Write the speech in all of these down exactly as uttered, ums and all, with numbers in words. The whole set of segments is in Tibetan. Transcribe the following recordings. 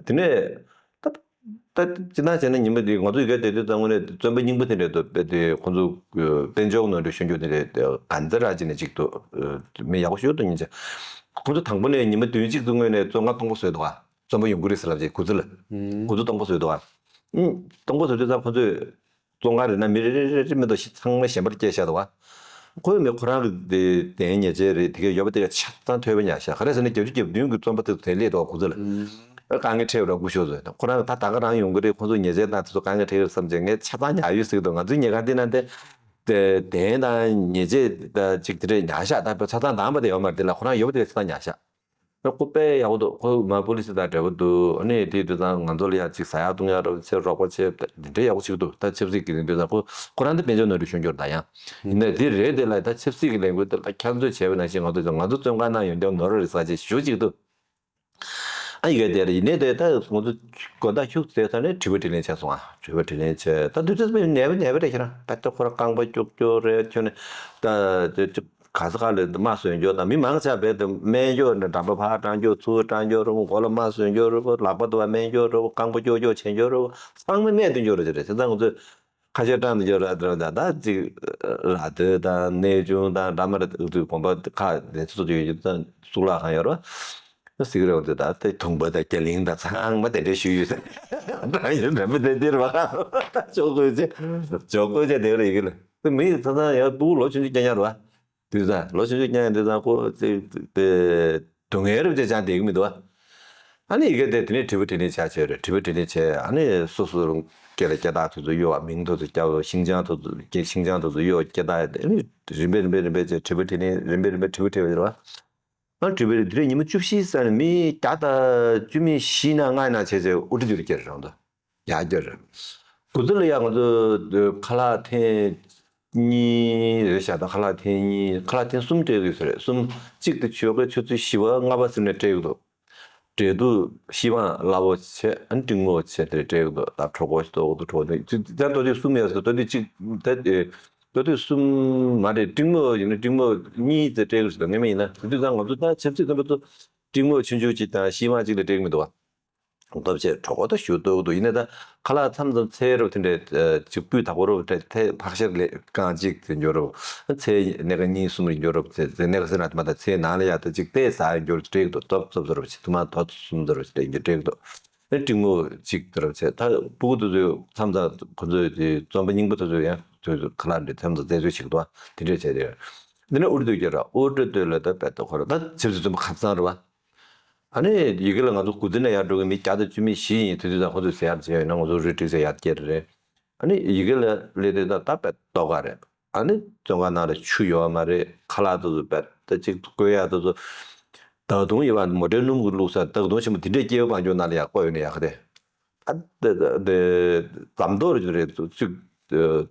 དེ་ནས་ད་ད་སྤྱིར་བཏང་བྱས་ན་ཉི་མ་དེ་ང་ཚོ་ཡི་གེ་དེ་དུས་ཙམ་ངོས་ནས་བརྩོན་པ་རྙིང་པ་དེ་འདྲ་འདུག་དཔེ་དེ་ཁོང་ཚོ་དཔལ་འབྱོར་ནོར་འཁྲུལ་ཤོར་རྒྱུ་དེ་འདྲ་ག་འདྲ་ར་ཅིག་ནས་ཅིག་འདུག་མི་ཡག་པོ་ཞིག་འདུག་ཉིན་ཅིག་ཁོང་ཚོ་དང་པོ་ནས་ཉི་མ་བདུན་གཅིག་ཙམ་སྔོན་ནས་བཙོན་ཁང་སྟོང་པ་བཟོས་འདུག་ག་བཙོན་པ་ཡོང་གི་རེད་ཟེར་ལབ་ཅིག་དགུ་ཚོད་ལ་དགུ་ཚོད་སྟོང་པ་བཟོས་འདུག་ག་སྟོང་པ་བཟོས་དུས་ཙམ་ཁོང་ཚོས། བཙོན་ཁང་རེད་ན་མི་རེ་རེ་རེ་རེ་མི་འདུག་ཤི་ཚང་མ་གཞན་པར་སྐྱེལ་བཞག་འདུག་བ། ཁོས་མི་ཁོ་རང་གི་དེ་དེའི་ཉེས་ཆད་རེད་དེ་གས་ཡོད་པ་དེ་གས་ཆ་ཚང་ཐོབ་པ་ཉག་ཤག་ག་རེ་ཟེར་ན་བརྒྱད་ཅུ་གྱ་བདུན་གྱི་བཙོན་པ་དེ་ཚོ་དེ་སླེབས་འདུག་བ་ཁོ་ཚོ་ལ། དཀའ་ངལ་འཕྲད་པ་ར་སྐུ་ཞོགས་ཚོས་ཁོ་རང་གི་ད་ད་ག་རང་ཡོང་གི་རེད་ཁོ་ཚོ་ཉེས་ཆད་དང་དེ་ཚོ་དཀའ་ངལ་འཕྲད་ཀྱི་རེད་བསམ་བྱས་ངས་ཆ་ཚང་ཉག་ཡོད་ཟེར་གི་འདུག་ང་ཚོའི་ཉེས་ཁང་དེ་ན་དེ་དེ་དེ་དང་ཉེས་ཆད་ད་ཅིག་དེ་འདྲས་ཉག་ཤག་ད་ཆ་ཚང་དང་པ་དེ་ཡོད་མ་རེད་དེ་ལ་ཁོ་རང་ཡོད་པ་དེ་གས་ཆ་ཚང་ཉག་ཤག་ཁོ་དཔེ་ཡག་པོ་འདུག་ཁོ་མ་པོ་ལི་སི་དང་འབྲེལ་བ་འདུག་ཨ་ནི་དེ་དུས་ཙང་ང་ཚོ་ལ་ཡང་ཅིག་ཟ་ཡག་བཏུང་ཡག་རོགས་བྱེད་རོགས་པ་བྱེད་དེ་འདྲའི་ཡག་པོ་ཅིག་འདུག་ད་ཆབ་སྲིད་ཀྱི་ལས་འགུལ་ད་ཁོ་ཁོ་རང་དེ་དཔལ་འབྱོར་ནོར་འཁྲུལ་ཤོར་འགྱུར་ད་ཡང་ཡིན་ན་དེ་རེད་དེ་ལ་ད་ཆབ་སྲིད་ཀྱི་ལས་འགུལ་དེ་ལ་ཁྱབ་མཛོད་བྱས་པ་ནང་བཞིན་ང་ཚོ་ང་ཚོ་བཙོན་ཁང་ནང་ཡོང་རྒྱུ་ནོར་རེད་ཟ་བྱེད་ཞུ་ཅིག་འདུག་ཨ་ཡི་གེ་དེར་ཡིན་ནའི་དེ་ད་ང་ཚོ་དགོན་བདག་ཤུགས་ཟེར་ས་ནས་དྲི་བ་དྲིས་ལན་བྱས་སོང་ཨ་དྲི་བ་དྲིས་ལན་བྱས་ད་དུས་ཚོད་ནས་བ་ནས་བ་རེད་ཁྱེད་རང་ད་ལྟ་ཁོ་རང་རྐང་པ་སྐྱོག་སྐྱོག་རེད་ཁྱོད་ནས་ད་ག་ས་ག་ལ་རྨ་བཟོས་འགྱོ་དང་མི་མང་ཆེ་བས་དེ་སྨན་སྐྱོར་ནས་འགྲམ་པ་ཕར་སྐྲངས་འགྱོ་ཚུར་སྐྲངས་འགྱོ་རུ་མགོ་ལ་རྨ་བཟོས་འགྱོ་རུ་ལག་པ་དུ་བ་སྨན་སྐྱོར་རུ་རྐང་པ་སྐྱོ་སྐྱོ་བྱས་འགྱོ་རུ་ཚང་མ་སྨན་དུ་འགྱོ་རུ་ཅི་རེད་བྱས་ཙང་ང་ཚོས་ཁ་ཤས་སྐྲངས་དུ་འགྱོ་རུ་དང་ད་ཅིག་ལ་དུ་དང་ནས་ཆུང་དང་འགྲམ་པ་ར་དུ་དུ་གོམ་པ་ཁ་ནས་ཚུར་ཚུར་ཡོད་རྒྱུ་དང་གཙུག་ལག་ཁང་ཡོད་རུ་ཟིག་རེ་འོང་དུ་ད་དེ་དུང་པ་དང་རྒྱ་གླིང་དང་ཚང་མ་དེ་འདྲའི་ཞུ་ཡོད་ཟེར་འགྲངས་ཡོད་འགྲམ་པ་དེ་འདིར་བ་ཅོག་ཀོ་ཅེ་ཅོག་ཀོ་ཅེ་དེ་རེ་ཡིན་གི་ལ་དུ་མི་ཚང་ཚང་ཡང་སྤུ་གུ་ལོ་ཆུང་ཆུང་སྐྱེ་ཉར་བ། དུས་ཚང་ལོ་ཆུང་ཆུང་སྐྱེ་ཡང་དུས་ཚང་ཁོ་ཚེ་དེ་སྡུག་བསྔལ་རབ་ཅེས་ཅང་བསྡད་ཀྱི་མི་འདུག་བ། ཨ་ནི་ཡི་གེ་དེ་དེ་ནས་དྲི་བ་དྲིས་ལན་བྱ་བྱས་རེད་དྲི་བ་དྲིས་ལན་བྱས་ཨ་ནི་སོ་སོ་རང་སྐད་ལ་སྐད་བཏགས་དུས་ཚོད་གཡོ་བ་མིང་དུ་ཚོ་སྐྱ་བོ་ཤིང་ཅང་དུ་ཚོ་སྐད་ཤིང་ཅང་དུ་ཚོ་གཡོ་སྐད་བཏགས་ཨ་ནི་རིམ་པས་རིམ་པས་རིམ་པས་བྱས་དྲི་བ་དྲིས་ལན་རིམ་པས་རིམ་པས་དྲི་བ་དྲི་བ་རེད་བ། ཨ་དྲི་བ་རེད་དེ་རིང་ཉི་མ་བཅུ་བཞི་ཙམ་ནས་མི་བརྒྱ་དང་བཅུ་མེད་བཞི་ན་ལྔ་ན་བྱས་བྱས་དབུ་ཁྲིད་དུ་རེ་སྐྱེལ་རང་དུ། ཡར་རྒྱས་རེད། དགུ་ཚོད་ལ་ཡང་ང་ཚོ་ཁ་ལག་ཐེངས་གཉིས་རེད་བཞག་ད་ཁ་ལག་ཐེངས་གཉིས་ཁ་ལག་ཐེངས་གསུམ་སྤྲད་དགོས་ཟེར་རེད་གསུམ་གཅིག་དེ་ཆོལ་ཁའི་ཆུ་ཚོད་བཞི་པ་ལྔ་པ་ཟེར་ནས་སྤྲད་ཀྱི་འདུག་འབྲས་ཐུག་བཞི་པའང་སླ་བོ་བྱས་ཨ་ནི་འབྲིང་མོ་བྱས་དེ་སྤྲད་ཀྱི་འདུག་ད་གྲོད་ཁོག་ཞིག་ལྟོགས་ཀྱི་འདུག་གྲོད་ཁོག་དེ་ད་ལྟོ་དེ་གསུམ་ཡོད་ཟེར་ད་དེ་གཅིག་ད་ལྟོ་དེ་གསུམ་མ་རེད་འབྲིང་མོ་ཡིན་ན་འབྲིང་མོ་གཉིས་ཟེར་སྤྲད་ཀྱི་ཟེར་ད་ངས་མིན་ཡིན་ན་དེ་དུས་ད་ང་ཚོ་ད་ཆབ་སྲིད་ཙམ་པ་ཚོ་འབྲིང་མོ་ཆུང་ཆུང་གཅིག་དང་བཞི་པའང་གཅིག་ལས་སྤྲད་ཀྱི་མི་འདུག་བ། སྟོབས་ཆེ་གྲོད་ཁོག་ད་ཞུ་ཏོག་ཏུ་ཡིན་ན་ད་ཁ་ལག་མཚམས་མཚམས་ཚལ་རོ་དེ་འདྲས་ཅིག་སྤུས་དག་པོ་རོ་དེ་ཐེ་ཕག་ཤར་ལས་རྐང་གཅིག་དེ་འགྱོ་རོ་ཚལ་སྣེ་ཁ་གཉིས་གསུམ་རེ་འགྱོ་རོ་ཚལ་སྣེ་ཁ་ཟེར་ན་དེ་མ་ད་ཚལ་ནང་ལ་ཡ་ད་ཅིག་ཏེ་ཟ་ཡ་འགྱོ་རོ་སྤྲད་ཀྱི་འདུག་ཙོབ་ཙོབ་ཟེར་རོ་ཅིག་ཐུ་མ་ཐོ་གསུམ་ཟེར་རོ་ཅིག་སྤྲད་འགྱོ་སྤྲད་ཀྱི་འདུག་ཨེ་འབྲིང་མོ་ཅིག་དེ་རོ་ཚལ་ད་སྤུ་གུ་དེ་ཚོའི་མཚམས་མཚམས་ཁོ་ཚོའི་དེ་བཙོན་པ་རྙིང་པ་དེ་ཚོ་ཡང་དེ་ཚོ་ཁ་ལག་འདྲ་མཚམས་མཚམས་བཙལ་འཚོལ་བྱེད་ཀྱི་འདུག་དེ་འདྲས་བྱས་ཏེ་འདི་ནས་ཨུ་རུ་སྡོད་ཀྱི་ར་ཨུ་རུ་སྡོད་ལ་ད་བད་ད་ཁོ་ར་ད་ཆབ་སྲིད་བཙོན་པ་ཁ་ཚང་རེད་བ། ཨ་ནི་ཡི་གེ་ལ་ང་ཚོ་དགུ་ཚོད་ནས་ཡར་འགྲོ་གི་མི་བརྒྱ་དང་བཅུ་མེད་བཞི་ཡིན་དུས་དུས་ད་ཁོ་ཚོས་ཟེར་ཡག་བྱས་ཡོད་ན་ང་ཚོ་རུ་ཏྲིག་ཟེར་ཡག་སྐྱེ་རེད། ཨ་ནི་ཡི་གེ་ལ་སླེབས་དུས་ད་ད་བད་ཏོག་ག་རེད། ཨ་ནི་བཙོན་ཁང་ནང་ལ་ཆུ་ཡོད་མ་རེད་ཁ་ལག་དུ་བད་ད་ཅིག་བཀོལ་ཡག་དུ་ད་དུང་ཡོད་པ་མོ་ཊའི་སྣུམ་གྱི་བླུགས་ས་ད་དུང་ཆེན་པོ་དེ་འདྲས་སྐྱེ་བོ་བང་ཆུང་ནང་ལ་ཡག་བཀོལ་ཡོད་ན་ཡག་གི་རེད། ཨ་དེ་དེ་ཟམ་ཐོག་རེ་རེད་ཚུགས།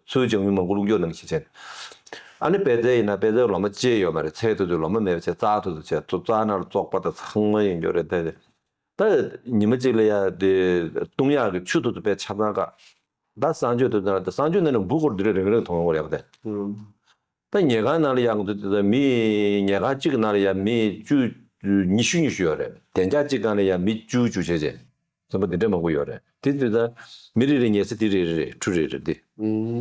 ཚུལ་བྱུང་མི་མང་པོ་རླུང་སྐྱོར་ནང་ཞིག་བྱས། ཨ་ནི་པད་ཚལ་ཡིན་ན་པད་ཚལ་ལོ་མ་བཅད་ཡོད་མ་རེད་ཚལ་དུ་དུ་ལོ་མ་མེད་པ་བྱས་རྩྭ་དུ་དུ་བྱས་རྩྭ་ནང་ལ་བཙོག་པ་དང་ཚང་མ་ཡིན་རྒྱུ་རེད་དེ། ད་ཉི་མ་གཅིག་ལ་ཡ་དེ་བཏུང་ཡག་གི་ཆུ་དུ་དུ་པད་ཆ་ཚང་ཀ་ད་གསང་སྤྱོད་དུ་ད་གསང་སྤྱོད་ནང་ནས་འབུ་སྐོར་དུ་རེ་རིང་རིང་མཐོང་ཡོང་བ་རེད་པ་དེ། ད་ཉལ་ཁང་ནང་ལ་ཡང་དུ་དེ་མི་ཉལ་ཁང་གཅིག་གི་ནང་ལ་ཡང་མི་བཅུ་ཉི་ཤུ་ཉི་ཤུ་ཡོད་རེད། གདན་ཆ་གཅིག་སྒང་ལ་ཡང་མི་བཅུ་བཅུ་བྱས་བྱས། ཚན་པ་འདི་འདྲ་མང་པོ་ཡོད་རེད། དེ་དུས་ད་མི་རེ་རེ་ཉལ་ས་དེ་རེ་རེ་རེད་ཁྲུ་རེ་རེ་འདི།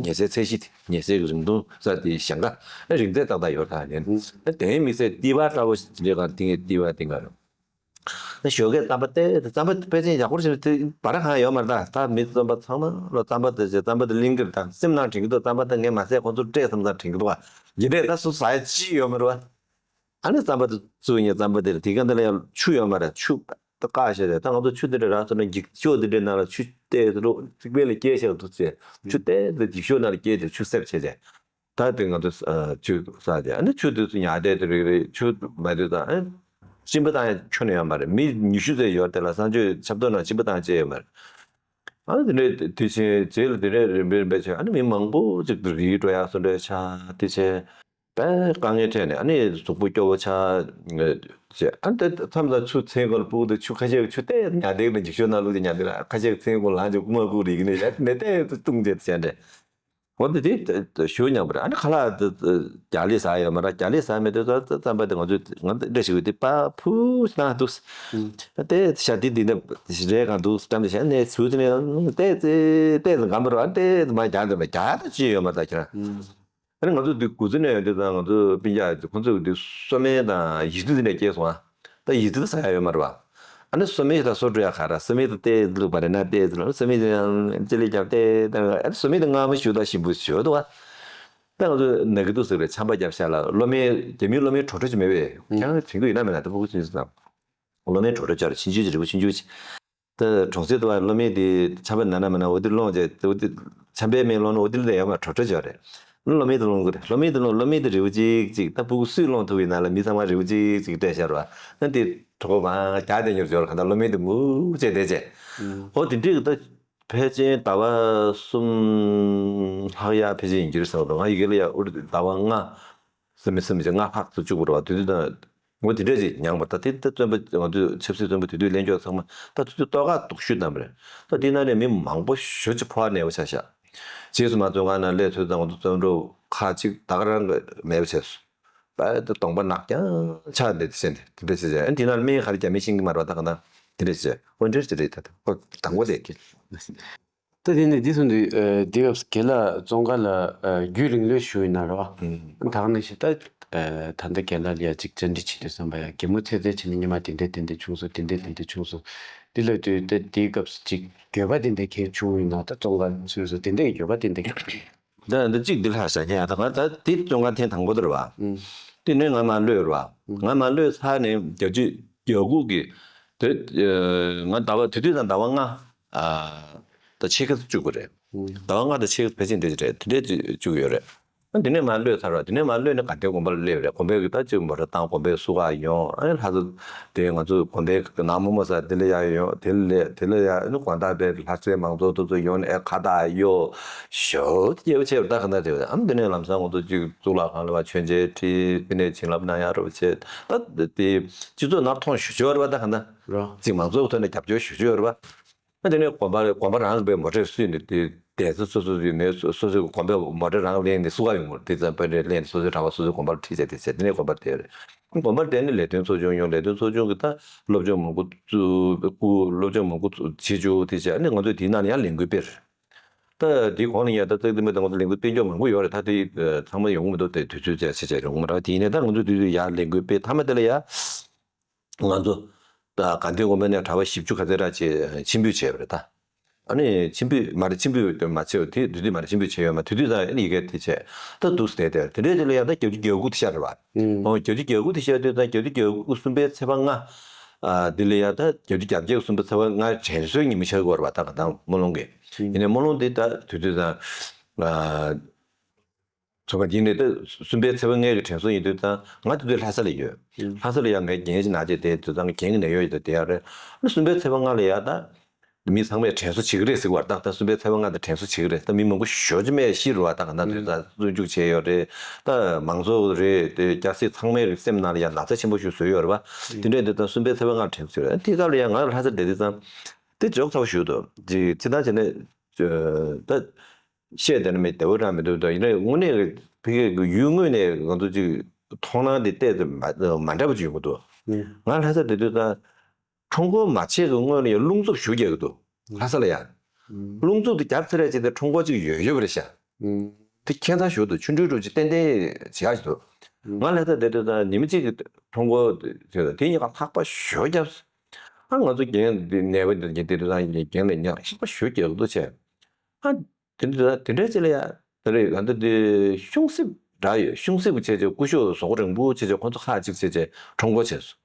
ཉལ་སའི་ཚད་གཞི་དེ་ཉལ་སའི་རིང་ཐུང་ས་དེ་ཞེང་ཁ་རིང་ཚད་ཏག་ཏག་ཡོད་རེད་ད་ཡིན། དེ་དམིགས་བསལ་ལྟེ་བ་འདྲ་བོ་ཞིག་དེ་འདྲའི་སྒང་དེ་ངས་ལྟེ་བ་དེ་འགའ་རེད། ཞོགས་ཀས་རྩམ་པ་བལྟས་རྩམ་པ་དཔེ་ཅན་ཡག་པོ་ཞིག་དེ་བ་ར་གང་ཡོད་མ་རེད་ད། ད་མི་རྩམ་པ་ཚང་མ་ལོ་རྩམ་པ་དེ་བྱས་རྩམ་པ་དེ་ལིང་གིར་དང་སེམས་ནང་དྲན་གི་འདུག་རྩམ་པ་དེ་ངས་མ་ཟས་ཁོང་ཚོར་སྤྲད་བསམ་བསམ་དྲན་གི་འདུག་བ། ཡིན་ནའི་ད་སུ་ཟ་ཡ་ཅི་ཡོད་མ་རེད་བ། ཨ་ནི་རྩམ་པ་དེ་བཙུགས་ཡིན་རྩམ་པ་དེ་ལ་དེ་ག་འདི་ལ་ཡང་ཆུ་ཡོད་མ་རེད། ཆུ་ད་བཀག་བཞག་རེད། ད་ང་ཚོ་ཆུ་དེ་འདྲ་རག་སོང་ན་འགྱིག་ཤོག་དེ་འདྲའི་ནང་ལ་ཆུ་བལྟས་ཏེ་རོ་རྩིག་པའི་ལ་སྐྱེལ་བཞག་འདུག་ཟེར། ཆུ་བལྟས་ཏེ་འགྱིག་ཤོག་ནང་ལ་སྐྱེལ་ཏེ་ཆུ་བསྲེབས་བྱས་ཏེ། ད་དེ་ང་ཚོ་ཆུ་ཟ་དེ་ཨ་ནི་ཆུ་དེ་ཚོ་ཉལ་བསྡད་དེ་རེད་རེད། ཆུ་མ་དེ་ད་ཨ་གཅིན་པ་བཏང་ཡ་ཁྱོན་ནས་ཡོད་མ་རེད། མི་ཉི་ཤུ་ཙམ་ཡོད་དེ་ལ་གསང་སྤྱོད་ཆབ་ཐོག་ནང་གཅིན་པ་བཏང་བྱས་ཡོད་མ་རེད། ཨ་ནི་དེ་འདྲའི་དུས་ཆེན་རྗེས་ལ་དེ་འདྲའི་རིམ་པས་རིམ་པས་བྱས་ཨ་ནི་མི་མང་པོ་ཅིག་ཏུ་རིལ་འགྲོ་ཡག་སོ་འདྲའི་ཆ་དེ་བྱས་དཔེ་དཀའ་ངལ་འཕྲད་ནས་ཨ་ནི་གཟུགས་པོ་སྐྱོ་བོ་ཆགས་བྱས་ཨ་ནི་དེ་མཚམས་དང་ཆུ་ཚན་ཁོར་སྤུ་གུ་དེ་ཆུ་ཁ་ཤས་ཆུ་བལྟས་ཉལ་བསྡད་ན་འགྱིག་ཤོག་ནང་བླུགས་ཏེ་ཉལ་བསྡད་ན་ཁ་ཤས་ཚན་ཁོར་ལངས་ཀྱི་རྐུ་མ་རྐུ་རིག་ནས་ཡར་ནས་བལྟས་ཏེ་བཏུང་བྱས་བྱས་འདྲ། འོ་དེ་དེ་ཞུ་མཉམ་པར་ཨ་ནི་ཁ་ལག་དེ་རྒྱ་ལི་ཟ་ཡོད་མ་ར། རྒྱ་ལི་ཟ་མེད་དུས་ཙམ་པ་དེ་ང་ཚོས་ང་ཚོ་འདྲ་ཞིག་དེ་པ་ཕུ་ན་འདུག་དེ་ཤ་དེ་འདི་འདྲ་རེད་གང་འདུག་བཀྲམ་དེ་བྱས་ནས་ཚུལ་དེ་ནས་ཏེ་ཙེ་ཏེ་ཙེ་གང་པར་བ་ཏེ་ཙེ་མ་རྒྱ་འདི་མ་རྒྱ་ད་ཅི་ཡོད་མ་ད་ཁྱེད་རང་། ཨ་ནི་ང་ཚོ་འདི་དགུ་ཚོ་ནས་ཡོང་དུས་ཙང་ང་ཚོ་སྤུན་ཀྱག་ཁོང་ཚོ་འདི་སོ་སྨན་དང་ཡིད་དུ་འདི་ནས་སྐྱེས་སོང་ཨ། ད་ཡིད་དུ་ཟ་ཡ་ཡོད་མ་རེད་བ། ཨ་ནི་སོ་སྨན་ཞིག་ད་སོ་འགྲོ་ཡ་ག་ར་སོ་སྨན་དུ་ཏེ་བླུགས་པ་རེད་ན་ཏེ་ཙེ་ལ་སོ་སྨན་དུ་ཡང་ཅི་ལི་རྒྱབ་ཏེ་ད་ཨ་ནི་སོ་སྨན་དུ་མངར་མོ་ཞུ་ད་ཞིམ་པོ་ཞུ་འདུག་བ། ད་ང་ཚོ་ན་གི་འདུག་ཟེར་རེད། ཆམ་པ་རྒྱབ་ཤག་ལ་གློ་སྨན་རྒྱ་མིའི་གློ་སྨན་དྲོ་དྲོ་ཅིག་མེད་པས་ཁྱེད་རང་དྲན་གི་ཡོད་ན་མེད་ན་ད་ཕྲུ་གུ་ཚོ་ཡིན་སོང་ཙང་། གློ་སྨན་དྲོ་དྲོ་སྦྱར་ཆུང་ཆུང་ཅིག་རིལ་བུ་ཆུང་ཆུང་ཅིག་ད་གྲོང་གསེབ་དུ་བ་གློ་སྨན་དེ་ཆམ་པ་ན་ན་མ་ན་འོ་དེ་སློང་བྱས་འོ་དེ་ཆམ་པའི་སྨན་སློང་ན་འོ་དེ་ལས་ཡག་མ་དྲོ་དྲོ་བྱས་རེད། གློ་སྨན་དེ་སློང་གི་རེད། གློ་སྨན་དེ་སློང་གློ་སྨན་དེ་རིལ་བུ་གཅིག་གཅིག་ད་ཕྲུ་གུ་སུས་སློང་ཐུབ་ཡིན་ན་ལ་མི་ཚང་མ་རིལ་བུ་གཅིག་གཅིག་སྤྲད་ཤར་བ་ན་དེ་གྲོགས་པོ་མ་རྒྱག་དེ་ཉོར་འབྱོར་ག་ད་གློ་སྨན་དེ་མུ་བྱས་བསྡད་བྱས། འོ་དེ་འདྲས་ཀྱི་ད་ཕལ་ཆེར་ཟླ་བ་གསུམ་ལྷག་ཡ་ཕལ་ཆེར་ཡིན་རྒྱུ་རེད་བསམ་འདུག་ང་ཡི་གེ་ལ་ཡ་ཨུ་རུ་ཟླ་བ་ལྔ། སེམས་མེད་སེམས་མེད་ཀྱི་སྔ་ཕག་ཏུ་བཅུག་པ་རེད་བ། དེ་དུས་དང་ངོ་དེ་འདྲས་ཅིག་མྱངས་པ་ད་དེ་ལྟ་བརྩོན་པ་ང་ཚོས་ཆབ་སྲིད་བརྩོན་པ་དེ་དུས་ལེན་ཆོག་ཚང་མ་ད་དེ་དུས་ལྟོ་ག་སྡུག་ཤོས་བཏང་བ་རེད། ད་དེ་ནང་ནས་མི་མང་པོ་ཞེ་ཅིག་ཕོ་བ་ན་བ་ཆགས་ཤག་རྗེས་སུ་མ་བཙོན་ཁང་ནང་སླེབས་ཚུལ་དང་ང་ཚོ་བཙོན་གྲོགས་ཁག་ཅིག་ད་ག་རང་གི་ན་བ་བྱས་སོང་། ད་དེ་གདོང་པ་ནག་རྐྱང་ཆགས་འདུག་ཟེར་ནས་དེ་འདྲས་བྱས་བྱས་ཨ་དེ་ནང་སྨན་ག་རེ་རྒྱག་མིན་ཤེས་ཀྱི་མ་རེད་བ། ད་ག་ན་དེ་འདྲས་བྱས་འོ་འདྲས་དེ་རེད། ད་དེ་ཁོ་དང་པོ་དེ་གི་ད་དེ་ནས་འདི་སོང་དུས་ཨ་འདི་སྐབས་སུ་དགེ་ལགས་ཙོང་ཁ་ལ་ཨ་རྒྱུན་རིང་ལོས་ཞུ་ཡིན་ན་རོ། ཨ་ད་ག་ནང་བཞིན་ད་ཨ་ད་ལྟ་དགེ་ལགས་ལ་ཡ་ཅིག་བཅར་འདྲི་བྱེད་དུས་བསམ་པ་ཡ་གད་མོ་ཚད་ཚད་བྱས་ནས་ཉི་མ་དེ་འདྲས་དེ་འདྲས་བྱུང་སོང་། དེ་འདྲས་དེ་འདྲས་བྱུང་སོང་། འདི་ལ་དུས་ད་འདི་སྐབས་སུ་ཅིག་འགྱོད་པ་དེ་འདྲས་གང་བྱུང་ཡིན་ན་ད་ཙོང་ཁ་ཚུད་སོང་དེ་འདྲས་འགྱོད་པ་དེ་འདྲས་གང་། ད་འདི་གཅིག་འདི་ལྷག་བཞག་ཉེ་ཡ་ད་ང་ད་དེ་ཙོང་ཁ་ཐེངས་དང་པོ་དེ་རེད་བ། ཨ་དེ་ནས་ང་མར་གློད་རེད་བ། ང་མར་གློད་ཚར་ནས་བརྒྱད་ཅུ་གྱ་དགུ་གི་དེ་ང་ཟླ་བ་དེ་དུས་དང་ཟླ་བ་ལྔ། ཨ། ད་ཕྱེད་ཀ་བཅུག་གི་རེད། ཟླ་བ་ལྔ་དང་ཕྱེད་ཀ་ཕལ་ཆེར་འདྲ་ཅིག་རེད། དེ་འདྲས་ཅིག་བཅུག་ཡོད་རེད། ཨ་དེ་ནས་མར་གློད་ཚར་བ་དེ་ནས་མར་གློད་ནས་དགའ་ལྡན་དགོན་པ་ལ་སླེབས་རེད། དགོན་པའི་གི་ད་ཅིག་མོ་ཊ་བཏང་དགོན་པའི་བསུ་ག་ཡོང་། ཨ་ལྷ་ས་དེ་ང་ཚོ་དགོན་པའི་ནང་མོ་མོ་ས་དེ་ལ་ཡར་ཡོང་། དེ་ལ་དེ་ལ་ཡར་ཨ་ནི་དགོང་དག་པའི་ལྷ་སའི་མང་ཚོགས་དེ་ཚོ་ཡོང་ནས་ཨེ་ཁ་བཏགས་གཡོག་ཞོ་དེ་སྐྱེ་བོ་བྱས་པ་ད་ག་འདྲ་རེད། ཨ་དེ་ནས་ལམ་སང་ང་ཚོ་ཅིག་གཙུག་ལག་ཁང་ལ་བ་མཆོད་མཇལ་ཁྲིད་དེ་ནས་བྱིན་རླབས་གནང་ཡག་རོགས་བྱས། ད་དེ་སྤྱི་ཚོགས་ནང་མཐོང་ཞུ་ཆོག་རེད་བ། ད་ག་འདྲ་རོ། ཅིག་མང་ཚོགས་ཐོག་ནས་རྒྱབ་སྐྱོར་ཞུ་ཆོག་རེད་བ། ཨ་དེ་ནས་དགོན་པ་དགོན་པ་རང་གི་མོ་ཊ་བསུས་ནས་དེ་གདན་ས་སོ་སོ་ཡོད་མེད་སོ་སོའི་དགོན་པའི་མོ་ཊ་རང་ལེན་ནས་བསུ་ག་ཡོང་གི་རེད། དེ་ཙམ་པ་རེད། ལེན་ནས་སོ་སོའི་གྲྭ་པ་སོ་སོའི་དགོན་པར་ཁྲིད་བྱས་དེ་བྱས་དེ་ནས་དགོན་པར་བསྡད་རེད། དགོན་པར་བསྡད་ནས་ལས་དོན་ཚོགས་ཆུང་ཡོང་། ལས་དོན་ཚོགས་ཆུང་གི་ད་སློབ་སྦྱོང་མང་པོ་བཙུགས། སྐུ་སློབ་སྦྱོང་མང་པོ་བྱེད་བཅུག་དེ་བྱས་ཨ་ནི་ང་ཚོས་དེའི་ནང་ལ་ཡང་ལས་འགུལ་སྤེལ། ད་དེའི་གོང་ལ་ཡང་ད་ཙག་དེ་མི་ད་ང་ཚོ་ལས་འགུལ་སྤེལ་མཁན་མང་པོ་ཡོད་རེད། ད་དེ་ཚང་མ་ཡོང་གི་མི་འདུག་དེ་དུས་ཚོད་བྱས་བྱས་བྱས་ཡོང་མ་རེད། དེ་ཡིན་ནའི་ད་ང་ཚོ་དུས་ཚོད་ཡར་ལས་འགུལ་སྤེལ་མཐའ་མ་དེ་ལ་ཡ། ང་ཚོ་ད་དགའ་ལྡན་དགོན་པ་ནས་གྲྭ་པ་བཞི་བཅུ་ག་ཚོད་ར་བྱས་ཕྱིར་འབུད་བྱས་པ་རེད་ད། ཨ་ནི་ཕྱིར་འབུད་མ་རེད། ཕྱིར་འབུད་མ་བྱས་པ་དེ་དུས་དུས་མ་རེད། ཕྱིར་འབུད་བྱས་ཡོད་མ། དེ་དུས་ད་ཨ་ནི་ཡི་གེ་དེ་བྱས་ད་འདུག་སེ་བསྡད་དེ་དེ་འདྲའི་དེ་ལ་ཡང་ད་བརྒྱད་ཅུ་གྱ་དགུ་དེ་ཤར་རེད་བ། ཨོ་བརྒྱད་ཅུ་གྱ་དགུ་དེ་ཤར་དུས་ད་བརྒྱད་ཅུ་གྱ་དགུ་གསུམ་པའི་ཚེས་པ་ལྔ། ཨ་འདི་ལ་ཡང་ད་བརྒྱད་ཅུ་གྱ་བརྒྱད་གསུམ་པའི་ཚེས་པ་ལྔ་དྲན་གསོའི་ཉིན་མོ་ཆགས་ཀྱི་ཡོད་རེད་བ། ད་ག་ད་སྨོན་ལུང་གི་ཡིན་ནའི་སྨོན་ལུང་དེ་ད་དུས་དུས་ད། ཚོ་ཁ་འདི་ནས་ད་གསུམ་པའི་ཚེས་པ་ལྔའི་གི་དྲན་གསོ་ཡིན་དུས་ད་ང་དེ་དུས་ལྷ་ས་ལ་ཡོད། ལྷ་ས་ལ་ཡང་ངའི་རྒན་ཅིག་ན་བྱས་དེ་དུས་ད་ངའི་རྒན་གི་ནད་གཡོག་ཡོད་དེ་དེ་ཡང་རེད། ཨ་ནི་གསུམ་པའི་ཚེས་པ་ལྔ་ལ་ཡ་ད་མི་ཚང་མས་དྲན་གསོ་བྱེད་ཀྱི་རེད་ཟེར་བར་ད་ད་གསུམ་པའི་ཚེས་པ་ལྔ་དེ་དྲན་གསོ་བྱེད་ཀྱི་རེད། ད་མི་མང་པོ་ཞེ་ཅིག་མས་ཤི་རུ་བ་ད་ག་ད་དུས་ད་བཙོན་འཇུག་བྱས་ཡོད་རེད། ད་མང་ཚོགས་རེད་དེ་སྐྱ་སེར་ཚང་མའི་རིགས་སེམས་ནང་ལ་ཡ་ན་ཚ་ཆེན་པོ་ཞིག་བཟོས་ཡོད་རེད་བ། དེ་འདྲས་དེ་ད་གསུམ་པའི་ཚེས་པ་ལྔ་དྲན་གསོ་བྱེད་རེད། དེ་སྐབས་ལ་ཡ་ང་ལྷ་ས་བསྡད་དུས་ཙང་དེ་ཅོག་ཚ་བོ་ཞིག་འདུག་ཅིག་ཅི་ད་བྱས་ནས། ད་བཤད་བསྡད་ན་མི་བདེ་བོ་རང་མི་འདུག་ད་ཡིན་ན་དངོས་གནས་ཕ་གིའི་ཡུལ་དངོས་ནས་ང་ཚོ་ཅིག་མཐོང་སྣང་དེ་ཏོག་ཙམ་མ་མ་འདྲ་བ་ཅིག་ཡོང་གི་འདུག་ང་ལྷ་ས་བསྡད་དུས་ད་ཁྲོམ་སྐོར་མ་བྱེད་ཀྱི་སྔོན་ལ་ཡང་རླུང་འཚུབ་ཞེ་པོ་རྒྱག་གི་འདུག་ལྷ་ས་ལ་ཡང་རླུང་འཚུབ་དེ་རྒྱབ་ཚར་རེད་ཅེས་དེ་ཁྲོམ་སྐོར་ཅིག་ཡོད་ཡོད་པ་རེད་ཤག་དེ་ཁྱད་མཚར་ཞེ་པོ་འདུག་ཆུང་ཆུང་འགྲོ་ཅིག་ཏན་ཏན་བྱེད་ཡག་ཞིག་འདུག་ང་ལྷ་ས་བསྡད་དུས་ད་ཉི་མ་གཅིག་གི་ཁྲོམ་སྐོར་དེ་གཉིས་ཀ་ལྷགས་པ་ཞེ་པོ་རྒྱབ། ཨ་ང་ཚོ་རྒན་འདི་ནད་པ་འདི་འདི་འདི་ད་རྒན་ལ་ཉག་ལྷག་པ་ཞེ་པོ་རྒྱག་འདུག་བྱས། ཨ་དེ་འདྲ་དེ་འདྲ་ཅིག་ལ་ཡ་ད་རེས་ད་འདི་འདི་གཤོང་གསེབ་འདྲ་ཡོད། གཤོང་གསེབ་བྱས་བྱས་སྐུ་ཞབས་གཟུགས་པོ་རིང་པོ་བྱས་བྱས་ཁོང་ཚོ་ཁག་ཅིག་བྱས་བྱས་ཁྲོམ་སྐོར་བྱས་སོང་།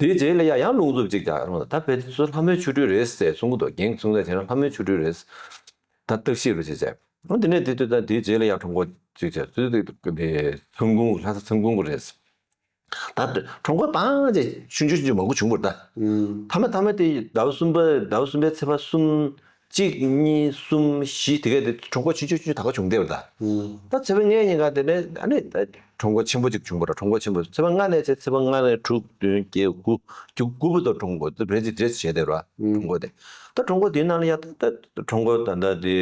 དེའི་རྗེས་ལ་ཡ་ཡང་རླུང་འཚུབ་ཅིག་རྒྱག་རུང་ད་བལ་དེ་ཚོ་ལྷ་མོའི་ཆོ་འཕྲུལ་རེད་ཟེར་གསུང་གི་འདུག་རྒན་གསུང་ད་བྱས་ན་ལྷ་མོའི་ཆོ་འཕྲུལ་རེད། ད་བརྟག་ཞིབ་རུ་བྱས་བྱས། ཨ་དེ་ནས་དེ་དུས་ད་དེའི་རྗེས་ལ་ཡ་ཁྲོམ་སྐོར་ཅིག་བྱས་དུས་དེ་ཚོན་ཀུན་ལྷ་ས་ཚོན་ཀུན་གི་རེད། ད་ཁྲོམ་སྐོར་སྤང་བྱས་ཆུང་ཆུང་ཆུང་ཆུང་མང་པོ་བྱུང་བར་ད། ཨུམ། མཐའ་མ་མཐའ་མ་དེ་ཟླ་བ་གསུམ་པ་ཟླ་བ་གསུམ་པའི་ཚེས་པ་གསུམ། གཅིག་གཉིས་གསུམ་བཞི་དེ་གས་དེ་ཁྲོམ་སྐོར་ཆུང་ཆུང་ཆུང་ཆུང་ད་ག་བྱུང་བསྡད་པ་རེད་ད། ད་ཚེས་པ་ལྔའི་ཉིན་ཀ་དེ་ནས་ཨ་ནི་ད་ཁྲོམ་སྐོར་ཆེན་པོ་ཅིག་བྱུང་བ་རེད། ཁྲོམ་སྐོར་ཆེན་པོ་ཚེས་པ་ལྔ་ནས་བྱས་ཚེས་པ་ལྔ་ནས་དྲུག་བདུན་བརྒྱད་དགུ་བཅུ་དགུ་བར་དུ་ཁྲོམ་སྐོར་དེ་རེ་ཅིག་རེ་ཅིག་བྱས་བསྡད་རེད། ཁྲོམ་སྐོར་དེ་ད་ཁྲོམ་སྐོར་དེའི་ནང་ལ་ཡ་ད་ད་ཁྲོམ་སྐོར་ད་ད་དེ་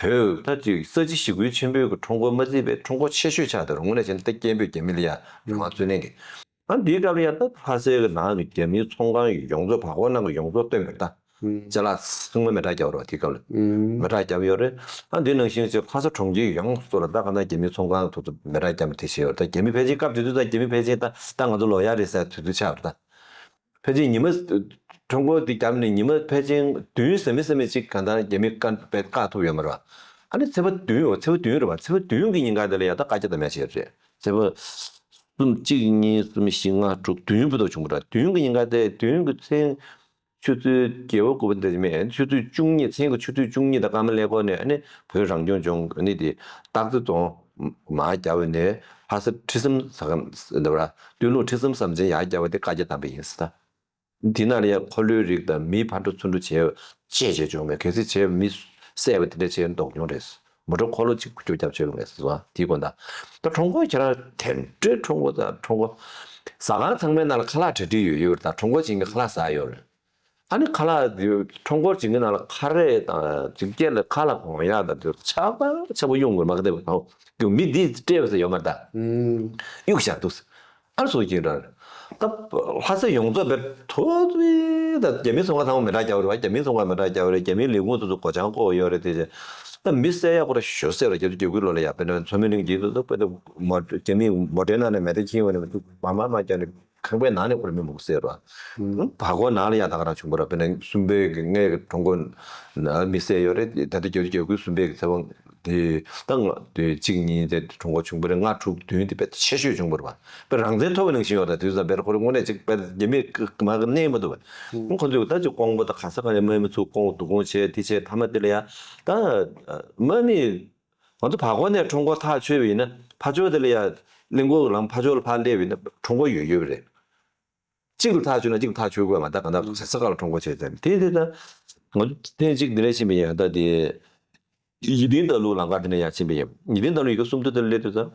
བོད་ད་ཅིག་ས་བྱི་ཞི་རྒོལ་ཆེན་པོའི་གི་ཁྲོམ་སྐོར་མ་བརྩིས་པའི་ཁྲོམ་སྐོར་ཆེ་ཤོས་ཆགས་བསྡད་རེད། དངོས་གནས་བྱས་ན་ད་སྐད་འབོད་རྒྱ་མི་ལ་ཡ་རང་དབང་རྩོད་ལེན་གི། ཨ་འདིའི་སྐབས་ལ་ཡ་ད་ལྷ་སའི་གི་ནང་གི་རྒྱ་མིའི་ཚོང་ཁང་གི་ཡོངས་རྫོགས་བར་སྐོར་ནང་གི་ཡོངས་རྫོགས་སྟོན་པ་རེད་ད། ཅ་ལག་ཚང་མ་མེ་སྲེག་བརྒྱབ་ཡོད་རེད། དེའི་སྐབས་ལ་མེ་སྲེག་བརྒྱབ་ཡོད་རེད། ཨ་འདི་ནང་བཞིན་ཅིག་ལྷ་ས་གྲོང་ཁྱེར་ཡོངས་སུ་ལ་ད་ག་ན་རྒྱ་མིའི་ཚོང་ཁང་ཐོག་ཏུ་མེ་སྲེག་བརྒྱབ་ནས་དེ་བྱས་ཡོད་རེད། ད་རྒྱ་མི་ཕལ་ཆེར་སྐབས་དེ་དུས་ད་རྒྱ་མི་ཕལ་ཆེར་ད་ད་ང་ཚོ་ལོག་ཡག་རེད་ཟེར་དུས་ཚོད་ཆགས་རེད་ད། ཕལ་ཆེར་ཉི་མ་ཁྲོམ་སྐོར་འདི་བརྒྱབ་ནས་ཉི་མ་ཕལ་ཆེར་བདུན་ཟིན་མི་ཟིན་མི་ཅིག་གང་ལྟར་རྒྱ་མི་བཀག་པས་བཀག་ཐུབ་ཡོད་མ་རེད་བ། ཨ་ནི་ཚེས་པ་བདུན་འོ་ཚེས་པ་བདུན་རེད་བ། ཚེས་པ་བདུན་གི་ཉིན་ཀ་དེ་ལ་ཡ་ད་བཀའ་རྒྱ་དམ་བཅའ་བྱས་རེད། ཚེས་པ་གསུམ་གཅིག་གཉིས་གསུམ་བཞི་ལྔ་དྲུག་བདུན་བར་དུ་བྱུང་བ་རེད། བདུན་གི་ཉིན་ཀ་དེ་བདུན་གི་མཚན་ཆུ་ཚོད་བརྒྱད་པ་དགུ་པ་འདི་མེད་ཆུ་ཚོད་བཅུ་གཉིས་མཚན་གི་ཆུ་ཚོད་བཅུ་གཉིས་དང་སྐར་མ་ཀླད་ཀོར་ནས་ཨ་ནི་བོད་རང་སྐྱོང་ལྗོངས་ཨ་ནི་དེ་སྟག་རྩེ་རྫོང་མར་རྒྱབ་པ་ནས་ལྷ་ས་ཁྲི་སྲམ་ཟ་ཁང་འདི་བ་སྟོད་ལུང་ཁྲི་སྲམ་ཟམ་ཆེན་ཡར་རྒྱབ་པ་དེ་བཀའ་རྒྱ་བཏང་པ་ཡིན་ཟེར་ད། འདི་ནང་ལ་ཡང་འཁོར་ལོའི་རིགས་དང་མི་ཕར་འགྲོ་ཚུར་འགྲོ་བྱས་བཅད་བྱས་བྱུང་མེད། གལ་སྲིད་བྱས་མི་བསད་པ་དེ་འདྲ་བྱས་ན་སྡུག་གྱོང་རེད། མོ་ཊ་འཁོར་ལོ་གཅིག་བཅུ་རྒྱབ་བྱས་པ་མེད་ཟེར་སོང་དེའི་དགོན་བདག་ད་ཁྲོམ་སྐོར་ཁྱེད་རང་དེ་འདྲའི་ཁྲོམ་སྐོར་དང་ཁྲོམ་སྐོར་ཟ་ཁང་ཚང་མའི་ནང་ལ་ཁ་ལག་གྲ་སྒྲིག་ཡོད་ཡོད་རེད། ད་ཁྲོམ་སྐོར་བྱེད་མཁན་ཁ་ལག་ཟ་ཡོད་རེད། ཨ་ནི་ཁ་ལག་དེ་ཁྲོམ་སྐོར་བྱེད་མཁན་ནང་ལ་ཁ་རས་དང་ཅིག་སྐེ་ལ་ཁ་ལག་གོན་ཡག་དང་དེ་ཆག་པ་ཆག་པ་གཡུག་དགོས་མ་ག་དེ་བ་མི་འདི་སྤྲད་པ་ཟེར་ཡོད་མ་རེད་ད། གཡུག་བཞག་འདུག་ཨར་སོ་ཅིག་ར། ད་ལྷ་ས་ཡོངས་རྫོགས་བེད་ཐོ་ཚུའི་ད་རྒྱ་མིའི་ཚོང་ཁང་ཚང་མ་མེ་སྲེག་བརྒྱབ་རེད་བ། རྒྱ་མིའི་ཚོང་ཁང་མེ་སྲེག་བརྒྱབ་རེད། རྒྱ་མིའི་ལས་ཁུངས་ཚོ་ཚོ་སྒོ་བྱང་བཀོག་ཡོད་རེད་དེ། ད་མི་བསད་ཡག་ཁོ་ར་ཞོ་བསད་ར་རྒྱ་ཆུ་རྒྱ་ཁུལ་ལོ་ལ་ཡག་པས་ན་ཚོ་མི་རིང་རྗེས་སུ་ད་པད་ད་མོ་རྒྱ་མིའི་མོ་ཊའི་ནང་ནས་མེ་མདའ་འཁྱེར་བ་ནས་མ་མ་མ་བརྒྱབ་ནས་ཁང་པའི་ནང་ནས་ཁོ་ར་མི་མང་པོ་བསད་ར། བར་སྐོར་ནང་ལ་ཡག་ད་ག་རང་བྱུང་བ་ར། དཔེར་ན་གསུམ་པའི་གི་ལྔའི་གི་གྲོང་སྐོར་ན་མི་བསད་ཡོད་རེད། ད་ལྟ་རྒྱ་ཆུ་རྒྱ་ཁུལ་གསུམ་པའི་གི་ཚེ་དབང་དེ་ད་ང་དེ་གཅིག་གཉིས་དེ་གྲོང་སྐོར་བྱུང་བ་རེད། ལྔ་དྲུག་བདུན་དེ་དཔེ་ཆེ་ཤོས་བྱུང་བ་རེད་བ། དཔེ་རང་བཙན་ཐོབ་པའི་ནང་བཞིན་ཡོད་རེད། དུས་ཙམ་དཔེར་ཁོ་རང་དངོས་གནས་གཅིག་དཔེ་རྒྱ་མི་མ་གི་གནས་མ་འདུག་བ། ཁོ་ཚོས་ད་ཅིག་ཀོང་པོ་དང་ག་ས་ག་ནས་དམག་མི་ཚུར་བསྐོང་བསྡུ་སྐོང་བྱས་དེ་བྱས་མཐའ་མ་དེ་ལ་ཡ་ད་དམག་མི་ང་ཚོ་བར་སྐོར་ནས་ཁྲོམ་སྐོར་ཐག་ཆོད་པ་ཡིན་ན་ཕར་ཕྱོགས་དེ་ལ་ཡ་གླིང་སྐོར་གྱི་ལམ་ཕར་ཕྱོགས་ལ་ཕར་སླེབས་པ་ཡིན་ན་ཁྲོམ་སྐོར་ཡོད་ཡོད་པ་རེད། གཅིག་ལ་ཐག་ཆོད་ན་གཅིག་ལ་ཐག་ཆོད་དགོས་མ་ད་ག་ད་ག་ས་ག་ལ་ཁྲོམ་སྐོར་བྱས་ཙང་དེ་དེ་ད་ང་ཚོ་ཐེངས་གཅིག་འདི་ནས་ཕྱིན་པ་ཡིན། ད་དེ་ཡིད་བརྟན་རྟ་ལུག་ལམ་ཁ་འདི་ནས་ཡར་ཕྱིན་པ་ཡིན། ཡིད་བརྟན་རྟ་ལུག་ཡི་གེ་གསུམ་དུ་དེར་སླེབས་དུས་ཙང་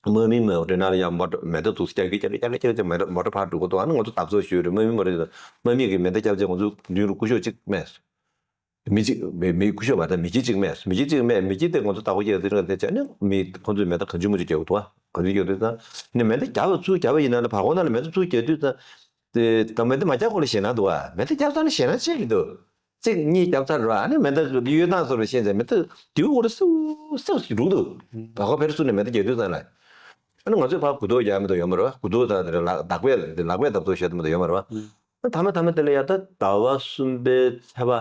དམག་མི་མེ་འོ་དེ་ནང་ལ་ཡང་མོ་ཊ་མེ་མདའ་འདུག་སེ་རྒྱག་གི་རྒྱག་གི་རྒྱག་གི་རྒྱག་གི་མོ་ཊ་མོ་ཊ་ཕར་འགྲོ་གི་འདུག་ཨ་ནི་ང་ཚོ་འཐབ་རྩོད་ཞུས་རེད། དམག་མི་མོ་ཊ་དམག་མི་གིས་མེ་མདའ་བརྒྱབ་རྗེས་ང་ཚོ་མདུན་རུ་སྐུ་ཞབས་གཅིག་རྨས་སོང་། མི་གཅིག་མི་མི་སྐུ་ཞབས་མ་རེད། མི་ཁྱི་གཅིག་རྨས་སོང་། མི་ཁྱི་གཅིག་རྨས་མི་ཁྱི་དེ་ང་ཚོ་བདག་པོ་བརྒྱབ་དེ་རིང་དེ་བྱས་ནས་མི་ཁོ་ཚོས་མེ་མདའ་གང་བྱུང་མང་བྱུང་རྒྱག་གི་འདུག་ཨ། གང་བྱུང་རྒྱག་དུས་ཙང་ནི་མེ་མདའ་བརྒྱབ་པ་ཚུར་བརྒྱབ་པ་ཡིན་ན་ལ་བར་སྐོར་ནང་ལ་མེ་མདའ་ཚུར་བརྒྱབ་དུས་ཙང་དེ་ད་མེ་མདའ་མ་བརྒྱབ་གོང་ལ་ཞེད་སྣང་འདུག་ཨ། མེ་མདའ་བརྒྱབ་ཚར་ན་ཞེད་སྣང་ཆེ་གི་འདུག་གཅིག་གཉིས་བརྒྱབ་ཚར་ར་ཨ་ནི་མེ་མདའ་གཡོལ་སྟངས་སོགས་ལ་ཤེས་ཙང་མེ་མདའ་དེའུ་འོ་ར་སིའུ་སིའུ་ཞིག་འགྲོ་གི་འདུག་བར་སྐོར་ཕེར་ཚུར་ནས་མེ་མདའ་བརྒྱབ་དུས་ཙང་ལ། ཨ་ནི་ང་ཚོས་ཕར་གུ་དོག་རྒྱག་མི་འདུག་ཡོད་མ་རེད་བ། གུ་དོག་དང་དེ་ལག་ལག་པས་དེ་ལག་པས་བརྡབ་གསིག་བྱེད་དུ་མི་འདུག་ཡོད་མ་རེད་བ། ཨ་མཐའ་མ་མཐའ་མ་དེ་ལ་ཡ་ད་ཟླ་བ་གསུམ་པའི་ཚེས་པ་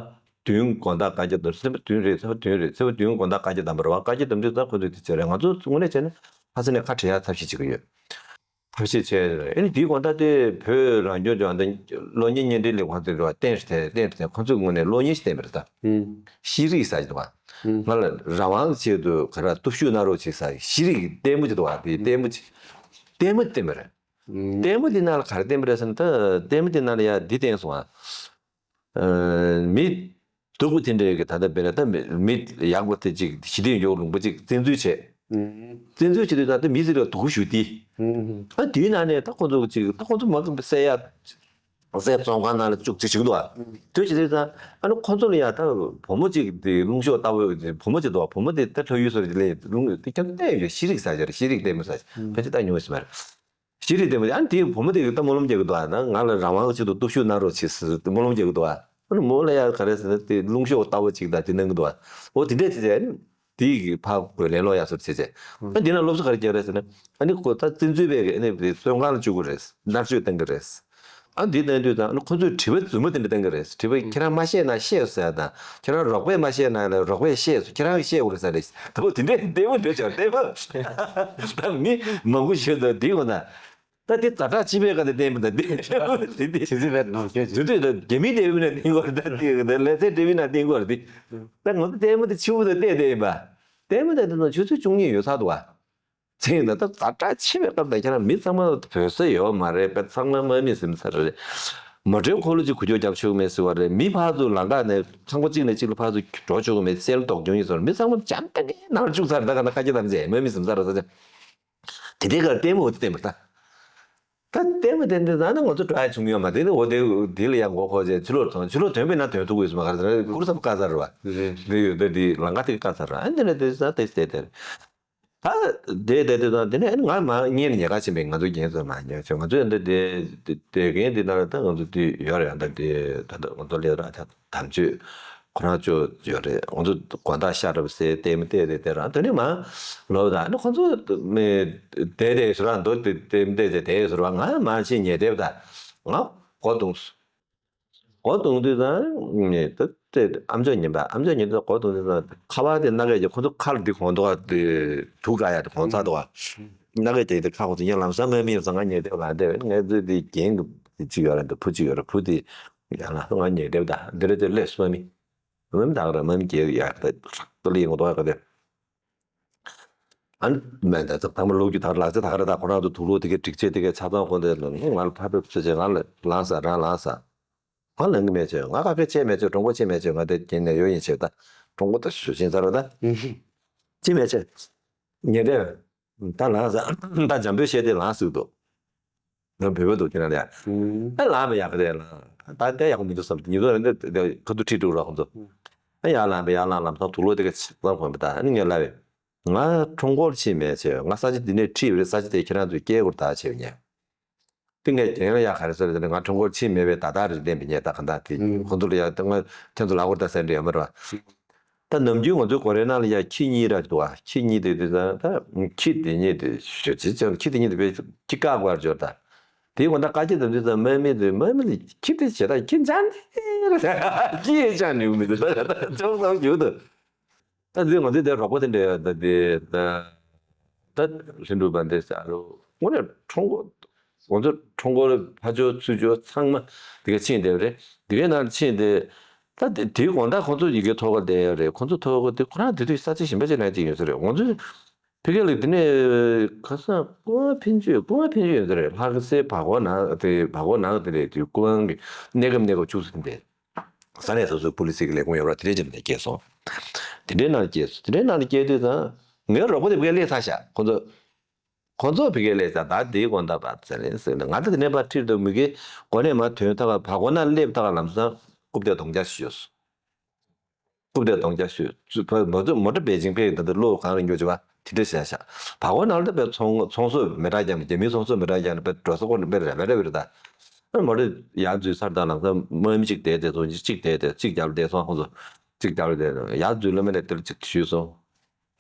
བདུན་དགོང་དག་བཀའ་རྒྱ་བཏང་། ཚེས་པ་བདུན་རེད། ཚེས་པ་བདུན་རེད། ཚེས་པ་བདུན་དགོང་དག་བཀའ་རྒྱ་བཏང་བ་རེད་བ། བཀའ་རྒྱ་བཏང་དུས་ད་ཁོ་ཚོས་དེ་བྱས་རེད། ང་ཚོ་དངོས་གནས་བྱས་ན་ལྷ་ས་ནས་ཁ་བྲལ་ཡག་ཐབས་ཤེས་བྱེད་ཀྱི་ཡོད། ཐབས་ཤེས་བྱས་རེད། ཨ་ནི་དེའི་དགོང་དག་དེ་བོད་རང་སྐྱོང་ལྗོངས་ད་གློག་བརྙན་བརྙན་འཕྲིན་ལས་ཁུངས་དེ་རེད་བ། བསྟན་རེད་དེ་བསྟན་རེད་དེ་ཁོ་ཚོའི་ངོས་ནས་གློག་བརྙན་ཞིག་བསྟན་པ་རེད་ད། ཤེས་རིག་ཟེར་གྱི་འདུག་བ། ང་ལ་རང་དབང་གི་ཆེད་དུ་ག་རེ་སྟོབས་ཤུགས་གནང་རོགས་བྱེད་ཟེར་ཤེས་རིག་གི་ལྟད་མོ་ཅིག་འདུག་བ། དེ་ལྟད་མོ་ཅིག་ལྟད་མོ་བསྟན་པ་རེད། ལྟད་མོ་དེ་ནང་ལ་ག་རེ་བསྟན་པ་རེད་ཟེར་ན་ད་ལྟད་མོ་དེ་ནང་ལ་ཡ་འདི་བསྟན་སོང་ཨ། མི་སྡུག་པོ་དེ་འདྲའི་གི་ད་ལྟ་དཔེར་ན་ད་མི་མི་ཡག་པོ་དེ་ཅིག་ཞི་བདེ་ཡོང་རྒྱུ་ལུང་པ་ཅིག་བཙན་འཛུལ་བྱས། བཙན་འཛུལ་བྱེད་དུས་ད་ལྟ་མི་ཟེར་བ་སྡུག་པོ་ཞུ་དེ། ཨ་དེའི་ནང་ནས་ད་ཁོ་ཚོ་ཅིག་ད་ཁོ་ཚོ་མ་གི་བསད་ཡ་བསད་བཙོན་ཁང་ནང་ལ་བཅུག་ཅིག་བྱེད་ཀྱི་འདུག་ཨ། དེ་བྱེད་དུས་ད་ཨ་ནི་ཁོ་ཚོ་ལ་ཡ་ད་བུ་མོ་ཅིག་དེ་རླུང་ཤོག་ལྟ་བུ་བུ་མོ་ཅིག་འདུག་བུ་མོ་དེ་ད་ལྷ་ཡུལ་སོགས་ལས་རླུང་དེ་ཁྱབ་བསྡད་ཡོད། ཤེས་རིག་ཟེར་ཡ་རེད། ཤེས་རིག་ལྟད་མོ་ཟེར་ཕལ་ཆེར་ད་ཉུང་ཞིག་མ་རེད། ཤེས་རིག་ལྟད་མོ་དེ་ཨ་ནི་དེའི་བུ་མོ་དེ་གི་ད་སྨོན་ལམ་རྒྱག་གི་འདུག་ཨ། ང་ལ་རང་དབང་གི་ཆེད་དུ་སྟོབས་ཤུགས་གནང་རོགས་བྱེད་ཟེར་སྨོན་ལམ་རྒྱག་གི་འདུག་ཨ། ཨ་ནི་མོ་ལ་ཡ་ག་རེ་ཟེར་ན་དེ་རླུང་ཤོག་ལྟ་བུ་ཅིག་ད་དེ་གནང་གི་འདུག་ཨ། འོ་དེ་འདྲས་བྱས་བྱས་ཨ་ནི་དེ་གི་ཕར་དགོས་ལེན་ལོག་ཡ་སོར་བྱས་བྱས་ཨ་འདི་ན་སློབ་གསོ་ག་རེ་རྒྱག་རེད་ཟེར་ན། ཨ་ནི་ཁོ་ད་བཙན་འཛུལ་བས་ཨ་ནི་བཙོན་ཁང་ལ་བཅུག་གི་རེད། མནར་གཅོད་གཏོང་གི་རེད། ཨ་འདི་གནང་དུས་ད་ཨ་ནི་ཁོ་ཚོས་དྲི་བ་རྫུན་མ་དེ་འདྲ་གཏོང་གི་རེད། དྲི་བ་ཁྱེད་རང་མ་ཤེས་ན་ཤེས་ཟེར་ཡ་དང་ཁྱེད་རང་རོགས་པས་མ་ཤེས་ན་ལ་རོགས་པས་ཤེས་སོ་ཁྱེད་རང་གིས་ཤེས་དགོས་རེད་ཟེར་རེད། ད་འོ་དེ་འདྲས་ལྟད་མོ་འདྲ་ཆགས་ལྟད་མོ། ད་མི་མང་པོ་ཞིག་ད་འདི་འོ་ན། ད་དེ་ཛ་དྲག་ཕྱི་པའི་སྒང་ནས་བསྟན་པ་དང་འདི་འདི་འདི་ཕྱི་ཚུལ་བས་ནང་ཆོས་ཅིག་འདི་འདི་རྒྱ་མིའི་ལྟད་མོ་ནས་བསྟན་གྱི་ཡོད་རེད། ད་འདི་ལས་ཚན་འབྲེལ་བའི་ནང་བསྟན་གྱི་ཡོད་རེད། འདི་ད་ང་ཚོ་ལྟད་མོ་དེ་ཕྱི་པོ་དང་བལྟས་བསྡད་ཡིན་པ། ལྟད་མོ་དེ་དེ་ནང་ཆུ་ཚོད་བཅུ་གཉིས་ཡོལ་ཚར་འདུག་བ། ཚེ་ཡིན་ད་ད་ཛ་དྲག་ཕྱི་པའི་སྐབས་དང་ཁྱེད་རང་མི་ཚང་མ་བོད་ས་ཡོད་མ་རེད་པས། ཚང་མ་དམག་མི་ཟིན་ཚར་རེད། མོ་ཊའི་འཁོར་ལོ་གཅིག་འགུལ་སྐྱོད་རྒྱབ་ཆོག་གི་མེད་ཟེར་བ་རེད། མི་ཕར་ཚུར་ལམ་ཁ་ནས་ཚོང་པ་གཅིག་ནས་གཅིག་ལ་ཕར་ཚུར་འགྲོ་ཆོག་གི་མེད། གསལ་ལོ་དོག་གྱོང་ཡིན་ཟེར་བ་རེད། མི་ཚང་མ་འཇམ་ཐང་གི་ནང་ལ་བཅུག་ཚར། ད་ག་ན་ཁ་ཆེ་དམ་ཚེ་མོའི་མི་ཟིན་ཚར་ར་ས་ཆ། དེ་འདྲའི་ཁར་ལྟད་མོ་འོ་དེ་བསྟན་པ་ད། ད་ལྟད་མོ་དེ་འདྲ་ད་ནི་ང་ཚོ་འགྲོ་ཡ་བྱུང་ཡོད་མ་རེད། དེ་འོ་དེ་དེ་ལ་ཡང་མགོ་འཁོར་བྱས་ཕྱི་ལོགས་ཐོན། ཕྱི་ལོགས་ཐོན་པས་ན་ཐོན་ཐུབ་ཀྱི་ཡོད་ས་མ་རེད། གུར་ཚབ་བཀག་ཚར་བ་རེད། འདི་ཡོད་འདི་འདི་ལམ་ཁ་དེ་བཀག་ཚར་བ། ཨ་འདི་ནས་དེ་ས་དེ་དེ་དེ་རེད། ད་དེ་དེ་དེ་དང་དེ་ནས་ང་མ་ཉེ་ནས་ཉེ་ཁ་ཕྱིན་པས། ང་ཚོ་རྒན་ཚོ་མ་ཉོ་ཆོག་ང་ཚོ་འདི་དེ་དེ་རྒན་འདི་ནང་ལ་ད་ང་ཚོ་དུས་ཡོད་རེད། ད་དེ་ད་ད་ང་ཚོ་ལས་ར་ད། དམ་ཆོས་ཁོ་རང་ཅོ་ཡོད་རེད། ང་ཚོ་དགོང་དག་ཤ་རབ་སེ་ལྟད་མོ་བལྟས་རེད། དེ་རང་དེ་ནས་མ་ལོ་ད་ནི་ཁོ་ཚོ་མི་བསྡད་བསྡད་ཟེར་བ་འདུག་དེ་ལྟད་མོ་བལྟས་བསྡད་བསྡད་ཟེར་བ། ང་མ་ཕྱིན་ཉལ་བསྡད་པ། ད་ང་མགོ་བརྡུངས་སོང་། མགོ་བརྡུངས་དུས་ད་ནི་ད་དེ་ཨམ་ཅོག་ཉན་པ། ཨམ་ཅོག་ཉན་དུས་མགོ་བརྡུངས་དུས་ད་ཁ་པར་དེ་སྣ་སྐད་ཀྱི་ཁོ་ཚོ་ཁ་ལ་དེ་གོན་འདུག་ག་དེ་དུག་ག་ཡ་དེ་གོན་ཚར་འདུག་ག་སྣ་སྐད་དེ་དེ་ཁ་ཁོ་ཚོ་ཉན་ལམ་སང་མ་མི་ཡོང་ས་ང་ཉལ་བསྡད་པ། ལ་བསྡད་པ་ང་ཚོ་དེ་རྒན་གཅིག་ཡོད་རེད། འདི་བུ་གཅིག་ཡོད་རེད། བུ་དེ་ཡང་ལ་ང་ཉལ་བསྡད་པ། ད་འདི་རེད་དེ་སླེབས་སོང་མ་མི། མ་མི་དག་ར་མ་མི་སྐྱེལ་ཡག་ད་ལི་ཡིན་གོ་ཡག་ག་དེ། ཨ་ནི་མེད་ད་ཚང་མ་ལོག་རྒྱུ་དག་ལག་རྩལ་དག་ར། ད་ཁོ་རང་ཚོ་དུག་ལོག་དེ་གའི་སྒྲིག་ཆས་དེ་གའི་ཆ་ཚང་ཁོ་འདི་ང་ལ་ཕ་ཕེབས་ཚེ་ཆེ་ང་ལ་ལངས་ས་རང་ལངས་ས། ང་ལངས་གི་མེད་ཆེ། ང་ཁ་སྐད་ཆེ་མེད་ཆེ། གྲོང་པ་ཆེ་མེད་ཆེ། ང་དེ་རྒན་ནས་ཡོད་ཡིན་ཆེ། ད་གྲོང་པ་ད་ཞུ་ཆེན་ཚར་བ་ད་ཆེ་མེད་ཆེ། ཉེ་དེ། ད་ལངས་ས། ད་འཇམ་པོའི་བཤད་དེ་ལངས་ཟིག་འདུག་ང་བོད་པ་འདུག་ཁྱེད་རང་ལ་ཡ། ཨ་ལངས་པ་ཡག་གི་རེད་ལ། ད་ལྟ་ཡག་པོ་མི་འདུག་བསམ། ཉི་ཚོ་རེ་འདི་ཁ་ཐུག་ཁྲིད་འགྲོ་ར་ཁོང་ཚོ། ཨ་ཡར་ལངས་པ་ཡར་ལངས་ལམ་སང་དུག་ལོག་དེ་ག་ཚང་གོན་པ། ད་ཨ་ནི་ངས་ལབ་པས། ང་ཁྲོམ་སྐོར་ཕྱིན་མེད་ཆེ། ང་ས་ཆ་འདི་ནས་ཁྲིད་པ་རེད། ས་ཆ་འདི་ཁྱེད་རང་ཚོས་སྐྱེལ་དགོས་ད་བྱས་པ་ཉེ། དེ་ངས་རྒན་ལ་ཡ་ག་རེ་ཟེར་ཟེར་ན། ང་ཁྲོམ་སྐོར་ཕྱིན་མེད་པས་ད་ལྟ་རེད་བསྟན་པའི་ཉེ། ད་ག་འདྲ་དེ་ཁོང་ཚོ་ལ་ཡ་ད་ང་ཁྱེད་ཚོ་ལ་སྐོར་ད་ཟེར་འདྲ་ཡོད་མ་རེད་བ། ད་ནམ་རྒྱུན་ང་ཚོའི་སྒོ་རའི་ནང་ལ་ཡ་ཁྱི་གཉིས་ར་འདུག་ཨ། ཁྱི་གཉིས་དེ་དུས་ཙང་ད་ཁྱི་དེ་གཉིས་དེ་ཞོ་ཅི་ཅང་ཁྱི་དེ་གཉིས་དེ་བས་ཁྱི་བཀག་དགོས་འབྱོར་ད། དེའི་དགོང་དག་དཀའ་སྤྱད་དམ་དུས་ཙང་དམག་མི་དེ་དམག་མི་ལ་ཁྱི་དེ་བྱེད་ད་ཁྱི་འཇང་ནི་ཁྱི་ཡེ་ཅང་ནི་མི་འདུག་ད་ཅོག་ཙམ་ཞུ་འདུག་ད་འདི་ང་ཚོའི་དེ་རོགས་པ་དེ་འདྲ་ཡོད་ད། དེ་ད་ད་ལྷུན་གྲུབ་པ་འདི་ཟེར་རོ། དངོས་གནས་ཁྲོམ་སྐོར། ང་ཚོ་ཁྲོམ་སྐོར་ཕར་ཕྱོགས་ཚུར་ཕྱོགས་ཚང་མ་དེ་ག་ཕྱིན་བསྡད་པ་རེད། དེ་གའི་ནང་ཕྱིན་ཏེ། ད་དེ་དེའི་དགོང་དག་ཁོང་ཚོ་ཡི་གེ་ཐོག་ཁ་བསྡད་ཡོད་རེད། ཁོང་ཚོ་ཐོག་ཁ་དེ་ཁོ་རང་དེ་དུས་ས་ཆ་གཞན་པ་ཅིག་ནང་ཅིག་ཡོད་ས་རེད། ང་ཚོ་ཕ་གི་ལ་དེ་ནས་ཁ་སང་སྐུ་ངོ་ཕན་ཆོད། སྐུ་ངོ་ཕན་ཆོད་ཡོད་ས་རེད། ལྷ་སའི་བར་སྐོར་ནང་དེ་བར་སྐོར་ནང་དེ་རེད། དེ་སྐུ་ངོ་གི་གནས་སྐབས་གནས་སྐབས་བཅུག་ས་དེ་འདྲས། ས་གནས་སོ་སོའི་པུ་ལི་སི་གི་ལས་ཁུངས་ཡོད་ར། དེ་འདྲའི་རྗེས་ནས་སྐྱེལ་སོང་། དེ་འདྲའི་ནང་སྐྱེལ་སོང་། དེ་འདྲའི་ནང་སྐྱེལ་དུས་ཙང་ངའི་རོགས་པ་དེ་ཕ་གིར་སླེབས་ཚར་ཤག་ཁོང་ཚོ། ཁོང་ཚོ་ཕ་གིར་སླེབས་ཚར། ད་དེའི་དགོང་དག་པ་ཚེ་རིང་ཟེར་ནས་ང་ཚོ་དེ་ནས་ཕར་ཁྲིད་དུ་མི་གི་སྒོ་ནས་མར་ཐོན་ཐག་བར་སྐོར་ན་སླེབས་ཐག་ལམ་སང་རྐུབ་སྟེགས་རྡོག་རྒྱག་ཞིག་ཤོར་སོང་། རྐུབ་སྟེགས་རྡོག་རྒྱག་ཞིག་ཤོར། མོ་ཊ་མོ་ཊ་པེ་ཅིང་པེ་ད་ལྟ་གློག་གང་རིང་རྒྱུ་ཅི་བ་དེ་འདྲ་བྱས་ཤག་བར་སྐོར་ནང་ལ་ད་པེ་ཚོང་ཚོང་ཟོག་མི་འདྲ་རྒྱག་ནས། རྒྱ་མིའི་ཚོང་ཟོག་མི་འདྲ་རྒྱག་ནས་པེ་འགྲོ་ས་སྐོར་ནས་པེ་རེ་བེ་རེ་བེ་རེ་ད། མོ་ཊ་ཡར་འཛུལ་ཚར་དང་ལམ་སང་དམག་མི་གཅིག་བསྡད་དེ་སོང་། གཅིག་བསྡད་དེ་གཅིག་རྒྱབ་ལ་བསྡད་སོང་། ཁོང་ཚོ་གཅིག་རྒྱབ་ལ་བསྡད་སོང་། ཡར་འཛུལ་ལ་མེ་ལ་དེར་གཅིག་ཞུས་སོང་།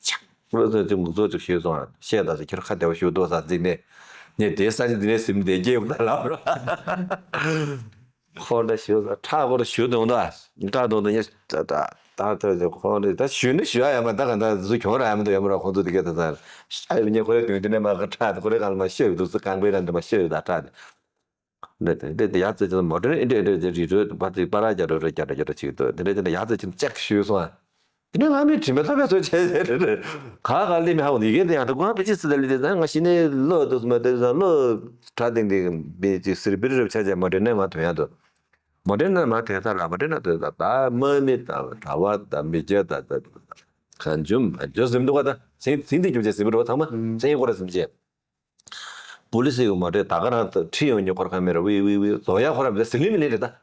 ཆག་ལོ་ཚོད་ཅིག་མུག་ཚོད་ཅིག་ཞུས་སོང་། བཤད་ད་ཟེར། ཁྱེད་རང་ཁ་བདེ་བོ་ཞུ་འདུག་ས་འཛིན་ནས་ངས་དེའི་ས་ཆ་འདི་ནས་ཟིན་བསྡད་ཀྱི་ཡོད་ད་ལབ་རོགས། ཁོང་འདྲ་ཞུ་ས་ཁྲག་སྐོར་ཞུ་འདུག་ད་ཁྲག་འདུག་ད་ངས་ད་ད་ད་ད་ཁོང་འདྲ་ད་ཞུ་ནི་ཞུ་ཡ་ཡ་མ་ད་ག་ད་ཟུ་གྱོང་ར་ཡ་མ་ད་ཡོད་མ་ར། ཁོང་ཚོ་དེ་ག་ད་ད་ཨ་ཡོད་ཉེ་ཁོ་རེ་དོན་དེ་ནས་མ་ག་ཁྲག་དེ་ཁོ་རེ་གང་ལ་མ་ཤོད་འདུག་ས། རྐང་པའི་ར་འདི་མ་ཤོད་ད་ཁྲག་དེ། འདི་འདི་འདི་ཡར་བཙལ་ཅིག་མོ་ཊ་ཨེ་འདྲ་འདྲ་ཅིག་རི་ཁྲོད་པ་ཅིག་པ་ར་རྒྱ་རོ་རོ་རྒྱ་རོ་རྒྱ་རོ་ཅིག་འདུག་འདི་འདྲ་འདི་འདྲ་ཡར་བཙལ་ཅིག་ཅེག་ཞུས་སོང་ཨ། དེ་ནས་ང་མི་དྲི་མེད་ཐོབ་པའི་ཚོད་བྱས་བྱས་རེ་རེ། ག་ག་ལི་མི་ཧ་གོ་ནི་ཡི་གེ་འདི་ཡང་ད་ཀུན་པེ་ཅི་སི་ད་ལི་དེ་ད་ང་ཤི་ནས་ལོ་དུ་མ་དེ་ཟ་ལོ་གྲ་དེང་དེ་བི་ཅི་སིར་བིར་རབ་ཆ་ཅེ་མོ་ཊ་ནས་མ་ཐོན་ཡ་དུ། མོ་ཊ་ནས་མ་ཐོན་ས་ལ་མོ་ཊ་ནས་ཐོན་ས་ད་དམག་མི་ད་གྲྭ་བ་ད་མི་སྐྱ་ད་ད་གང་བྱུང་མ་བྱུང་ཟིན་འདུག་ག་ད་སེང་སེང་དེ་རྒྱུ་ཆ་ཟིན་འདུག་ཚང་མ་སེང་ཡོད་ཁོ་ར་ཟིན་ཆེ། པུ་ལི་སི་ཡོད་མ་རེད། ད་ག་རང་ཁྲིད་ཡོང་ཉོ་ཁོར་ཁ་མེད་ར། ཝི་ཝི་ཝི་རྫོགས་ཡ་ཁོ་ར་མི་ཟི་ལི་མི་ལི་རེད་ད།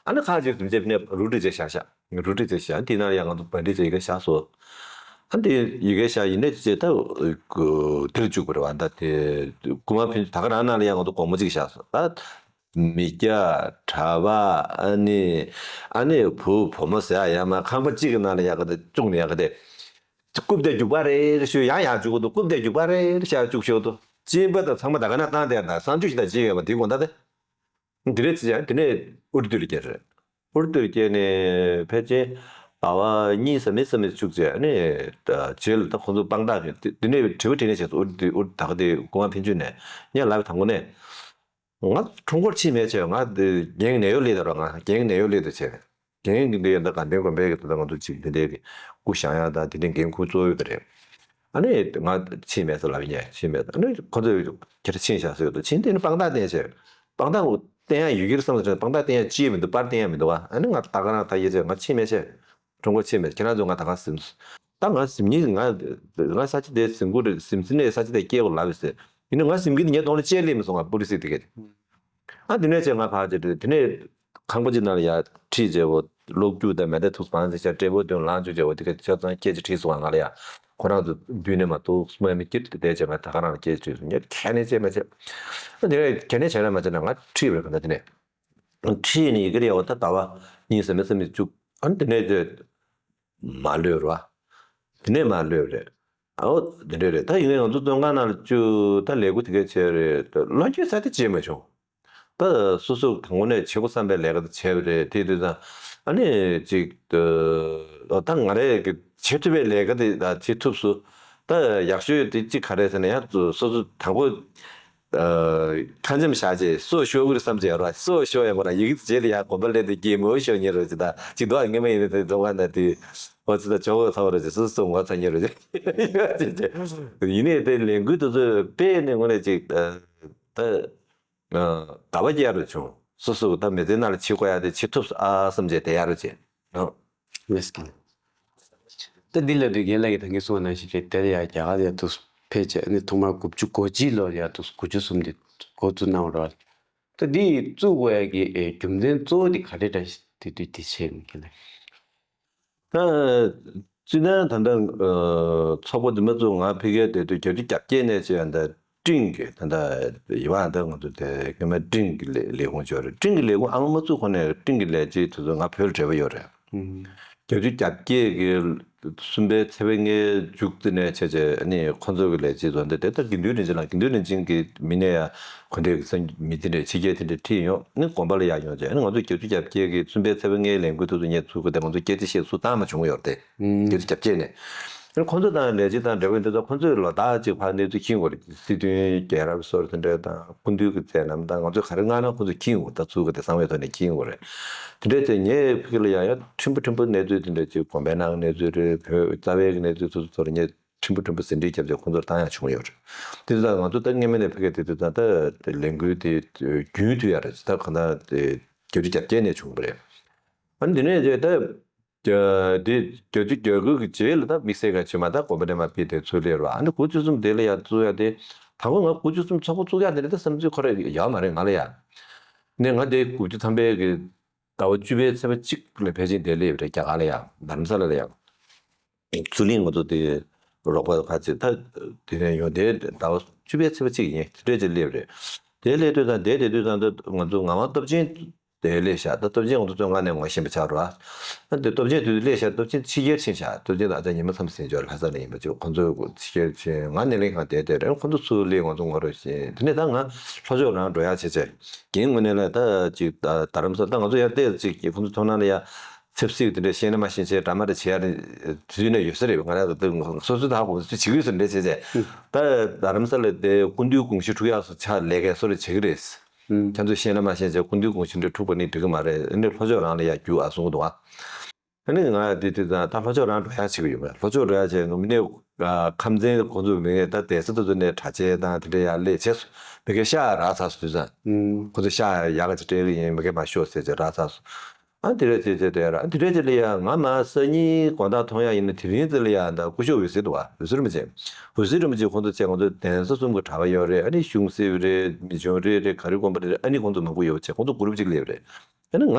ཨ་ནི་ཁ་ཅིག་དུམ་ཅེ་ཕི་ནས་རུ་ཏི་ཅེ་བཞག་བཞག་རུ་ཏི་ཅེ་བཞག་དེ་ནང་ཡང་ང་ཚོ་བན་ཏི་ཅེ་ཡི་གེ་བཞག་སོ། ཨ་འདི་ཡི་གེ་བཞག་ཡིན་ནས་ཅེ་ད་དེར་བཅུག་པ་རེད་བ། ད་དེ་རྐུ་མ་ཕན་ད་ག་རང་ནང་ལ་ཡང་ང་ཚོ་སྒོར་མོ་གཅིག་བཞག་སོ། ད་མི་སྐྱ་གྲྭ་པ་ཨ་ནི་ཨ་ནི་བུ་བུ་མོ་ཟེར་ཡ་ཡ་མ་ཁང་པ་གཅིག་གི་ནང་ལ་ཡ་ག་དེ་བཅུག་ནས་ཡ་ག་དེ། རྐུབ་སྟེགས་རྒྱུག་པ་རེ་རེ་ཤོད་ཡང་ཡང་རྒྱུག་གི་འདུག་རྐུབ་སྟེགས་རྒྱུག་པ་རེ་རེ་ཤ་རྒྱུག་ཤོད་འདུག་གཅིན་པ་དང་ཚང་མ་ད་ག་ན་བཏང་དེ་ན་སང་ཆུ་ཞིག་དང་བརྗེ་ཡོད་པ་དེ་དགོང་དག་དེ། འདི་རེད་ཅི་ཡང་དེ་ནས་ཨུར་དུར་སྐྱེ་རེད། ཨུར་དུར་སྐྱེ་ནས་ཕལ་ཆེར་ཟླ་བ་གཉིས་ཙམ་མི་ཙམ་མི་བཅུག་རྗེས་ནས་རྗེས་ལ་ད་ཁོང་ཚོ་དཔང་རྟགས་ཀྱི་དེ་ནས་དྲི་བ་དྲིས་ནས་བྱས་སོ། ཨུར་དུ་ཨུར་ད་ག་དེ་སྐུ་ངོ་ཕན་ཆུ་ནས་ངས་ལབ་པའི་དང་པོ་ནས། ང་ཁྲོམ་སྐོར་ཕྱིན་མེད་ཆེ། ང་འདི་རྒན་ནད་གཡོག་སླེབས་དང་ར། ང་རྒན་ནད་གཡོག་སླེབས་དང་ཆེ། རྒན་གྱི་འདི་ཡོད་འདི་དགའ་ལྡན་དགོན་པའི་གི་ད་ང་ཚོ་གཅིག་འདི་འདྲའི་གི་སྐུ་བཞེངས་ཡ་དང་དེ་འདྲའི་འགན་ཁུར་གཙོ་བོ་ཡོད་པ་རེད། ཨ་ནི་ང་ཕྱིན་མེད་ཟེར་ལབ་ཡིན། ཕྱིན་མེད། ཨ་ནི་ཁོ་ཚོས་ཁྱེད་རང་ཕྱིན་བཞག་ཟེར་ཡོད་དོ། ཕྱིན་དེ་ནི་དཔང་རྟགས་བསྟན་བྱས། དཔང་རྟགས་ བསྟན་ཡག་ཡོད་ཀྱི་རེད་བསམ་སོང་། དཔང་རྟགས་བསྟན་ཡག་ཅི་ཡང་མི་འདུག་པར་བསྟན་ཡག་མི་འདུག་པ། ཨ་ནི་ང་ད་ག་རང་ད་ཡེ་ཆེ་ང་ཕྱིན་མེད་ཆེ། ཀྲུང་གོ་ཕྱིན་མེད། ཁྱེད་རང་ཚོ་ང་ད་ག་ཟིན། ད་ང་ཟིན་ཉིན་ང་ང་ས་ཆ་དེ་ཟིན་གོ་རེད། ཟིན་ཟིན་ནས་ས་ཆ་དེ་སྐྱེལ་དགོས་ལབ་ཟེར། ཡིན་ནའི་ང་ཟིན་གྱི་དེ་ངའི་གདོང་ལ་ཅེར་སླེབས་མི་སོང་། ང་པུ་རི་སི་དེ་གས། ཨ་དེ་ནས་ཅེ་ང་ཕར་ཅེ་དེ་ནས་ཁང་པ་ཅིག་ནང་ལ་ཡར་ཁྲིད་བྱས་པོ། གློག་སྒྱུ་དང་མེ་མདའ་ཐུག་བང་ཟེར་བྱས་སྤྲེལ་པོ་དོན་ལངས་བཅུག་བྱས་པོ། དེ་ག་ཆ་ཚང་སྐད་ཅིག་དྲིས་སོང་། ང་ལ་ཡ་ཁོ་རང་ཚོ་མདུན་ནས་མ་གཏོགས་སྨོས་མི་སྐྱིད་དེ་བསྡད་བྱས། ང་ད་ག་རང་ལ་སྐད་ཅིག་དྲིས་སོང་། ངས་གལ་ནས་བྱས་མ་བྱས། ཨ་དེ་ནས་གལ་ནས་བྱས་ན་མ་བྱས་ན་ང་ཁྲིད་པ་རེད། ག་ད་དེ་ནས་ཁྲིད་ནས་ཡི་གེ་ཡག་པོ་ད་ཟླ་བ་གཉིས་ཙམ་མིན་ཙམ་མིན་བཅུག་ཨ་ནི་དེ་ནས་ཅེ་མ་ལོས་ར། དེ་ནས་མ་ལོས་རེད། ཨའོ་དེ་འདྲ་རེད། ད་ཡིན་ནའི་ང་ཚོ་བཙོན་ཁང་ནང་ལ་བཅུག་ད་ལས་འགུལ་དེ་ག་བྱས་རེད། ད་ལོ་རྒྱུས་ས་དེ་བྱས་མ་བྱུང་། ད་སོ་སོ་དང་པོ་ནས་བྱེད་དགོས་བསམ་པའི་ལས་ཀ་དེ་བྱས་པ་རེད། དེ་དུས་ད་ཨ་ནི་ཅིག་ད་ང་རས་བྱེད་ཐུབ་པའི་ལས་ཀ་དེ་ད་བྱེད་ཐུབ་སོང་། ད་ཡག་ཤོས་དེ་གཅིག་ག་རེ་ཟེར་ན། ཡང་སོ་སོ་དང་པོ་ཁ་འཆམ་བཞག་རྗེས་སྲོག་ཤོར་གི་རེད་བསམ་བྱས་ར། སྲོག་ཤོར་ཡང་མ་ར་ཡི་གེ་རྗེས་ལ་ཡང་དགོན་པ་སླེབས་དུས་སྐྱེས་མོ་ཤོར་ཉེ་རུ་ཅི་ད་ཅིག་འདུག་ཨ་སྔོན་མ་ཡིན་ན་དེ་འདུག་ཨ་ན་དེ་ཨོ་ཙི་ད་ཇོ་བོ་ཚ་བ་ར་ཅི་སོ་སོ་ངོ་ཚ་ཉེ་རུ་ཅི་ཡིན་ནའི་དེ་ལས་འགུལ་དེ་ཚོ་དཔེ་ནས་དངོས་གནས་ཅིག་ད་ད་ད་བ་སྐྱེ་ཡ་རུ་བྱུང་། སོ་སོ་ད་མི་ཚེ་ནང་ལ་བྱེད་དགོས་ཡ་དེ་བྱེད་ཐུབ་ཨ་བསམ་བྱས་བསྡད་ཡ་རུ་ཅི་ཨོ། ལགས་སོ། ད་འདི་ལ་དུས་རྒན་ལགས་ཀྱིས་ད་གིན་གསུངས་པ་ནང་བཞིན་རེད། དེར་ཡང་རྒྱ་གར་ཡར་དུ་ཕེབས་བྱས་ནས་ཐོག་མར་དགུ་བཅུ་གོ་གཅིག་ལོར་ཡར་དུ་དགུ་བཅུ་གསུམ་དེ་འགོ་བཙུགས་གནང་བ་རེད། ད་འདི་བཙུགས་དགོས་ཡ་གི་ཨེ་རྒྱུ་མཚན་གཙོ་བོ་དེ་ག་རེ་འདྲ་ཞིག་དེ་དུས་དེ་བྱས་ནས་རྒན་ལགས། ད་སྤྱིར་བཏང་ད་ལྟ་ཚོགས་པ་འདི་མ་བཙུགས་ང་ཕ་གིར་བསྡད་དུས་བརྒྱད་ཅུ་གྱ་བརྒྱད་ནས་བྱས་ཡང་ད། སྤྲིན་གྱི་ད་ལྟ་ཡི་བ་ད་ང་ཚོ་དེ་སྔོན་མ་སྤྲིན་གྱི་ལས་ལས་ཁུངས་ཅིག་ཡོད་རེད། སྤྲིན་གྱི་ལས་ཁུངས་ཨ་མ་མ་བཙུགས་གོང་ནས་སྤྲིན་གྱི་ལས་བྱེད་དེ་ཚོ་ང་བོད་ལ་འབྲེལ་བ་ཡོད་རེད། ཨུམ། བརྒྱད་ཅུ་གྱ་བརྒྱད་ཀྱི་གསུམ་པའི་ཚེས་པ་ལྔའི་མཇུག་ཙམ་ནས་བྱས་བྱས་ཨ་ནི་ཁོང་ཚོ་གི་ལས་བྱེད་ཚོ་འདི་དེ་ལྟར་དགེ་འདུན་རིན་ཆེན་ལགས། དགེ་འདུན་རིན་ཆེན་གྱིས་མི་སྣ་ཡ་གོ་འདྲ་གི་སེམས་མི་དེ་འདྲ་ཕྱི་རྒྱལ་དེ་འདྲ་ཁྲིད་ཡོང་ནི་དགོན་པ་ལ་ཡར་ཡོང་བྱས། ཨ་ནི་ང་ཚོ་བརྒྱད་ཅུ་གྱ་བརྒྱད་ཀྱི་གསུམ་པའི་ཚེས་པ་ལྔའི་ལས་འགུལ་དེ་ཚོ་ངས་ཚུར་གི་དེ་ང་ཚོ་སྐད་ཆ་བཤད་ཚུར་བཏང་མ་བྱུང་ཡོད་རེད་དེ། ཨུམ། བརྒྱད་ཅུ་གྱ་བརྒྱད་ནས། ཨ་ནི་ཁོང་ཚོ་དང་ལས་བྱེད་དང་འབྲེལ་བ་ཡིན་དུས་ཙང་ཁོང་ཚོས་ལོ་ལྟར་ཅིག་ཕར་གནས་ཚུལ་མཁྱེན་དགོས་རེད། སྲིད་དོན་རྒྱལ་རབས་སོགས་དེ་འདྲ་དང་སྐུ་མདུན་གྱི་མཛད་རྣམ་དང་ང་ཚོས་ག་རེ་མངགས་ན་ཁོང་ཚོས་མཁྱེན་དགོས། ད་ཚུར་གི་དེ་གསང་བའི་ཐོག་ནས་མཁྱེན་དགོས་རེད། དེ་འདྲ་བྱས་ངས་ཕ་གི་ལ་ཡང་ཡང་ཕྲན་བུ་ཕྲན་བུ་གནས་ཚུལ་དེ་འདྲ་ཅིག་དགོན་པའི་ནང་གི་གནས་ཚུལ་རེད། བོད་རྩ་བའི་གི་གནས་ཚུལ་སོ་སོ་ཚོར་ངས་ཕྲན་བུ་ཕྲན་བུ་ཟིན་བྲིས་བརྒྱབ་བྱས་ཁོང་ཚོར་བཏང་ཡང་བྱུང་ཡོད་རེད། དེ་ཚོ་ད་ང་ཚོ་ད་སྔོན་མ་ནས་ཕ་གི་དེ་དུས་ད་ལས་འགུལ་དེ་རྒྱུན་མཐུད་ཡ་རེད། ད་གང་ལྟར་དེ་བརྒྱད་ཅུ་གྱ་བརྒྱད་ནས་བྱུང་བ་རེད། ཨ་ནི་དེ་ནས་བྱས་ད། རྒྱ་དེ་བརྒྱད་ཅུ་གྱ་དགུ་གི་རྗེས་ལ་ད་དམིགས་བསལ་ག་བྱེད་མ་ད་དགོན་པ་འདྲ་མ་ཕེབས་དེ་ཚུར་སླེབས་རོགས། ཨ་ནི་དགུ་བཅུ་གསུམ་དེ་ལ་ཡར་བཙུགས་ཡ་དེ། དང་པོ་ང་དགུ་བཅུ་གསུམ་ཚོགས་པ་བཙུགས་ཡ་དེ་རེད་ད་བསམ་ཚུལ་ཁོ་རང་ཡོད་མ་རེད་ང་ལ་ཡ། ནས་ང་དེ་དགུ་བཅུ་ཐམ་པའི་གི་ཟླ་བ་བཅུ་པའི་ཚེས་པ་གཅིག་ལ་ཕལ་ཆེར་དེ་སླེབས་རེད་རྒྱ་གར་ལ་ཡ། རྡ་རམ་ས་ལ་ལ་ཡ། ཚུར་ལན་ང་ཚོ་དེ་རོགས་པ་ཁ་ཚིག་ད་དེ་ནས་ཡོང་དེ་ཟླ་བ་བཅུ་པའི་ཚེས་པ་གཅིག་ཡིན་དེ་འདྲས་ཅིག་སླེབས་རེད། དེ་སླེབས་དུས་ཙང་དེ་དེ་དུས་ཙང་ད་ང་ཚོ་ངག་དབང་སྟོབས་ཆེན་དེ་སླེབས་ཤག་ད་སྟོབས་ཆེན་ང་ཚོ་བཙོན་ཁང་ནས་ངོ་ཤེས་པ་ཆགས་རོགས། ད་དེ་སྟོབས་ཆེན་དུས་སླེབས་ཤག་སྟོབས་ཆེན་ཕྱི་རྒྱལ་ཕྱིན་ཤག་སྟོབས་ཆེན་ད་ཨ་ཅག་ཉི་མ་མཚམས་ཟིན་འཇོག་ལྷ་ས་ནས་ཡིན་པ་ཅིག་ཁོང་ཚོའི་ཕྱི་རྒྱལ་ཕྱིན། ང་སྣེ་ལེན་ཁང་དེ་དེ་རེད། ཁོང་ཚོ་ཚུར་སླེབས་ང་ཚོ་ངོ་རོལ་ཞིག་དེ་ནས་ད་ང་ལྷོ་ཕྱོགས་རང་འགྲོ་ཡག་བྱས་བྱས་རྒན་དངོས་གནས་ལ་ད་ཅིག་ད་རྡ་རམ་ས་ད་ང་ཚོ་ཡར་བལྟས་ཅིག་ཁོང་ཚོ་མཐོང་སྣང་ལ་ཡ། ཚིབ་ཚིབ་དེ་འདྲ་ཤེས་ན་མ་ཤེས་བྱས་འདྲ་མ་འདྲ་བྱེད་ཡ་རེད། དུས་ནས་ཡོད་ས་རེད། ང་རང་ཚོ་སོ་སོའི་ད་གོ་ཚོད་བྱེད་ཀྱི་ཡོད་ས་འདྲ་བྱས་བྱས། ད་རྡ་རམ་ས་ལ་དེ་སྐུ་མདུན་དགོངས་གཞི་འཁྲུག་ཡག་སོགས་ཆ་ལས་ཀའི་སོ་རེ་བྱེད་ཀྱི་རེད། ཁྱེད་ཚོས་ཤེས་ན་མ་ཤེས་བྱས་སྐུ་མདུན་དགོངས་གཞི་འདྲ་འཁྲུག་པ་ནི་འགྲིག་གི་མ་རེད། ཨ་ནི་ལྷོ་ཕྱོགས་རང་ལ་ཡ་རྒྱུགས་ཨ་གསུང་གི་འདུག་ཨ། ཨ་ནི་ང་དེ་དུས་ད་ལྷོ་ཕྱོགས་རང་འགྲོ་ཡག་བྱེད་ཀྱི་ཡོད་མ་རེད། ལྷོ་ཕྱོགས་འགྲོ་ཡག་བྱས་ནས་མི་ནས་ཁམས་ཚན་ཁོང་ཚོ་མི་ངས་ད་དེ་ས་དེ་ཚོ་ནས་གྲྭ་ཆས་དང་དེ་འདྲ་ཡག་སླེབས་བྱས་སོང་། མི་ཁའི་ཤག་རག་ཚར་སོང་དུས་ཙང་། ཁོང་ཚོ་ཤག་ཡག་ག་ཅིག་སྤྲད་ཀྱི་ཡིན། མི་ཁའི་མ་ཤོག་ཟེར་བྱས་རག་ཚར་སོང་། ཨ་དེ་རེད་ཅེས་བྱས་དེ་ར། ཨ་དེ་རེད་ཅེས་ལ་ཡ་ང་མ་སང་ཉིན་དགོང་དག་མཐོང་ཡ་ཡིན་ན་དེ་རིང་ཙམ་ལ་ཡ་ད་སྐུ་ཞབས་འོད་ཟེར་འདུག་བ། འོད་ཟེར་རིན་པོ་ཆེ། འོད་ཟེར་རིན་པོ་ཆེ་ཁོང་ཚོ་བཅས་ཁོང་ཚོ་གདན་ས་གསུམ་གྱི་གྲྭ་པ་ཡོད་རེད། ཨ་ནི་གཞུང་སྲིད་རེད། མི་ཆུང་རེད་རེད། ག་རེ་དགོན་པ་རེད་རེད། ཨ་ནི་ཁོང་ཚོ་མང་པོ་ཡོད་བྱས་ཁོང་ཚོ་གུ་རུབ་ཅིག་སླེབས་རེད། ཨ་ནི་ང་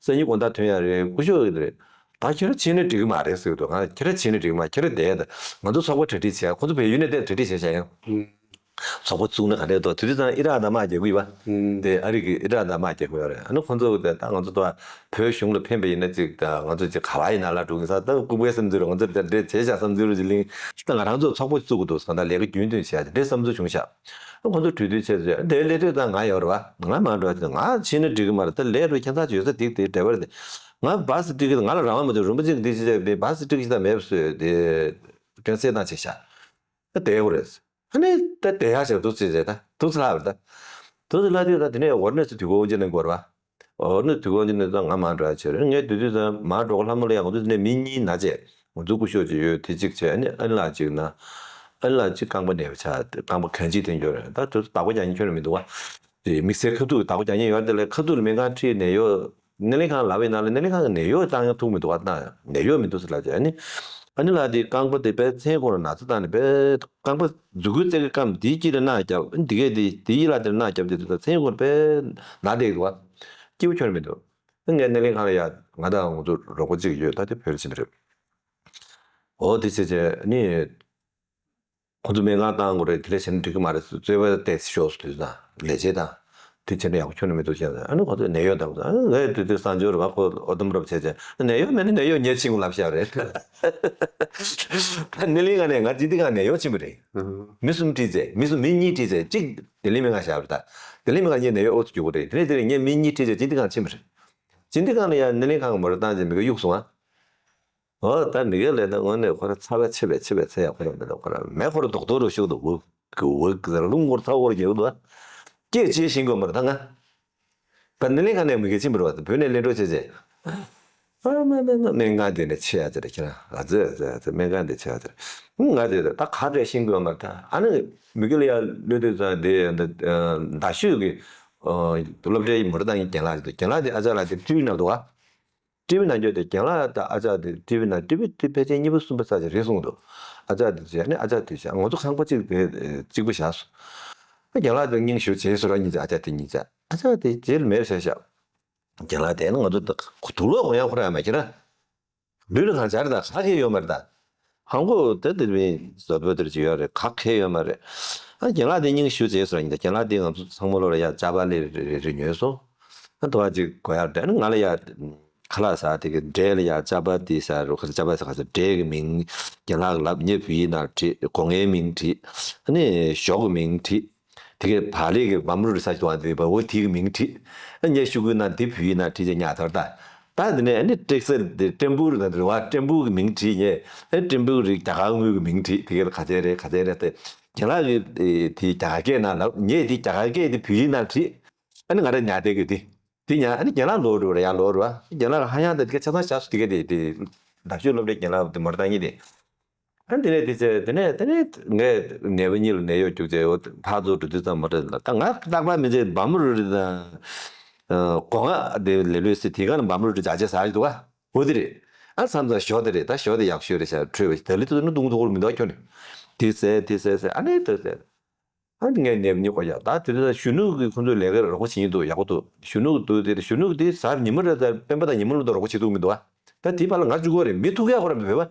སང་ཉིན་དགོང་དག་ཐོན་ཡ་རེད། སྐུ་ཞབས་རེད། ད་ཁྱེད་རང་ཕྱིན་ན་འགྲིག་གི་མ་རེད་ཟེར་གི་འདུག་ང་ཁྱེད་རང་ཕྱིན་ན་འགྲིག་གི་མ། ཁྱེད་རང་བསྡད་ད། ང་ཚོ་ཚོགས་པ་གྲ་སྒྲིག་བྱས། ཁོང་ཚོ་བལ་ཡུལ་ནས་བསྡད་གྲ་སྒྲིག་བྱས་བྱས་ཡང་། ཚོགས་པ་བཙུགས་ན་ག་འདྲས་འདུག་དེ་དུས་ཙང་ཨི་རག་དང་དམག་རྒྱག་གི་ཡོད་པ། ཨུམ། དེ་ཨ་རི་གི་ཨི་རག་དང་དམག་རྒྱག་གི་ཡོད་རེད། ཨ་ནི་ཁོང་ཚོ་དེ་ད་ང་ཚོ་ད་བོད་གཞུང་ལ་ཕན་པ་ཡིན་ན་ཅིག་ད་ང་ཚོ་ཅིག་ག་བ་ཡིན་ན་ལ་འགྲོ་གི་ས་ད་ལྐུགས་པའི་བསམ་ཚུལ་རེད། ང་ཚོ་དེ་འདྲས་བྱས་བཞག་བསམ་ཚུལ་རེད་ཅིག་གླེང་། ད་ང་རང་ཚོ་ཚོགས་པ་བཙུགས་དགོས་འདུག་ཟེར་ད་ལས་ཀ་རྒྱུན་མཐུད་བྱས་དེ་འདྲས་བསམ་ཚུལ་བྱུང་ཤག་ཨ་ཁོང་ཚོ་གྲོས་བསྡུར་བྱས་ཚེ་དེ་སླེབས་དུས་ད་ང་ཡོད་རེད་པ། ང་མ་འགྲོ་ཅིག་ང་ཕྱིན་ན་འགྲིག་གི་མ་རེད། ད་ལས་རོགས་ཁྱད་མཚར་ཅིག་ཡོད་ས་འགྲིག་དེ་འདྲས་པ་རེད། ང་བ་སི་ཀྲིག་གི་ང་ལ་རང་དབང་མ་བྱུང་། རིན་པོ་ཆེ་འདི་ཅི་བྱས་བ་སི་ཀྲིག་ཅི་ད་མེད་པ་བཟོས་དེ་སྐྱོན་སེལ་བཏང་བྱས་ཤག་ད་བསྡད་དགོས་རེད། ཨ་ནི་ད་བསྡད་ཡག་ཞིག་འདུག་ཅེས་བྱས་ད་འདུག་ཅེས་ལབ་པ་རེད། ད་འདུག་ཅེས་ལབ་དུས་ད་དེ་ནས་འོར་ནས་སུ་དུས་འཁོར་དབང་ཆེན་གླིང་སྐོར་བ། འོར་ནས་དུས་འཁོར་དབང་ཆེན་གླིང་ད་ང་མར་འགྲོ་ཡག་བྱས་རེད། ངས་དུས་དུས་ད་མར་འགྲོ་གི་ལྷ་མོ་ལ་ཡང་ང་ཚོ་དེ་ནས་མི་གཉིས་ན་བྱས། ང་ཚོ་སྐུ་ཞབས་ཅིག་ཡོད་དེ་གཅིག་བྱས། ཨ་ནི་ཨན་ལགས་གཅིག་ན། ཨན་ལགས་གཅིག་རྐང་པ་ན་བ་ཆགས། རྐང་པ་གང་ཅིའི་སྟེང་འགྱོ་རེད། ད་དུས་བདག་པོ་རྒྱག་མཁན་ཁྱོན་ནས་མི་འདུག་བ། དེ་དམིགས་བསལ་ཁ་ཐུག་དྭགས་པོ་རྒྱག་མཁན་ཡོད་རེད། དེ་ལས་ཁ་ཐུག་ལ་སྨན་ཁང་ཁྲིད། ནད་གཡོག་སྣེ་ལེན་ཁང་ལབ་པའི་ནང་ལ་སྣེ་ལེན་ཁང་གི་ནད་གཡོག་བཏང་ཡང་ཐུག་མི་འདུག་བ། བཏང་ཡང་ནད་གཡོག་མི་འདུག་ཟེར་ལབ་བྱས། ཨ་ནི་ཨ་ནི་ལགས་དེ་རྐང་པ་དེ་དཔེ་མཚན་ཁོ་ན་ན་ཚ་བཏང་ནས་དཔེ་རྐང་པ་མཛུབ་གུའི་རྩེ་གི་རྐངམ་དེའི་དཀྱིལ་ལ་རྣག་བརྒྱབ། ཨ་ནི་དེ་གས་དེ་དེའི་གཡས་ལ་དེར་རྣག་བརྒྱབ་དེ་དུས་ད་མཚན་ཁོ་ན་དཔེ་ན་བསྡད་འདུག་བ། སྐྱིད་པོ་ཁྱོན་མི་འདུག་ཨ་ངས་སྣེ་ལེན་ཁང་ལ་ཡ་ང་དང་ང་ཚོ་རོགས་པ་གཅིག་ཡོད། ད་དེ་བོད་ལ་ཕྱིན་པ་རེད། འོ་དེ་བྱས་བྱས་ཨ་ནི། ཁོང་ཚོ་སྨན་ཁང་བཏང་དགོས་རེད། དེ་ལས་བྱས་ན་འགྲིག་གི་མ་རེད། རྩོད་པ་ཏོག་ཙམ་ཤོར་སོང་དུས་ཙང་ལས་བྱེད་དང་། དེ་བྱས་ན་ཡག་པོ་ཁྱོན་ནས་མི་འདུག་བཤད། ཨ་ནི་ཁོང་ཚོས་ནད་གཡོག་བཏང་སོང་། ཨ་ནི་ངས་དུས་དུས་གསང་སྤྱོད་རུ་ཁོ་ཨོ་དམ་རབ་བྱས་བྱས། ནད་གཡོག་མེད་ན་ནད་གཡོག་ཉལ་ཕྱིན་དགོས་ལབ་བཞག་རེད། ད་སྣེ་ལེན་ཁང་ནས་ང་སྤྱི་བདེ་ཁང་ནད་གཡོག་ཕྱིན་པ་རེད། མི་གསུམ་ཁྲིད་བྱས། མི་གསུམ་མི་གཉིས་ཁྲིད་བྱས། གཅིག་བདེ་ལེགས་སྨན་ཁང་བཞག་པ་རེད། ད་བདེ་ལེགས་སྨན་ཁང་ངས་ནད་གཡོག་ཨོ་ཚོ་རྒྱུག་གི་རེད། དེ་ནས་དེ་ནས་ངས་མི་གཉིས་ཁྲིད་བྱས་སྤྱི་བདེ་ཁང་ཕྱིན་པ་རེད། སྤྱི་བདེ་ཁང་ལ་ཡང་སྣེ་ལེན་ཁང་གི་མི་རུ་བཏང་བྱས་མི་ག་གཡུགས་སོང་ཨ། འོ་ད་མི་ག་ལས་ད་དངོས་གནས་ཁོ་ར་ཚ་བ་ཆེ་བས་ཆེ་བས་ཚ་ཡག་པོ་ར་མི་འདུག་ཁོ་ར་མེ་ཁོ་ར་རྡོག་རྡོག་རུ་ཤུགས་དུ་འུག་གི་འུག་ཟེར་རླུང་ཁོ་ར་ཚ་ཁོ་ར་རྒྱག་འདུག་སྐད་ཅེས་ཤིང་གོ་མར་ད་ང་། ད་སྣེ་ལེན་ཁང་ནས་མི་ག་ཕྱིན་པ་རེད་བ། བོད་ནས་གླེང་གྲོགས་བྱས་བྱས། ཨ་མ་མ་མ་སྨན་ཁང་དེ་ནས་ཆེ་ཡ་ཟེར་ཁྱེད་རང་ཨ་ཙི་ཨ་ཙི་ཨ་ཙི་སྨན་ཁང་དེ་ཆེ་ཡ་ཟེར། ང་དེ་ད་ག་རེ་ཤིང་གོ་མར་ད་ཨ་ནི་མི་ག་ལ་ཡ་ལོས་དེ་ཙང་དེ་ད་ཤོད་ཀྱི་སློབ་གྲྭའི་མོ་ར་ད་ངའི་རྒན་ལགས་ཅིག་འདུག་རྒན་ལགས་དེ་ཨ་ཅག་ལགས་དེ་ཀྲི་བི་ནང་འདུག་བ། ཀྲི་བི་ནང་འགྱོ་དེ་རྒན་ལགས་དང་ཨ་ཅག་དེ་ཀྲི་བི་ནང་ཀྲི་བི་དེ་ཕལ་ཆེར་གཉིས་པ་གསུམ་པ་ཙམ་ཞིག་རེད་གསུངས་འདུག་ཨ་ཅག་དེ་བྱས་ནས་ཨ་ཅག་དེ་བྱས་ང་ཚོ་ཁང་པ་གཅིག་དེ་གཅིག་པ་བཞག་སོང་། རྒན་ལགས་དེ་སྙིང་ཞུ་བྱས་སོང་ར་གཉིས་ཀྱི་ཨ་ཅག་དེ་གཉིས་ཀྱི་ཨ་ཅག་དེ་རྗེས་ལ་མེད་བྱས་ཤག་རྒན་ལགས་དེ་ནི་ང་ཚོ་དུག་ལོག་འོང་ཡག་ཁོ་ར་ཡང་མ་ཁྱེར་ར། ལུས་ལ་གང་སྦྱར་དང་ག་གེ་ཡོད་མ་རེད་ད། ཧང་གོ་ད་དེ་མིན་བཟོ་བོད་དེར་ཅིག་ཡོད་རེད། ག་གེ་ཡོད་མ་རེད། ཨ་རྒན་ལགས་དེ་སྙིང་ཞུ་བྱས་སོང་ར་གཉིས་ཀྱི་རྒན་ལགས་དེ་ང་ཚོ་ཚང་མ་ལོ་ལ་ཡ་ཅ་པ་ལེ་རེ་རེ་རེ་ཉོས་སོང་། ཨ་དུ་བ་ཅིག་གོ་ཡག་དེ་ནི་ང་ལ་ཡ། ཁ་ལག་ཟ་དེ་གི་འབྲས་ལ་ཡ་ཅ་པ་ཏི་ཟ་རུ་ཁ་ཅ་པ་ཟ་ཁ་ཟ་འབྲས་གི་མིང་། རྒན་ལགས་ལབ་ཉེ་བུ་ཡིན་ན་བྲིས་སྒོ་ངའི་མིང་བྲིས། ཨ་ནི་ཞོག་གི་མིང་བྲིས། དེ་གི་བག་ལེབ་གི་བམ་རུ་རི་ཟ་ཞིག་དུ་བ་འདི་བ་འོ་དེ་གི་མིང་བྲིས། ཨ་ཉེ་ཤུ་གུ་ན་འདི་བུ་ཡིན་ན་བྲིས་ཅེ་ཉ་ཐར་ད། ད་དེ་ནས་ཨ་ནི་ཏྲེག་ས་འདི་ཏྲེན་པུ་རི་ན་རི་བ་ཏྲེན་པུ་གི་མིང་བྲིས་ཉེ། ཨ་ནི་ཏྲེན་པུ་རི་རྒྱ་གར་དངུལ་གི་མིང་བྲིས་དེ་གི་ལ་ག་ཚད་རེད་ག་ཚད་རེད་དེ། རྒན་ལགས་གི་དེ་རྒྱ་གར་སྐད་ན་ལབ་ཉེ་དེ་རྒྱ་གར་སྐད་དེ་བུ་ཡིན་ན་བྲིས། ཨ་ནི་ང་ར་ཉ་དེ་གི་དེ། དེ་ཉ་ཨ་ནི་རྒན་ལགས་ལོག་འགྲོ་ར་ཡར་ལོག་འགྲོ་ཨ། རྒན་ལགས་ཧ་ཡང་དེ་དེ་ཆ་ཚང་ཆགས་སུ་དེ་ག་དེ་དེ་ད་ཤོད་སློབ་གྲྭའི་རྒན་ལགས་དེ་མར་བཏང་ཉིད་དེ། ཨ་དེ་ནས་དེ་ཚེ་དེ་ནས་དེ་ནས་ངས་ནད་པ་གཉིས་ལ་ནད་གཡོག་བཅུག་ཚེ་འོ་ཕར་ཚུར་འགྲོ་དུས་ཙམ་མ་རེད་ལ་ད་ང་རྟག་པར་མི་ཚེ་བམ་རུ་རི་དང་སྒོ་ང་དེ་ལེ་ལོས་སི་དེ་ག་ནས་བམ་རུ་རི་འཇག་ཆ་ཟ་ཡི་འདུག་ཨ། འོ་དེ་རེད། ཨ་མཚམས་མཚམས་ཞོ་དེ་རེད། ད་ཞོ་དེ་ཡག་ཤོས་རེད་ཤག་འཕྲོད་པ་ཞིག་ད་ལི་ཚོ་ནི་རྡུང་ཐུག་གོ་མི་འདུག་ཨ་ཁྱོད་ནི། དེ་ཟས་དེ་ཟས་ཟས་ཨ་ནི་དེ་ཟས། ཨ་ནི་ངས་ནད་པ་གཉིས་ཀོ་ཡ་ད་དེ་དུས་གཞོན་ནུ་གི་ཁོང་ཚོའི་ལས་ཀར་རོགས་པ་བྱེད་ཀྱི་འདུག་ཡག་པོ་འདུག་གཞོན་ནུ་འདུག་དེ་གཞོན་ནུ་དེ་གཟའ་ཉི་མ་རེ་ཟ་སྤེན་པ་དང་ཉི་མ་ལོ་འདུག་རོགས་པ་བྱེད་ཐུབ་མི་འདུག་ཨ། ད་དེའི་བར་ལ་ང་བཅུག་གོ་རེད་མི་ཐུག་ཡ་ཁོ་ར་མི་བོད་པ།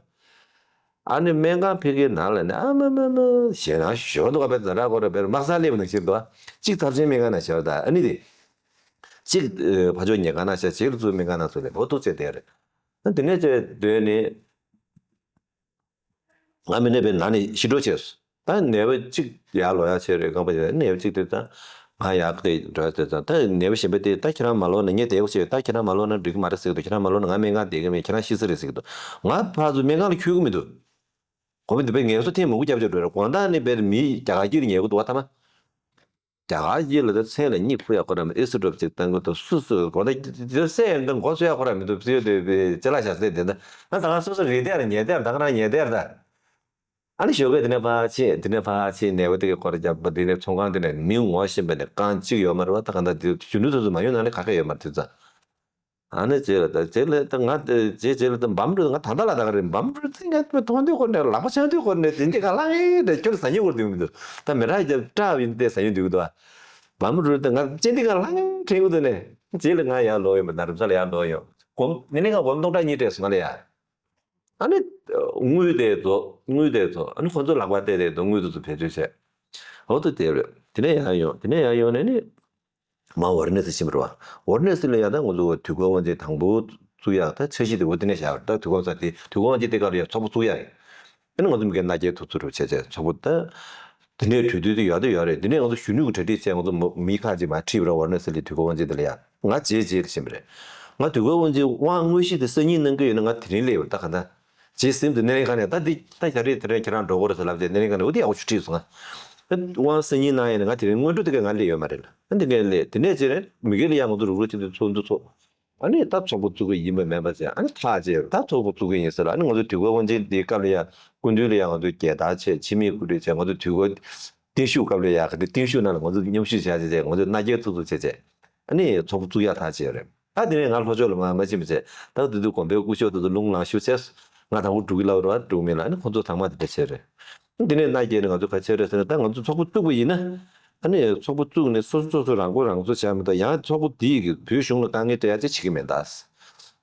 ཨ་ནི་སྨན་ཁང་ཕ་གིའི་ནང་ལ་ནི་ཨ་མ་མ་མ་ཞེད་སྣང་ཞོར་འདུག་ག་བས་ཛ་དྲག་ཁོ་ར་བས་དམག་སར་སླེབས་པ་ནང་བཞིན་འདུག་ཨ། གཅིག་ཚབས་ཆེན་སྨན་ཁང་ནང་བཞག་ད་ཨ་ནི་དེ། གཅིག་ཕ་ཕྱོགས་ཉལ་ཁང་ནང་བཞག་གཅིག་ལ་ཚུར་སྨན་ཁང་ནང་ཚུར་སླེབས་འོ་ཐུག་བྱས་བསྡད་རེད། ཨ་དེ་ནས་བྱས་སྡོད་ནི། ང་མི་ནད་པའི་ནང་ནས་ཤི་འགྲོ་བྱས་སོང་། ད་ནད་པ་གཅིག་ཡར་ལོག་ཡག་བྱས་རེད་རྐང་པ་བྱས་ནད་པ་གཅིག་དེ་ད་ང་ཡག་གི་འགྲོ་ཡག་དེ་ད་ད་ནད་པ་གཞན་པ་དེ་ད་ཁྱེད་རང་མ་ལོག་ན་ངས་བསྡད་དགོས་བྱས་ད་ཁྱེད་རང་མ་ལོག་ན་འགྲིག་གི་མ་རེད་ཟེར་གི་འདུག་ཁྱེད་རང་མ་ལོག་ན་ང་སྨན་ཁང་བསྡད་གི་མེད་ཁྱེད་རང་ཤི་ས་རེད་ཟེར་གི་འདུག་ང་ཕར་ཚུར་སྨན་ཁང་ལ་འཁྱོལ་གི་མི་འདུག་གོ་མི་འདུག་པས་ངལ་གསོ་ཐེངས་མང་པོ་བརྒྱབ་བརྒྱབ་འགྲོ་རེད་དགོང་དག་ནི་པས་མི་རྒྱ་གར་སྐྱིད་ལ་ཉལ་གི་འདུག་བ་ཐ་མ། རྒྱ་གར་ཡིད་ལ་ད་མཚན་ལ་གཉིད་ཁུག་ཡག་ཁོ་ར་མི་ཨེ་སི་ཌོབ་ཅིག་བཏང་གི་འདུག་སུ་སུ་གོ་ད་དེ་སེ་ཡང་ད་མགོ་ཚོས་ཡག་ཁོ་ར་མི་འདུག་ཚོས་དེ་ཅི་ལ་བྱ་སེ་དེ་ད་ང་ད་ང་སོ་སོ་རེད་དེར་ཉལ་དེར་ད་ང་རང་ཉལ་དེར་ད། ཨ་ནི་ཞོགས་ཀས་དེ་ནས་ཕར་ཕྱིན་དེ་ནས་ཕར་ཕྱིན་ནས་བ་དེ་གི་སྐོར་རྒྱབ་པ་དེ་ནས་ཚོང་ཁང་དེ་ནས་མི་ངོ་ཤེས་པ་ནས་རྐང་གཅིག་ཡོད་མ་རེད་བ་ད་གང་ད་དེ་གཞོན་ནུ་སོ་སོ་མ་ཡོང་ན་ནི་ག་གེ་ཡོད་མ་རེད་དེ་ཙང་། ཨ་ནི་རྗེས་ལ་ད་རྗེས་ལ་ད་ང་རྗེས་རྗེས་ལ་ད་འབམ་རུ་ང་ད་ལྟ་ལ་ད་ག་རེད་འབམ་རུ་ཚིག་ང་མཐོང་དུས་ཁོ་ནས་ལག་པ་འཆང་དུས་ཁོ་ནས་དེ་འདི་ག་ལ་ངའི་འདྲ་ཁྱོད་ཟ་ཉེ་བོར་འདུག་མི་འདུག་ད་མི་ར་རྒྱབ་སྐྲག་ཡིན་ཏེ་ཟ་ཉེ་འདུག་འདུག་བ། འབམ་རུ་ད་ང་ཅན་འདི་ག་ལ་ངའི་དྲན་གི་འདུག་ནས་རྗེས་ལ་ང་ཡར་ལོག་ཡོང་མི་ན་རུ་ཚ་ལ་ཡར་ལོག་ཡོང་གོམ་ནི་ནི་ང་གོམ་སྟོང་ཕྲག་གཉིས་སྤྲད་སོང་ང་ལ་ཡ། ཨ་ནི་དངུལ་དེ་ཚོ་དངུལ་དེ་ཚོ་ཨ་ནི་ཁོ་ཚོ་ལག་པ་གཏད་དེ་ཚོ་དངུལ་དེ་ཚོ་བེད་སྤྱོད་བྱས། འོ་ད་དེ་རེད་དེ་ནས་ཡར་ཡོང་དེ་ནས་ཡར་ཡོང་ནས་ནི། མ་ཝར་ནེ་སི་ཕྱིན་པ་རེད་བ། ཝར་ནེ་སི་ལ་ཡ་ད་ང་ཚོ་དུས་འཁོར་དབང་ཆེན་དང་པོ་བཙུགས་ཡག་ད་འཆར་གཞི་དེ་འོ་དེ་ནས་བཞག་ཡོད་རེད། ད་དུས་འཁོར་ས་དེ་དུས་འཁོར་དབང་ཆེན་དེ་ག་རེ་ཡ་ཚོགས་པ་བཙུགས་ཡག་ཡིན། ཨ་ནི་ང་ཚོ་མི་སྒེར་མནའ་སྐྱེལ་ཐུབ་ཚུལ་རུ་བྱས་བྱས་ཚོགས་པ་ད། དེ་ནས་གྲོས་བསྡུར་དེ་ཡོད་དེ་ཡོད་རེད། དེ་ནས་ང་ཚོ་གཞོན་ནུ་གི་གྲ་སྒྲིག་བྱས་ང་ཚོ་མི་ཁག་ཅིག་མར་ཁྲིད་པ་རེད། ཝར་ནེ་སི་ལ་དུས་འཁོར་དབང་ཆེན་དེ་ལ་ཡ་ང་རྗེས་རྗེས་ལ་ཕྱིན་པ་རེད། ང་དུས་འཁོར་དབང་ཆེན་དབང་དངོས་གཞི་དེ་སང་ཉིན་གནང་གི་ཡོད་ན་ང་དེ་རིང་སླེབས་ཡོད་རེད། ད་ག་ད། རྗེས་ཟིན་དུ་སྣེ་ལེན་ཁང་ནས་ད་འདི་ད་ཞག་རེ་དེ་རིང་ཁྱེད་རང་འགྲོ་དགོས་རེད་ཟེར་ལབ་རྗེས་སྣེ་ལེན་ཁང་ནས་འོ་དེ་ཡག་པོ་ཞིག་ཁྲིད་སོང་ང་། ཨ་དབང་སང་ཉིན་གནང་ཡས་ནས་ང་དེ་རིང་སྔོན་འགྲོ་དེ་ག་ང་སླེབས་ཡོད་མ་རེད་ལ། ཨ་འདི་ནས་སླེབས་དེ་ནས་རྗེས་རེད་མི་སྒེར་ལ་ཡ་ང་ཚོ་རུག་རུག་ཅིག་དུ་ཚོགས་འདུ་ཚོགས། ཨ་ནི་ད་ཚོགས་པ་བཙུགས་གི་ཡིན་པ་མིན་པ་ཟེར་ཨ་ནི་ཐག་བཅད་ད་ཚོགས་པ་བཙུགས་གི་ཡིན་ཟེར་ལ། ཨ་ནི་ང་ཚོ་དུས་འཁོར་དབང་ཆེན་འདིའི་སྐབས་ལ་ཡ་སྐུ་མདུན་ལ་ཡ་ང་ཚོ་རྒྱལ་དར་བྱས་འཆི་མེད་སྐུ་ཕྲེང་བྱས་ང་ཚོ་དུས་འཁོར་ བརྟན་བཞུགས་སྐབས་ལ་ཡ་ག་དེ་བརྟན་བཞུགས་ནང་ལ་ང་ཚོ་མཉམ་ཞུགས་བྱས་བྱས་བྱས་ང་ཚོ་མནའ་སྐྱེལ་ཐུབ་ཐུབ་བྱས་བྱས་ཨ་ནི་ཚོགས་པ་བཙུགས་ཡག་ཐག་བཅད་ཡོད་རེད། ད་དེ་ནས་ང་ལྷོ་ཕྱོགས་ལ་མ་མ་ཕྱིན་པ་བྱས་ད་དེ་དུས་དགོན་པའི་སྐུ་ཞབས་དེ་ཚོ་རླུང་ལངས་ཤུགས་ཆེ། ང་དང་པོ་འགྲོ་གི་ལབ་རེད་བ། འགྲོ་གི་མེད་ལ་ཨ་ནི་ཁོང་ཚོ་ཚང་མ་དེ་འདྲ་བྱས་རེད། དེ་ནས་མནའ་སྐྱེལ་ནས་ང་ཚོ་ག་བྱས་རེད་ཟེར་ན་ད་ང་ཚོ་ཚོགས་པ་བཙུགས་པ་ཡིན་ན། ཨ་ནི་ཚོགས་པ་བཙུགས་ནས་སོ་སོ་སོ་སོ་རང་མགོ་རང་གསོ་བྱ་མི་ཐུབ། ཡང་ཚོགས་པ་དེའི་གི་བོད་གཞུང་ལ་དཀའ་ངལ་སྤྲད་ཡ་ཅིག་བྱེད་ཀྱི་མེད་ད།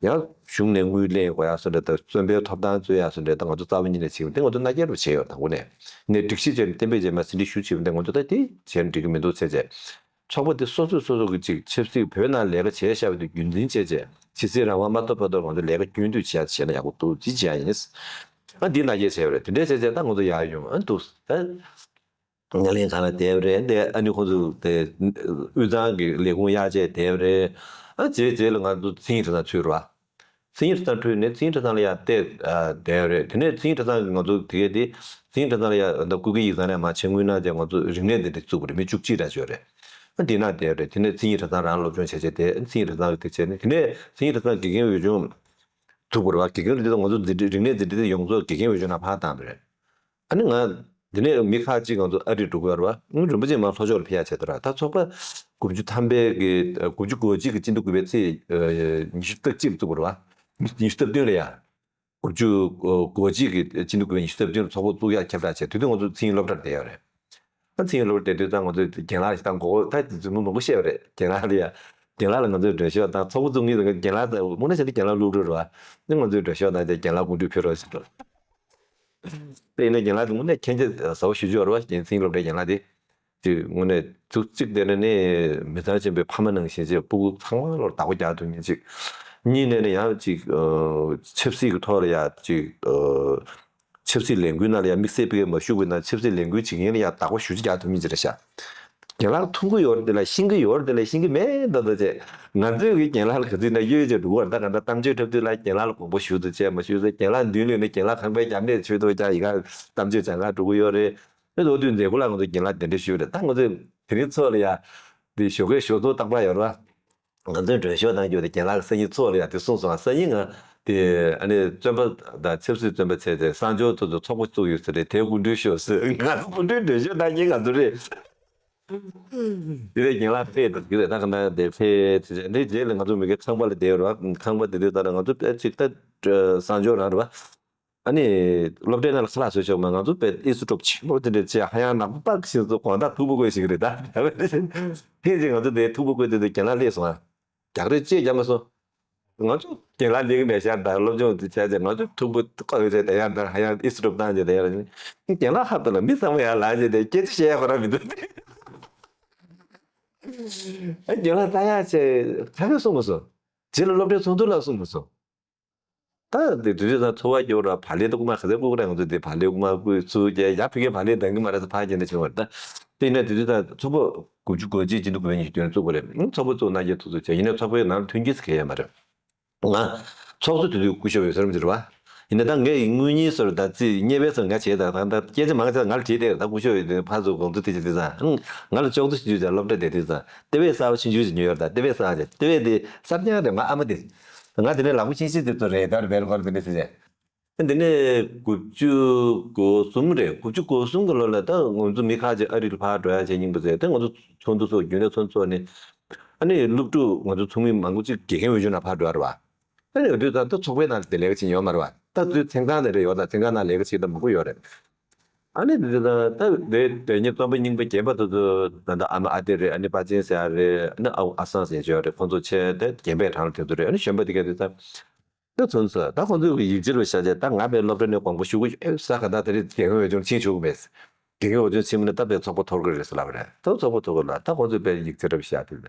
ཡང་གཞུང་ནས་དངུལ་ལེན་དགོས་ཡ་སོགས་འདྲ་དང་བཙོན་པའི་ཐོབ་ཐང་རྩོད་ཡ་སོགས་འདྲ་དང་ང་ཚོ་རྩ་བ་ཉིད་ནས་བྱེད་ཀྱི་མེད། དེ་ང་ཚོ་མནའ་སྐྱེལ་རུ་བྱས་ཡོད། དང་པོ་ནས་ནས་སྒྲིག་གཞི་བྱས་ནས་གཏན་འབེབས་བྱས་མ་ཟིན་བྲིས་ཞུ་བྱེད་པ་འདི་ང་ཚོ་ད་དེ་བྱས་ན་འགྲིག་གི་མི་འདུག་ཚེ་བྱས། ཚོགས་པ་དེ་སོ་སོས་སོ་སོ་གི་ཅིག་ཆབ་སྲིད་བོད་ནང་ལས་ཀ་བྱས་བཞག་པ་དེ་རྒྱུན་འཛིན་བྱས་བྱས་ཕྱི་སྲིད་རང་དབང་མ་ཐོབ་བར་དུ་ང་ཚོ་ལས་ཀ་རྒྱུན་མཐུད་བྱས་བྱས་ན་ཡག་པོ་འདུག་ཅི་བྱས་ཡིན། ཨ་འདི་མནའ་སྐྱེལ་བྱས་པ་རེད། དེ་འདྲས་བྱས་བྱས་ད་ང་ཚོ་ཡག་ཡོང་ཨ་འདུག་ཨ། ངལ་ལན་གང་ལ་བསྡད་པ་རེད་འདི་ཨ་ནི་ཁོང་ཚོ་དེ་དབུས་གཙང་གི་ལས་ཁུངས་གཡར་བྱས་བསྡད་པ་རེད། ཨ་རྗེས་རྗེས་ལ་ང་ཚོ་མཚན་ཉིད་གྲྭ་ཚང་ཚུད་རེད་བ། མཚན་ཉིད་གྲྭ་ཚང་ཁྲོད་ནས་མཚན་ཉིད་གྲྭ་ཚང་ལ་ཡར་བལྟས་བསྡད་ཡོད་རེད། དེ་ནས་མཚན་ཉིད་གྲྭ་ཚང་གི་ང་ཚོ་དེ་གས་དེ་མཚན་ཉིད་གྲྭ་ཚང་ལ་ཡར་ད་སྐུ་སྒེར་ཡིག་ཚང་ནས་མར་ཕྱག་དངུལ་གནང་བྱས་ང་ཚོ་རིག་གནས་འཛིན་གྲྭ་བཙུགས་པ་རེད། མི་བཅུ་གཅིག་འདྲ་ཅིག་ཡོད་རེད། ཨ་དེ་ནང་བསྡད་ཡོད་རེད། དེ་ནས་མཚན་ཉིད་གྲྭ་ཚང་རང་སློབ་སྦྱོང་བྱས་བྱས་དེ་མཚན་ཉིད་གྲྭ་ཚང་གི་དེ་བྱས་ནས་དེ་ནས་མཚན་ཉིད་གྲྭ་ཚང་དགེ་རྒན་འོས་སྦྱོང་བཙུགས་པ་རེད་བ། དགེ་རྒན་འདི་ང་ཚོ་འཛིན་གྲྭ་རིག་གནས་འཛིན་གྲྭ་དེ་ཡོངས་རྫོགས་དགེ་རྒན་འོས་སྦྱོང་ནང་ཕར་བཏང་བ་རེད། ཨ་ནི་ང་འདི་ནས་མི་ཁག་ཅིག་ང་ཚོ་ཨ་རིར་འགྲོ་གི་ཡོད་རེད་བ། ཨ་རིན་པོ་ཆེ་མར་ལྷོ་ཕྱོགས་ལ་ཕེབས་ཡག་བྱས་འདུག་ར། ད་ཚོགས་པ་དགུ་བཅུ་ཐམ་པའི་གི་དགུ་བཅུ་གོ་གཅིག་གི་སྤྱི་ཟླ་དགུ་པའི་ཚེས་ཉི་ཤུ་རྩ་གཅིག་ལ་བཙུགས་པ་རེད་བ། ཉི་ཤུ་རྩ་བདུན་ལ་ཡ། དགུ་བཅུ་གོ་གཅིག་གི་སྤྱི་ཟླ་དགུ་པའི་ཉི་ཤུ་རྩ་བདུན་ལ་ཚོགས་པ་བཙུགས་ཡག་ཁྱབ་བསྒྲགས་བྱས། དེ་དུས་ང་ཚོ་མཚན་ཉིད་སློབ་གྲྭར་བསྡད་ཡོད་རེད། ཨ་མཚན་ཉིད་སློབ་གྲྭར་བསྡད་དུས་ད་ང་ཚོས་རྒན་ལགས་ཤིག་བཏང་གོ་ད་དེ་ཚོ་མི་མང་པོ་བཤད་པ་རེད། རྒན་ལགས་ལ་ཡ། རྒན་ལགས་ལ་ང་ཚོས་མགྲོན་ཤོག་དང་ཚོགས་པ་བཙུགས་ངེས་དང་རྒན་ལགས་དང་མང་ན་བྱས་ན་རྒན་ལགས་སློབ་ཕྲུག་རེད་བ། ནི་ང་ཚོས་མགྲོན་ཤོག་དང་རྒན་ལགས་དགོངས་འདུས་ཕེབས་རོགས་ཟེར་འགྲོ། དེ་ཡིན་ན་རྒན་ལགས་དེ་དངོས་གནས་མཁྱེན་རྒྱ་ཟབ་པོ་ཞེ་པོ་ཅིག་ཡོད་རེད་བ། རྒན་མཚན་ཉིད་སློབ་གྲྭའི་རྒན་ལགས་དེ། དེ་དངོས་གནས་ཐུགས་གཅིག་དེ་ནི་ནི་མི་ཚང་ཆེན་པོའི་ཕ་མ་ནང་བཞིན་བྱས་སྤུ་གུ་ཚང་མ་ལོར་བདག་པོ་རྒྱག་ཐུབ་མཁན་ཅིག་གཉིས་ནས་ནི་ཡང་ཅིག་ཨ་ཆབ་སྲིད་ཀྱི་ཐོག་ལ་ཡ་ཅིག་ཨ་ཆབ་སྲིད་ལས་འགུལ་ནང་ལ་ཡ་དམིགས་བསལ་སྤེལ་མ་ཞུགས་པའི་ནང་ཆབ་སྲིད་ལས་འགུལ་བྱེད་མཁན་ལ་ཡ་བདག་པོ་ཞེ་པོ་ཅིག་རྒྱག་ཐུབ་མཁན་ཅིག་རེད་ཤག་རྒན་ལགས་མཐོང་གི་ཡོད་རེད་དེ་ལ་ཤེས་ཀྱི་ཡོད་རེད་དེ་ལ་ཤེས་ཀྱི་མེད་ད་ད་ཅེ། ང་ཚོས་ཀྱི་རྒན་ལགས་ལ་ག་ཚོད་ན་གཡོལ་བྱས་འགྲོ་གི་ཡོད་རེད། ད་ག་འདྲ་གཏམ་བརྗོད་འཁྲབ་དུས་ལ་རྒན་ལགས་ལ་དགོངས་པ་ཞུ་དུ་བྱས་མ་ཞུ་ཚེ་རྒན་ལགས་མདུན་ལས་ནི་རྒན་ལགས་ཁང་པའི་རྒྱབ་ནས་ཆོས་ཐོག་ཀྱང་ཡི་ག་གཏམ་བརྗོད་བྱ་ག་འགྲོ་གི་ཡོད་རེད། ཨེ་ལོ་དུས་མཛད་སྒོ་ལ་ང་ཚོ་རྒན་ལགས་གདན་འདྲེན་ཞུས་རེད། ད་ང་ཚོས་དེ་རིང་ཚོགས་ལ་ཡ། དེ་ཞོགས་ཀའི་ཞོགས་ཚོགས་རྟག་པར་ཡོད་རེད་བ། ང་ཚོའི་མགྲོན་ཤོག་གནང་རྒྱུ་དེ་རྒན་ལགས་སང་ཉིན་ཚོགས་ལ་ཡ་དེ་གསུངས་སོང་། སང་ཉིན་ང་དེ་ཨ་ནི་བཙོན་པ་དང་ཆབ་སྲིད་བཙོན་པ་བྱས་ཏེ་གསང་སྦྱོར་ཐོག་ཏུ་ཚོགས་པ་བཙུགས་ཡོད་ཟེར་རེད། དེ་སྐུ་མགྲོན་ཤོག་ཟེར། ང་ཚོ་སྐུ་མགྲོན་མགྲོན་ཤོག་གནང་མཁན་ང་ཚོ་རེད། དེ་རེད་རྒན་ལགས་ཕེབས་དང་དེ་རེད་ད་ག་ན་དེ་ཕེབས་དེ་རེད། འདི་རྗེས་ལ་ང་ཚོ་མི་སྒེར་ཚང་པ་ལ་བསྡད་ཡོད་རེད་བ། ཁང་པ་དེ་དུས་ད་ལ་ང་ཚོ་ཕལ་ཆེར་ད་གསང་སྦྱོར་རང་རེད་བ། ཨ་ནི་སློབ་གྲྭའི་ནང་ལ་ཁ་ལག་བཟོས་ཆོག་མ། ང་ཚོ་དཔེ་ཨི་སུ་ཀྲོབ་ཆེན་པོ་དེ་འདྲ་བྱས་ཧ་ཡང་ནག་པགས་ཞིག་ཚོ་དགོང་དག་ཐུག་པོ་བཀོད་ཞིག་རེད་ད། ཐེངས་གཅིག་ང་ཚོ་དེ་ཐུག་པོ་བཀོད་དེ་དུས་རྒན་ལགས་སླེབས་སོང་ཨ། རྒྱག་རེས་ཅེས་རྒྱག་མ་སོང་། ང་ཚོ་རྒན་ལགས་ལེགས་མེད་ཤར་དང་སློབ་སྦྱོང་དེ་བྱས་ཏེ་ང་ཚོ་ཐུག་པོ་བཀོད་བྱས་དེ་ཡང་དང་ཧ་ཡང་ཨི་སུ་ཀྲོབ་བཏང་རྗེས་དེ་ཡང་རྒན་ལགས་ཧ་ད་ལ་མི་ཚང་མ་ཡང་ལངས་རྗེས་དེ་སྐད་ཆ་བཤད་ཡ་ཁོ་རང་མི་འདུག་ཨ་རྒན་ལགས་ལྟ་ཡག་བྱས་ཁ་ཁ་གསུངས་མ་སོང་། རྗེས་ལ་སློབ་གྲྭའི་ཚོགས་འདུ་ལ་གསུངས་མ་སོང་། ད་འདི་དུས་ཚོད་དང་འཚོ་བ་སྐྱོ་ར་བག་ལེབ་དང་རྐུ་མ་ག་ཚད་རྐུ་ར་ང་ཚོ་དེ་བག་ལེབ་རྐུ་མ་རྐུ་ཚུར་རྒྱལ་ཡར་ཕ་གིའི་བག་ལེབ་འདང་གི་མ་རེད་ཟེར་ཕར་རྒྱལ་ནས་བྱུང་བ་རེད་ད། དེ་ཡིན་ན་དུས་ཚོད་དང་ཚོགས་པ་དགུ་བཅུ་གོ་གཅིག་སྤྱི་ཟླ་དགུ་པའི་ཉི་ཤུ་བདུན་བཙུགས་པ་རེད། ཚོགས་པ་བཙུགས་མནའ་སྐྱེལ་ཐུབ་ཐུབ་བྱས་ཡིན་ན་ཚོགས་པའི་ནང་མཐུན་རྐྱེན་ཟེར་གང་ཡང་མ་རེད། ང་ཚོགས་གཙོ་དེ་དུས་སྐུ་ཞབས་འོད་ཟེར་མི་འགྱུར་བ། ཡིན་ན་ད་ངས་དངུལ་རྙིང་སོར་ད་རྩིས་རྙེད་པའི་སོར་ང་བྱས་ད་ད་ད་སྐད་ཆ་མང་ཆེ་ང་ལ་དྲིས་ཏེ་ད་སྐུ་ཞབས་ཡོད་དུས་ཕར་ཚུར་དགོངས་ཚུལ་དེ་བྱེད་དུས་ཙང་ང་ལ་ལྕོགས་ཚོད་ཞུ་རྒྱུ་ཅང་སློབ་གྲྭ་བསྡད་དུས་ཙང་ལྟེ་བའི་གསར་པ་ཆུང་ཆུང་ཞིག་ཉོས་ཡོད་ད། ལྟེ་བའི་གསར་པ་ལྟེ་བའི་དེ་གསར་རྐྱང་རེད། ང་ཨ་མ་དེ་ང་དེ་ནས་ལག་པ་ཆིན་ཤིན་དེ་ཚོ་རེད་ད་རེད་བལ་ཁོར་དེ་འདྲ་ཟེར་བྱས། དེ་ནས་དགུ་བཅུ་གོ་གསུམ་རེད། དགུ་བཅུ་གོ་གསུམ་གི་ལོ་ལ་ད་ང་ཚོ་མི་ཁག་ཅིག་ཨ་རི་ལ་ཕར་འགྲོ་ཡ་བྱས་རྙིང་པ་ཟེར་ད་ང་ཚོ་ཚོགས་འདུ་ཚོགས་རྒྱུན་ལས་ཚོགས་འདུ་ཚོགས་ནས་ཨ་ནི་སློབ་ཕྲུག་ང་ཚོ་ཚོགས་མི་མང་པོ་ཅིག་དགེ་རྒན་འོས་སྦྱོང་ནང་ཕར་འགྲོ་ཡ་རེད་བ། ཨ་ནི་འོ་དུས་ད་ལྟ་ཚོགས་པའི་ནང་དེ་ལས་ཀ་བྱེད་ཡོད་མ་རེད་བ། ད་དུས་མཚན་ཁང་ནས་རེད་ཡོད་ད་མཚན་ཁང་ནང་ལས་ཀ་བྱེད་ད་མང་པོ་ཡོད་རེད། ཨ་ནི་དེ་དུས་ད་ད་དེ་དེ་ཉིད་རྩོམ་པ་རྙིང་པ་རྒན་པ་དེ་ཚོ་ད་ལྟ་ཨ་མ་ཨ་དེ་རེད། ཨ་ནི་པ་ཅིན་ཟེར་ཡ་རེད། ཨ་ནི་ཨ་ཨ་སང་ཟེར་ཡ་ཅིག་ཡོད་རེད། ཁོང་ཚོ་ཆེ་དེ་རྒན་པའི་གྲས་ལ་དེ་ཚོ་རེད། ཨ་ནི་གཞོན་པ་དེ་ག་དེ་ད་དེ་ཚོ་ཚོན་ཚོད་ད་ཁོང་ཚོའི་གི་ཡིག་ཆ་རུ་བཞག་བྱས་ད་ང་དཔེ་སློབ་གྲྭ་ནས་དགོངས་པ་ཞུ་གི་ཡོད་ས་ག་ད་དེ་རིང་དགེ་རྒན་འོས་སྦྱོང་ཕྱིན་ཆོག་གི་མེད། དགེ་རྒན་འོས་སྦྱོང་ཕྱིན་མིན་ན་ད་དཔེ་ཚོགས་པ་འཐོར་གི་རེད་ཟེར་ལབ་པ་རེད། ད་ཚོགས་པ་འཐོར་གི་ལ་ད་ཁོང་ཚོས་དཔེ་ཡིག་ཆ་རུ་བཞག་དེ་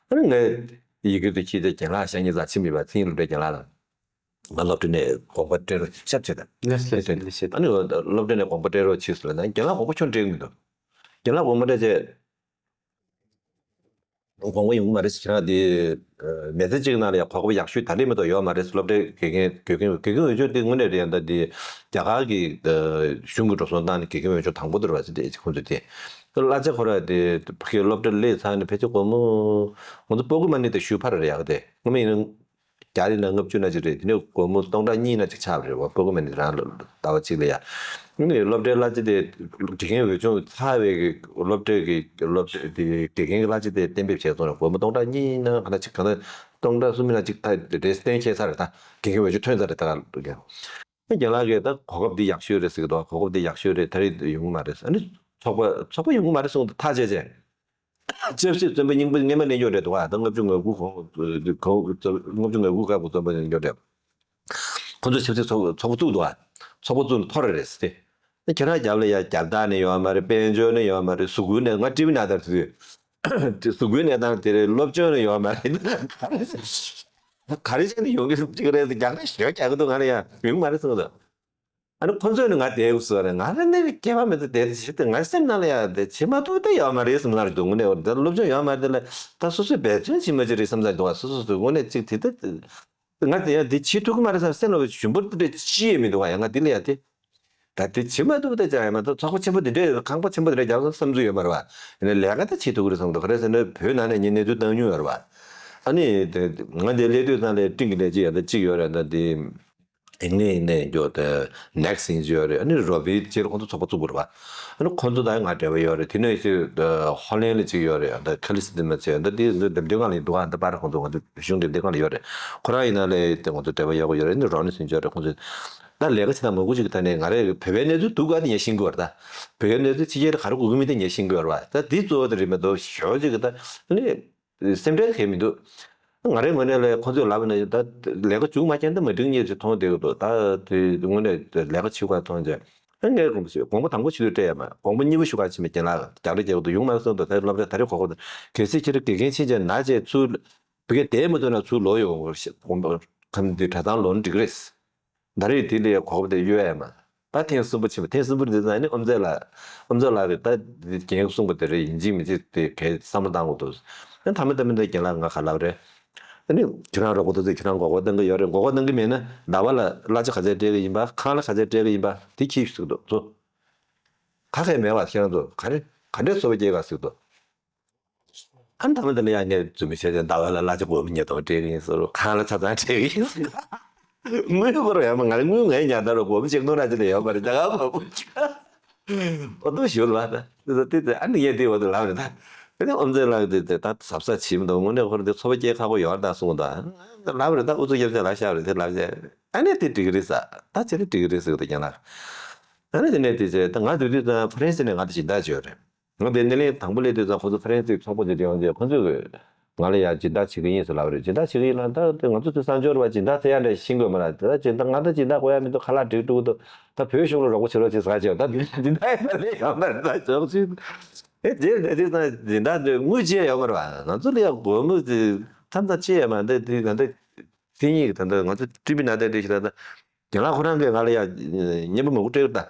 ཨ་ནི་ངས་ཡི་གེ་དེ་ཁྱེར་ཏེ་རྒན་ལགས་ཤ་ཉེ་ཚ་ཕྱིན་མེད་པ་མཚན་ཉིད་སློབ་གྲྭའི་རྒན་ལགས་ལ། ང་སློབ་གྲྭ་ནས་དགོངས་པ་སྤྲད་རོགས་ཞབས་ཕྱི་དང་། ལགས་སོ་ལགས་སོ་ལགས་སོ། ཨ་ནི་སློབ་གྲྭ་ནས་དགོངས་པ་སྤྲད་རོགས་བྱེད་ཟེར་ལབ་ན་རྒན་ལགས་དགོངས་པ་ཁྱོན་སྤྲད་གི་མི་འདུག་རྒན་ལགས་དགོངས་པ་སྤྲད་བྱས། དགོངས་པ་ཡོང་གི་མ་རེད་ཟེར་ཁྱེད་རང་དེ་མི་ཚེ་གཅིག་ནང་ལ་ཡང་གོ་སྐབས་ཡག་ཤོས་ད་ལྟའི་མི་འདུག་ཡོད་མ་རེད་ཟེར། སློབ་གྲྭའི་དགེ་རྒན་དགེ་རྒན་དགེ་རྒན་འོས་སྦྱོང་དེ་དངོས་གནས་རེད་ཡང་ད་དེ་རྒྱ་གར་གྱི་གཞུང་གི་འགྲོ་སོང་བཏང་ནས་དགེ་རྒན་འོས་སྦྱོང་དང་པོ་དེ་རེད་བ་ཟེར། དེ་ཁོང་ཚོས་དེ་གླ་ཆ་ཁོ་ར་དེ་ཕ་གིའི་སློབ་གྲྭ་སླེབས་ཚར་ནས་ཕལ་ཆེར་སྒོར་མོ་ང་ཚོ་པོ་ཀེ་མ་ནི་དེ་ཞུ་ཕར་རེད་ཡག་དེ་ངོ་མ་ཡིན་ན། བརྒྱ་ཡིན་ན་ལྔ་བཅུ་ན་ཅིག་རེད། དེ་ནས་སྒོར་མོ་སྟོང་ཕྲག་གཉིས་ན་ཅིག་ཆགས་པ་རེད་བ། སྤོ་གི་མེད་ནི་རང་ལ་ཟླ་བ་གཅིག་ལ་ཡ། ཨ་ནི་སློབ་གྲྭའི་གླ་ཆ་དེ་དགེ་རྒན་འོས་སྦྱོང་ཚར་བའི་གི་སློབ་གྲྭའི་གི་སློབ་གྲྭ་དེ་དགེ་རྒན་གྱི་གླ་ཆ་དེ་གཏན་འབེབས་བྱས་སོང་ར། སྒོར་མོ་སྟོང་ཕྲག་གཉིས་ན་ག་ན་ཅིག་ག་ན་སྟོང་ཕྲག་གསུམ་ན་ཅིག་ད་རེས་གཏན་འཁེལ་ཚར་རེད། ད་དགེ་རྒན་འོས་སྦྱོང་ཐོན་ཚར་རེད། ད་ག་ལ་རྒན་ལགས་ཀྱིས་ད་གོ་སྐབས་འདི་ཡག་ཤོས་རེད་ཟེར་གི་འདུག་གོ་སྐབས་འདི་ཡག་ཤོས་རེད། ད་རེས་ཡོང་གི་མ་རེད། ཨ་ནི་ཚོགས་པ་ཚོགས་པ་ཡོང་གི་མ་རེད་གསུངས་ཐག་བཅད་བྱས། ཆབ་སྲིད་བཙོན་པ་རྙིང་པ་སྔས་མ་གླེང་རྒྱུ་རེད་འདུག་ད་ལྔ་བཅུ་ང་དགུ་གོང་ལྔ་བཅུ་ང་དགུ་སྐབས་ཀྱི་བཙོན་པ་གླེང་རྒྱུ་རེད། ཁོ་ཚོས་ཆབ་སྲིད་ཚོགས་ཚོགས་པ་བཙུགས་འདུག་ཚོགས་པ་བཙུགས་ནས་འཐོར་རེད་ཟེར་ཏེ། ཁྱེད་རང་རྒྱབ་ལ་ཡ་རྒྱབ་དར་ནི་ཡོད་མ་རེད། དཔལ་འབྱོར་ནི་ཡོད་མ་རེད། གཟུགས་སྐུ་ནི། ང་ཊི་ཝི་ནང་ལྟར་དུས་གཟུགས་སྐུའི་གནས་སྟངས་དེ་རེད། སློབ་སྦྱོང་ནི་ཡོད་མ་རེད། ག་རེ་ག་རེ་བྱས་ནས་ཡོང་གི་རེད། ཅིག་རེད། རྒྱག་རེས་ཞོ་རྒྱག་གི་འདུག་ང་ལ་ཡ་ཡོང་མ་རེད་གསུངས་འདུག་ཨ་ནི་ཁོ་ཚོས་ནི་ང་དེ་བཟོ་རེད། ང་ལ་ནི་སྐྱེ་བ་མེད་དུ་དེ་ཞིག་དེ་ང་སེམས་ནང་ལ་ཡ་དེ་བྱེད་མ་ཐུབ་དེ་ཡོད་མ་རེད་བསམ་ན་རེད་འདུག་དངོས་གནས་འོ་དེ་སློབ་སྦྱོང་ཡོད་མ་རེད། དེ་ལ་ད་སོ་སོས་འབད་བརྩོན་བྱེད་མ་བྱེད་རེད་བསམ་ས་འདུག་སོ་སོ་སོས་དངོས་གནས་ཅིག་དེ་ད་ང་དེ་ཡ་དེ་བྱེད་ཐུབ་ཀྱི་མ་རེད་བསམ། སེམས་ལ་ཞུམ་པོ་དེ་འདྲ་ཅི་ཡང་མི་འདུག་བ། ཡ་ང་དེ་ལ་ཡ་དེ་ད་དེ་བྱེད་མ་ཐུབ་དེ་ཅང་ཡང་མ་གཏོགས་ཚོགས་པ་ཆེན་པོ་དེ་འདྲས་ཁང་པ་ཆེན་པོ་དེ་འདྲས་རྒྱག་བསམ་ཚུལ་ཡོད་མ་རེད་བ། ཡིན་ན་ལས་ཀ་ད་བྱེད་ཐུབ་ཀྱི་རེད་བསམ་འདུག་ག་རེ་ཟེར་ན་བོད་ནང་ནས་ངས་གནས་ཚུལ་བཏང་མྱོང་ཡོད་རེད་བ། ཨ་ནི་དེ་ང་དེ་སླེབས་དུས་ཙང་ལ་སྤྲིན་གྱི་ལས་བྱེད་ཡ་ད་གཅིག་ཡོད་རེད། ད་དེ། ཨིན་ལན་ནས་འགྱོ་དེ་ནེག་སི་ཡིན་གྱི་ཡོད་རེད། ཨ་ནི་རོ་བི་རྗེས་ཁོང་ཚོ་ཚོགས་པ་བཙུགས་པ་རེད་བ། ཨ་ནི་ཁོང་ཚོ་དང་ང་འབྲེལ་བ་ཡོད་རེད། དེ་ནས་ཅིག་ཧོ་ལན་ལ་ཅིག་ཡོད་རེད། ད་ཁ་ལི་སི་དེ་མ་ཚད་ད་དེ་འདེམས་ཐོན་ཁང་ལ་ཡིན་འདུག་ཨ་ད་པར་ཁོང་ཚོ་ང་ཚོ་གཞུང་འདེམས་ཐོན་ཁང་ལ་ཡོད་རེད། ཁོ་རང་ཡིན་ན་ལས་དེ་ང་ཚོ་འབྲེལ་བ་ཡག་པོ་ཡོད་རེད། ཨ་ནི་རོ་ནི་སི་ཡིན་གྱི་ཡོད་རེད། ཁོང་ཚོ་ད་ལས་ཀ་བྱེད་སྟངས་མང་པོ་ཅིག་ད་ནས་ང་རེ་བོད་པའི་གནས་ཚུལ་སྡུག་ག་དེ་ངས་ཤེས་ཀྱི་ཡོད་རེད། ད་བོད་པའི་གནས་ཚུལ་ཕྱི་རྒྱལ་ལ་ག་རེ་དགོས་ཀྱི་མིན་དེ་ངས་ཤེས་ཀྱི་ཡོད་རེད་བ། ད་དེ་གཙོ་བོ་དེ་རེད་མ་གཏོགས་ཞོ་ཅིག་གི་ད་ཨ་ནི། སེམས་ཁྲལ་གང་ཡང་མི་འདུག་ང་རའི་ངོས་ནས་ལས་ཁོང་ཚོས་ལབ་ན་ད་ལས་ཀ་བྱུང་མ་ཁྱེར་ད་མ་འགྲིག་ཉེས་ཅིག་མཐོང་བསྡད་ཀྱི་འདུག་ད་དེ་དངོས་གནས་ལས་ཀ་བྱེད་དགོས་མཐོང་རྗེས་ད་ངས་དགོངས་པ་ཞུ། དགོངས་པ་དང་པོ་ཞུ་དུས་སྤྲད་ཡ་མ་དགོངས་པ་གཉིས་པ་ཞུ་ག་ཕྱིན་པ་རྒན་ལགས་རྒྱག་རེས་རྒྱག་གི་འདུག་ཡོང་མ་སོང་འདུག་ད་སློབ་གྲྭ་ད་རེས་གོ་གོ་ད་གལ་སྲིད་ཁྱེད་རང་དགེ་རྒན་ཕྱིན་རྗེས་ན་བྱས་ཚུར་བི་ག་བསྡད་མ་ཐུབ་ན་ཚུར་ལོག་ཡོང་དགོངས་པ་ཁམས་འདི་གྲྭ་ཚང་ལོག་ན་འགྲིག་གི་རེད། ད་རེས་དེ་ལས་གོ་བ་དེ་གཡོལ་ཡ་མ། ད་ཐེངས་གསུམ་པ་ཕྱིན་པ། ཐེངས་གསུམ་པ་འདི་ཚང་ནི་ཨོམ་ཚེ་ལགས། ཨོམ་ཚེ་ལགས་ཀྱིས་ད་འདི་རྒན་གསུངས་པ་དེ་རེད། ཡིན་གཅིག་མིན་གཅིག་དེ་གས་བསམ་བློ་བཏང་དགོས་འདུག་ཨ་ཐ་མ་ཐ་མ་འདི་རྒན་ལགས་ང་ག་ལབ་རེད། ཨ་ནི་ཁྱེད་རང་རོགས་པ་ཐུག་ཚེ་ཁྱེད་རང་མགོ་སྐོར་གཏོང་གི་ཡོད་རེད། མགོ་སྐོར་གཏོང་གི་མེད་ན་ཟླ་བ་ལ་གླ་ཆ་ག་ཚད་སྤྲད་གི་ཡིན་པ། ཁང་གླ་ག་ཚད་སྤྲད་གི་ཡིན་པ་དེ་ཁྱེད་ཞིག་འདུག་ཚོ། ཁ་ཁས་མེད་བ། ཁྱེད་རང་ཚོ་ག་རེ་ག་འདྲས་འཚོ་བ་སྐྱེལ་ག་ཟེར་འདུག་ཨ་ནི་ཐ་མ་དེ་ལ་ཡང་ངས་རྫུན་མ་བཤད་ཅིང་ཟླ་བ་ལ་གླ་ཆ་སྒོར་མོ་ཉིས་སྟོང་སྤྲད་ཀྱི་ཡིན་ཟེར་རོ། ཁང་གླ་ཆ་ཚང་སྤྲད་ཀྱི་ཡིན་ཟེར། དངུལ་སྒོར་ཡོད་མ། ང་ལ་དངུལ་ངའི་ཉར་ད་རོ་སྒོར་མོ་ཆིག་སྟོང་ར་ཅི་ལས་ཡོད་མ་རེད། ད་ག་མ་བུ་ཨོ་ཏོ་ཞུ་ལ་ད་དེ་དེ་ཨ་ནི་ངས་དེ་འོ་དེ་ལབ་རེད། ད་དེ་ནས་ཨོམ་ཚེ་ལགས་དེ་དེ་ད་གཟབ་གཟབ་བྱེད་མི་འདུག་དངོས་གནས་ཁོ་རང་དེ་འཚོ་བ་སྐྱེལ་ཁག་པོ་ཡོད་རེད་ད་གསུངས། ད་ལབ་རེད། ད་ཨུ་ཚུགས་རྒྱབ་ཆ་ལ་ཤག་རེད། དེ་ལབ་བྱས་ཨ་ནི་དེ་འགྲིག་གི་རེད་ཟེར། ད་ཅི་རེད་འགྲིག་གི་རེད་ཟེར་གི་འདུག་རྒན་ལགས། ཨ་ནི་དེ་ནས་དེ་བྱས་ད་ང་འདུག་དུས་ད་ཧྥ་རན་སི་ནས་ང་དེ་སྦྱིན་བདག་བྱས་ཡོད་རེད། ང་དེ་སྣེ་ལེན་དང་པོ་སླེབས་དུས་ཙང་ཁོ་ཚོ་ཧྥ་རན་སིའི་ཚོགས་པ་དེ་འདྲ་ཡོང་རྗེས་ཁོ་ཚོས་ང་ལ་ཡ་སྦྱིན་བདག་བྱེད་ཀྱི་ཡིན་ཟེར་ལབ་རེད། སྦྱིན་བདག་བྱེད་ཀྱི་ཡིན་ལབ། ད་དེ་ང་ཚོ་དེ་གསར་འབྱོར་བ་སྦྱིན་བདག་བཙལ་ཡ་འདྲ་ཤེས་དགོས་མ་རེད། ད་སྦྱིན་བདག་ང་ད་སྦྱིན་བདག་དགོས་ཡ་མི་འདུག་ཁ་ལག་སྒྲིག་འགྲོ་གི་འདུག་ད་བོད་གཞུང་ལ་རོགས་པ་བྱེད་རོགས་བྱེད་ཟེར་བྱས། ད་དེ་སྦྱིན་བདག་ཡོད་མ་རེད། ད་ཅོག་ཅིག་ཨེ་རྗེས་ལ་དེ་དུས་ཙང་སྦྱིན་བདག་འདི་དངུལ་ཅི་ཡང་ཡོད་མ་རེད་བ། ང་ཚོ་ལ་ཡ་སྒོར་མོ་དེ་ཐམ་ཐམ་ཅི་ཡང་མ། འདི་འདི་ད་ལྟ་དེ་གཉིས་ད་ལྟ་ང་ཚོ་ཀྲི་བི་ན་དེ་འདྲ་ཞིག་ད་ལྟ་རྒན་ལགས་ཁོ་རང་གིས་ང་ལ་ཡ་བརྙན་པར་མང་པོ་སྤྲད་ད།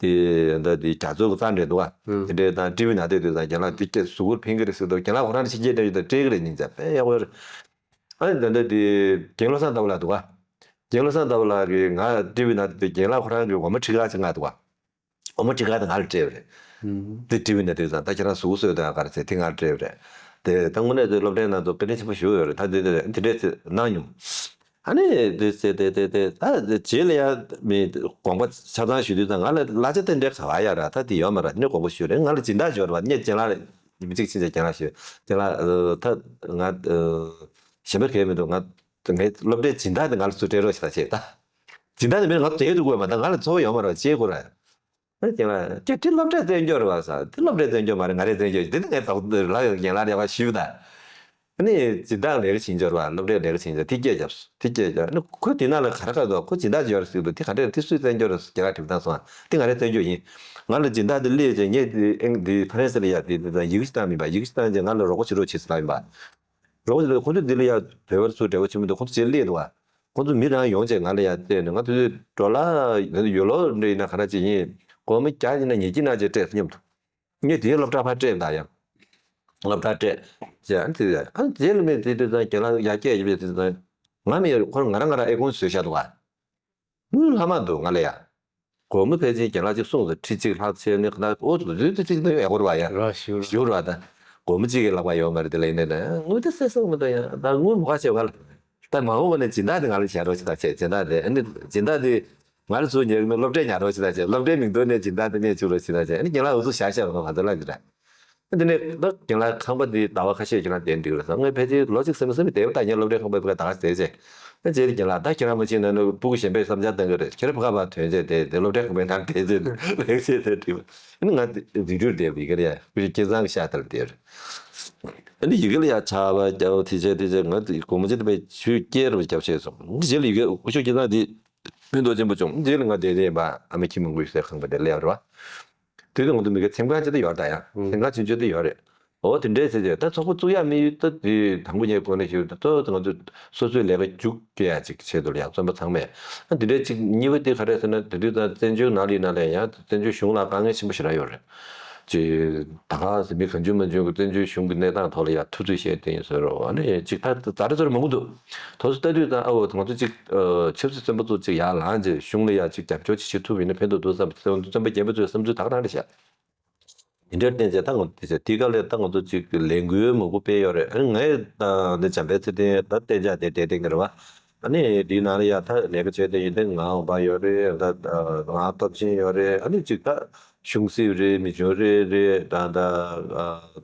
དེ་ད་དེ་རྒྱ་མཚོ་གི་རྩ་འགྲན་འདུག་བ། དེ་འདྲའི་དང་ཀྲི་བི་ན་དེ་དུས་ཙང་རྒན་ལགས་དེ་སྐད་གཟུགས་པོར་ཕན་གི་རེད་ཟེར་འདུག་རྒན་ལགས་ཁོ་རང་ཕྱི་རྒྱལ་འདྲ་ཡོད་ད་སྤྲད་གི་རེད། སྙིང་རྗེ་དཔེ་ཡག་པོ་ཡོད་རེད། ཨ་ནི་ད་ལྟ་དེ་རྒན་བློ་བཟང་ཟླ་བ་ལགས་འདུག་བ། རྒན་བློ་བཟང་ཟླ་བ་ལགས་ཀྱིས་ང་ཀྲི་བི་ན་དེ་རྒན་ལགས་ཁོ་རང་གི་འོ་མ་ཁྲི་ཀ་ཅིག་མངགས་འདུག་བ། འོ་མ་ཁྲི་ཀ་དེ་ང་ལ་སྤྲད་པ་རེད། དེ་ཀྲི་བི་ན་དེ་དུས་ཙང་ད་ཁྱེད་རང་གཟུགས་པོ་གསོས་དང་ག་རེ་ཟེར་དེ་ང་ལ་སྤྲད་པ་རེད། དེ་ད་དངོས་གནས་དེ་སློབ་གྲྭའི་ནང་དུ་བཀའ་དྲིན་ཆེན་པོ་ཞུ་ཡོད་རེད། ད་དེ་དེ་དེ་འདྲས་ཅིག་གནང་མྱོང་། ཨ་ནི་དེ་ཟེར་དེ་དེ་དེ་ད་རྗེས་ལ་ཡ་མི་དགོངས་པ་ཆ་ཚང་ཞུ་དུས་ཙང་ང་ལ་གླ་ཆ་དེ་འདྲའི་ག་བ་ཡ་ར་ད་དེ་ཡོད་མ་རེད། ནི་དགོངས་པ་ཞུ་རེད། ང་ལ་སྦྱིན་བདག་འབྱོར་བ་ངས་རྒན་ལགས་ལ་ཉི་མ་གཅིག་ཕྱིན་ཆད་རྒན་ལགས་ཞུ། རྒན་ལགས་ད་ང་གཞན་པ་གས་མི་འདུག་ང་ངའི་སློབ་གྲྭའི་སྦྱིན་བདག་དེ་ང་ལ་ཚུར་སྤྲད་རོགས་ཞེས་ད་བྱས་ད། སྦྱིན་བདག་དེ་མིན་ང་བསྡད་འདུག་དགོས་མ་ད་ང་ལ་འཚོ་བ་ཡོད་མ་རེད། བྱེད་དགོས་རེད། ཨ་ནི་རྒན་ལགས་ཀྱེ་ཁྲི་སློབ་གྲྭའི་བཙན་སྐྱོར་རེད་བ་ཟེར། དེ་སློབ་གྲྭའི་བཙན་སྐྱོར་མ་རེད། ང་རའི་བཙན་སྐྱོར་དེ་ནི་ངས་ད་ལ་རྒན་ལགས་རེ་བ་ཞུས་ད། ཨ་ནི་སྦྱིན་བདག་ལས་ཀ་བྱེད་འབྱོར་བ་སློབ་གྲྭའི་ལས་ཀ་བྱེད་འབྱོར་དེ་སྐད་བརྒྱབ་སོང་། དེ་སྐད་བརྒྱབ་ཨ་ནི་ཁོས་དེ་ནང་ལ་ག་རེ་ག་འདུག་ཁོ་སྦྱིན་བདག་ཅིག་ཡོད་རེད་ཟེར་འདུག་དེ་ག་འདྲ་རེད། དེ་སུས་བཙན་སྐྱོར་རེད་ཟེར་རྒན་ལགས་དྲི་བ་བཏང་སོང་། དེ་ང་རའི་བཙན་སྐྱོར་ཡིན། ང་ལ་སྦྱིན་བདག་དེ་སླེབས་རྗེས་ངས་དེ་ཨེང་དེ་ཧྥ་རན་སི་ལ་ཡ་དེ་དེ་ཡི་གེ་ཞིག་བཏང་མིན་པ། ཡི་གེ་ཞིག་བཏང་རྗེས་ང་ལ་རོགས་པ་བྱེད་རོགས་བྱེད་ཟེར་ལབ་ཡིན་པ། རོགས་ཀྱི་ཁོ་ཚོ་འདི་ལ་ཡ་བོད་པ་ཚོ་འབྲེལ་བ་བྱེད་མི་འདུག་ཁོ་ཚོ་ཅིག་སླེབས་འདུག་བ། ཁོ་ཚོ་མི་རང་ཡོང་བྱས་ང་ལ་ཡ་བལྟས་ནས་ང་དུས་ཚོད་འགྲོ་ལ་ཡོད་ལོ་འདྲ་ཡིན་ན་ག་འདྲ་ཅིག་ཡིན། སྒོར་མོ་བརྒྱ་ཡིན་ན་ཉིས་བརྒྱ་ནང་བྱས་སྤྲད་སྙམ་འདུག་ངས་དེའི་སློབ་གྲྭ་ཕར་སྤྲད་ད་ཡང་། སློབ་གྲྭ་སྤྲད་བྱས་ཨ་ནི་དེ་ཨ་ནི་རྗེས་ལ་མི་དེ་དུས་ཙང་རྒན་ལགས་ཡར་སྐད་བརྒྱབ་བྱས་དུས་ཙང་ང་མི་ཁོ་ང་རང་ང་རང་ཨེ་ཁུང་བཟོས་བཞག་འདུག་བ། དངུལ་ལྷག་མ་འདུག་ང་ལ་ཡ། སྒོར་མོ་ཕལ་ཆེར་རྒན་ལགས་ཅིག་གསུངས་སོང་། ཁྲི་གཅིག་ལྷག་ཆེ་ནི་ཁ་ཨོ་ཙི་ཙི་ཙི་ཡག་པོ་རེད་བ་ཡ། ར་ཞུ་ར། ཞུ་ར་ད། སྒོར་མོ་གཅིག་གི་ལྷག་མ་ཡོད་མ་རེད། དེ་ལ་ཡིན་ནའི་ན་དངུལ་དེ་སེ་སོང་མི་འདུག་ཡ། ད་དངུལ་མོ་ཁ་ཤས་བ་ལ། ད་མ་འོངས་པ་ནས་སྦྱིན་བདག་དེ་ང་ལ་བྱེད་རོགས་བྱེད་དང་བྱས། སྦྱིན་བདག་དེ་ཨ་ནི་སྦྱིན་བདག་དེ་ང་ལ་ཚུར་ཉར་གི་མེད། སློབ་གྲྭས་ཉར་རོགས་བྱེད་དང་བྱས། སློབ་གྲྭའི་མིང་ཐོག་ནས་སྦྱིན་བདག་དེ་གནས་བཅུག་རོགས་བྱེད་དང་བྱས། ཨ་ནི་རྒན་ལགས་འུ་ཚོ་བཞག་བཞག་རོགས་ང་ཚོ་ལ་འདི་འདྲ། ཨ་དེ་ནས་ད་རྒན་ལགས་ཁང་པ་འདི་ཟླ་བ་ཁ་ཤས་ཁྱེད་རང་བསྡད་འགྲིག་རེད་ཟེར། ངས་ཕལ་ཆེར་ལོ་གཅིག་ཟིན་མ་ཟིན་མི་བསྡད་པ། ད་ངས་སློབ་གྲྭའི་ཁང་པ་ཕ་གི་ད་ག་བསྡད་བྱས། ཨ་རྗེས་རྒན་ལགས་ད་ཁྱེད་རང་མ་ཕྱིན་ན་ནི་སྤུ་གུ་གཞན་པས་བསམ་འཆར་བཏང་གི་རེད། ཁྱེད་རང་ཕ་ག་ཕར་ཐོན་བྱས་དེ་དེ་སློབ་གྲྭའི་ཁང་པའི་ནང་བསྡད་བྱས་ལེགས་བཤད་དེ་འགྲིག་པ། ཨ་ནི་ང་རྫིང་ཕྲུག་བསྡད་པ་ཡི་གེ་ལ་ཡ་སྐུ་ཞབས་སྐལ་བཟང་གི་ཤག་དེར་བསྡད་རེད། ཨ་ནི་ཡི་གེ་ལ་ཡ་ཆར་པ་རྒྱབ་དེ་བྱས་དེ་བྱས། ང་དགོང་མོ་ཅིག་ད་དཔེ་ཆུ་རྐྱལ་རུ་རྒྱབ་བྱས་སོང་། རྗེས་ལ་ཡི་གེ་སྐུ་ཞབས་སྐལ་བཟང་དེ་ཕུན་ཚོགས་ཆེན་པོ་བྱུང་། རྗེས་ལ་ང་དེ་དེ་ཡིན་པ་ཨ་མ་ཁྱི་མང་པོ་ཡོད་སའི་ཁང་པ་དེ་སླེབས་རེད་བ། དེ་དུས་ང་ཚོ་མི་གི་ཚེམ་ཁང་ཅིག་ད་ཡོད་རེད། ད་ཡང་ཚེམ་ཁང་ཆུང་ཆུང་ད་ཡོད་རེད། འོ་དེ་འདྲས་བྱས་བྱས་ད་ཚོགས་པ་བཙུགས་ཡག་དམིགས་ཡུལ་ད་དེ་དང་པོ་ངས་གོང་ནས་ཞུས་ད་གཙོ་བོ་ང་ཚོ་སོ་སོའི་ལས་ཀ་མཇུག་སྐྱེལ་ཡག་ཅིག་ཆེད་དུ་ལ་ཡང་བརྩོན་པ་ཚང་མས། ཨ་འདི་འདྲས་ཅིག་གཉིས་པ་དེ་ག་རེ་ཟེར་ན། དེ་དུས་ད་བཙན་བྱོལ་ནང་ལ་ཡིན་ན་ལས་ཡང་བཙན་བྱོལ་གཞུང་ལ་དཀའ་ངལ་ཆེན་པོ་ཞེ་དྲག་ཡོད་རེད། ཅིག་ད་ག་ཟེར་མི་གང་བྱུང་མང་བྱུང་གི་བཙན་བྱོལ་གཞུང་གི་གནས་སྟངས་ཐོག་ལ་ཡང་ཐུབ་ཚོད་བཤད་དེ་ཡིན་ཟེར་རོ། ཨ་ནི་ཅིག་ད་ད་རེ་ཚོར་མང་པོ་འདུག་དོ་སུ་ལྟ་དུས་ད་ཨ་འོ་ང་ཚོ་ཅིག་ཆབ་སྲིད་བཙོན་པ་ཚོ་ཅིག་ཡར་ལངས་རྗེས་གཞུང་ལ་ཡང་ཅིག་རྒྱབ་སྐྱོར་ཅིག་བྱེད་ཐུབ་ཡིན་ན་ཕན་ཐོགས་འདུག་བསམ་པ། བཙོན་པ་རྒན་པ་ཚོའི་བསམ་ཚུལ་ད་ག་རང་རེད་ཤག་འདི་འདྲར་བརྟེན་བྱས་ད་ངོ་དེ་ཚོ་དེ་ག་ལས་ད་ང་ཚོ་ཅིག་ལས་འགུལ་མང་པོ་སྤེལ་ཡོད་རེད། ཨ་ནི་ངས་ད་འདི་འཇམ་དཔལ་ཚེ་བརྟན་ད་གཏན་འཇགས་དེ་བསྡད་བསྡད་ཀྱི་རེད་བ། ཨ་ནི་འདིའི་ནང་ལ་ཡ་ད་ལས་ཀ་བྱས་ཏེ་ཡིན་ཏེ་ངག་དབང་འབར་ཡོད་རེད། ད་ངག་དབང་སྟོབས་ཆེན་ཡོད་རེད། ཨ་ནི་ཅིག་ད་གཞུང་སྲིད་རེད། མི་ཆོས་རེད་རེད། ད་ད་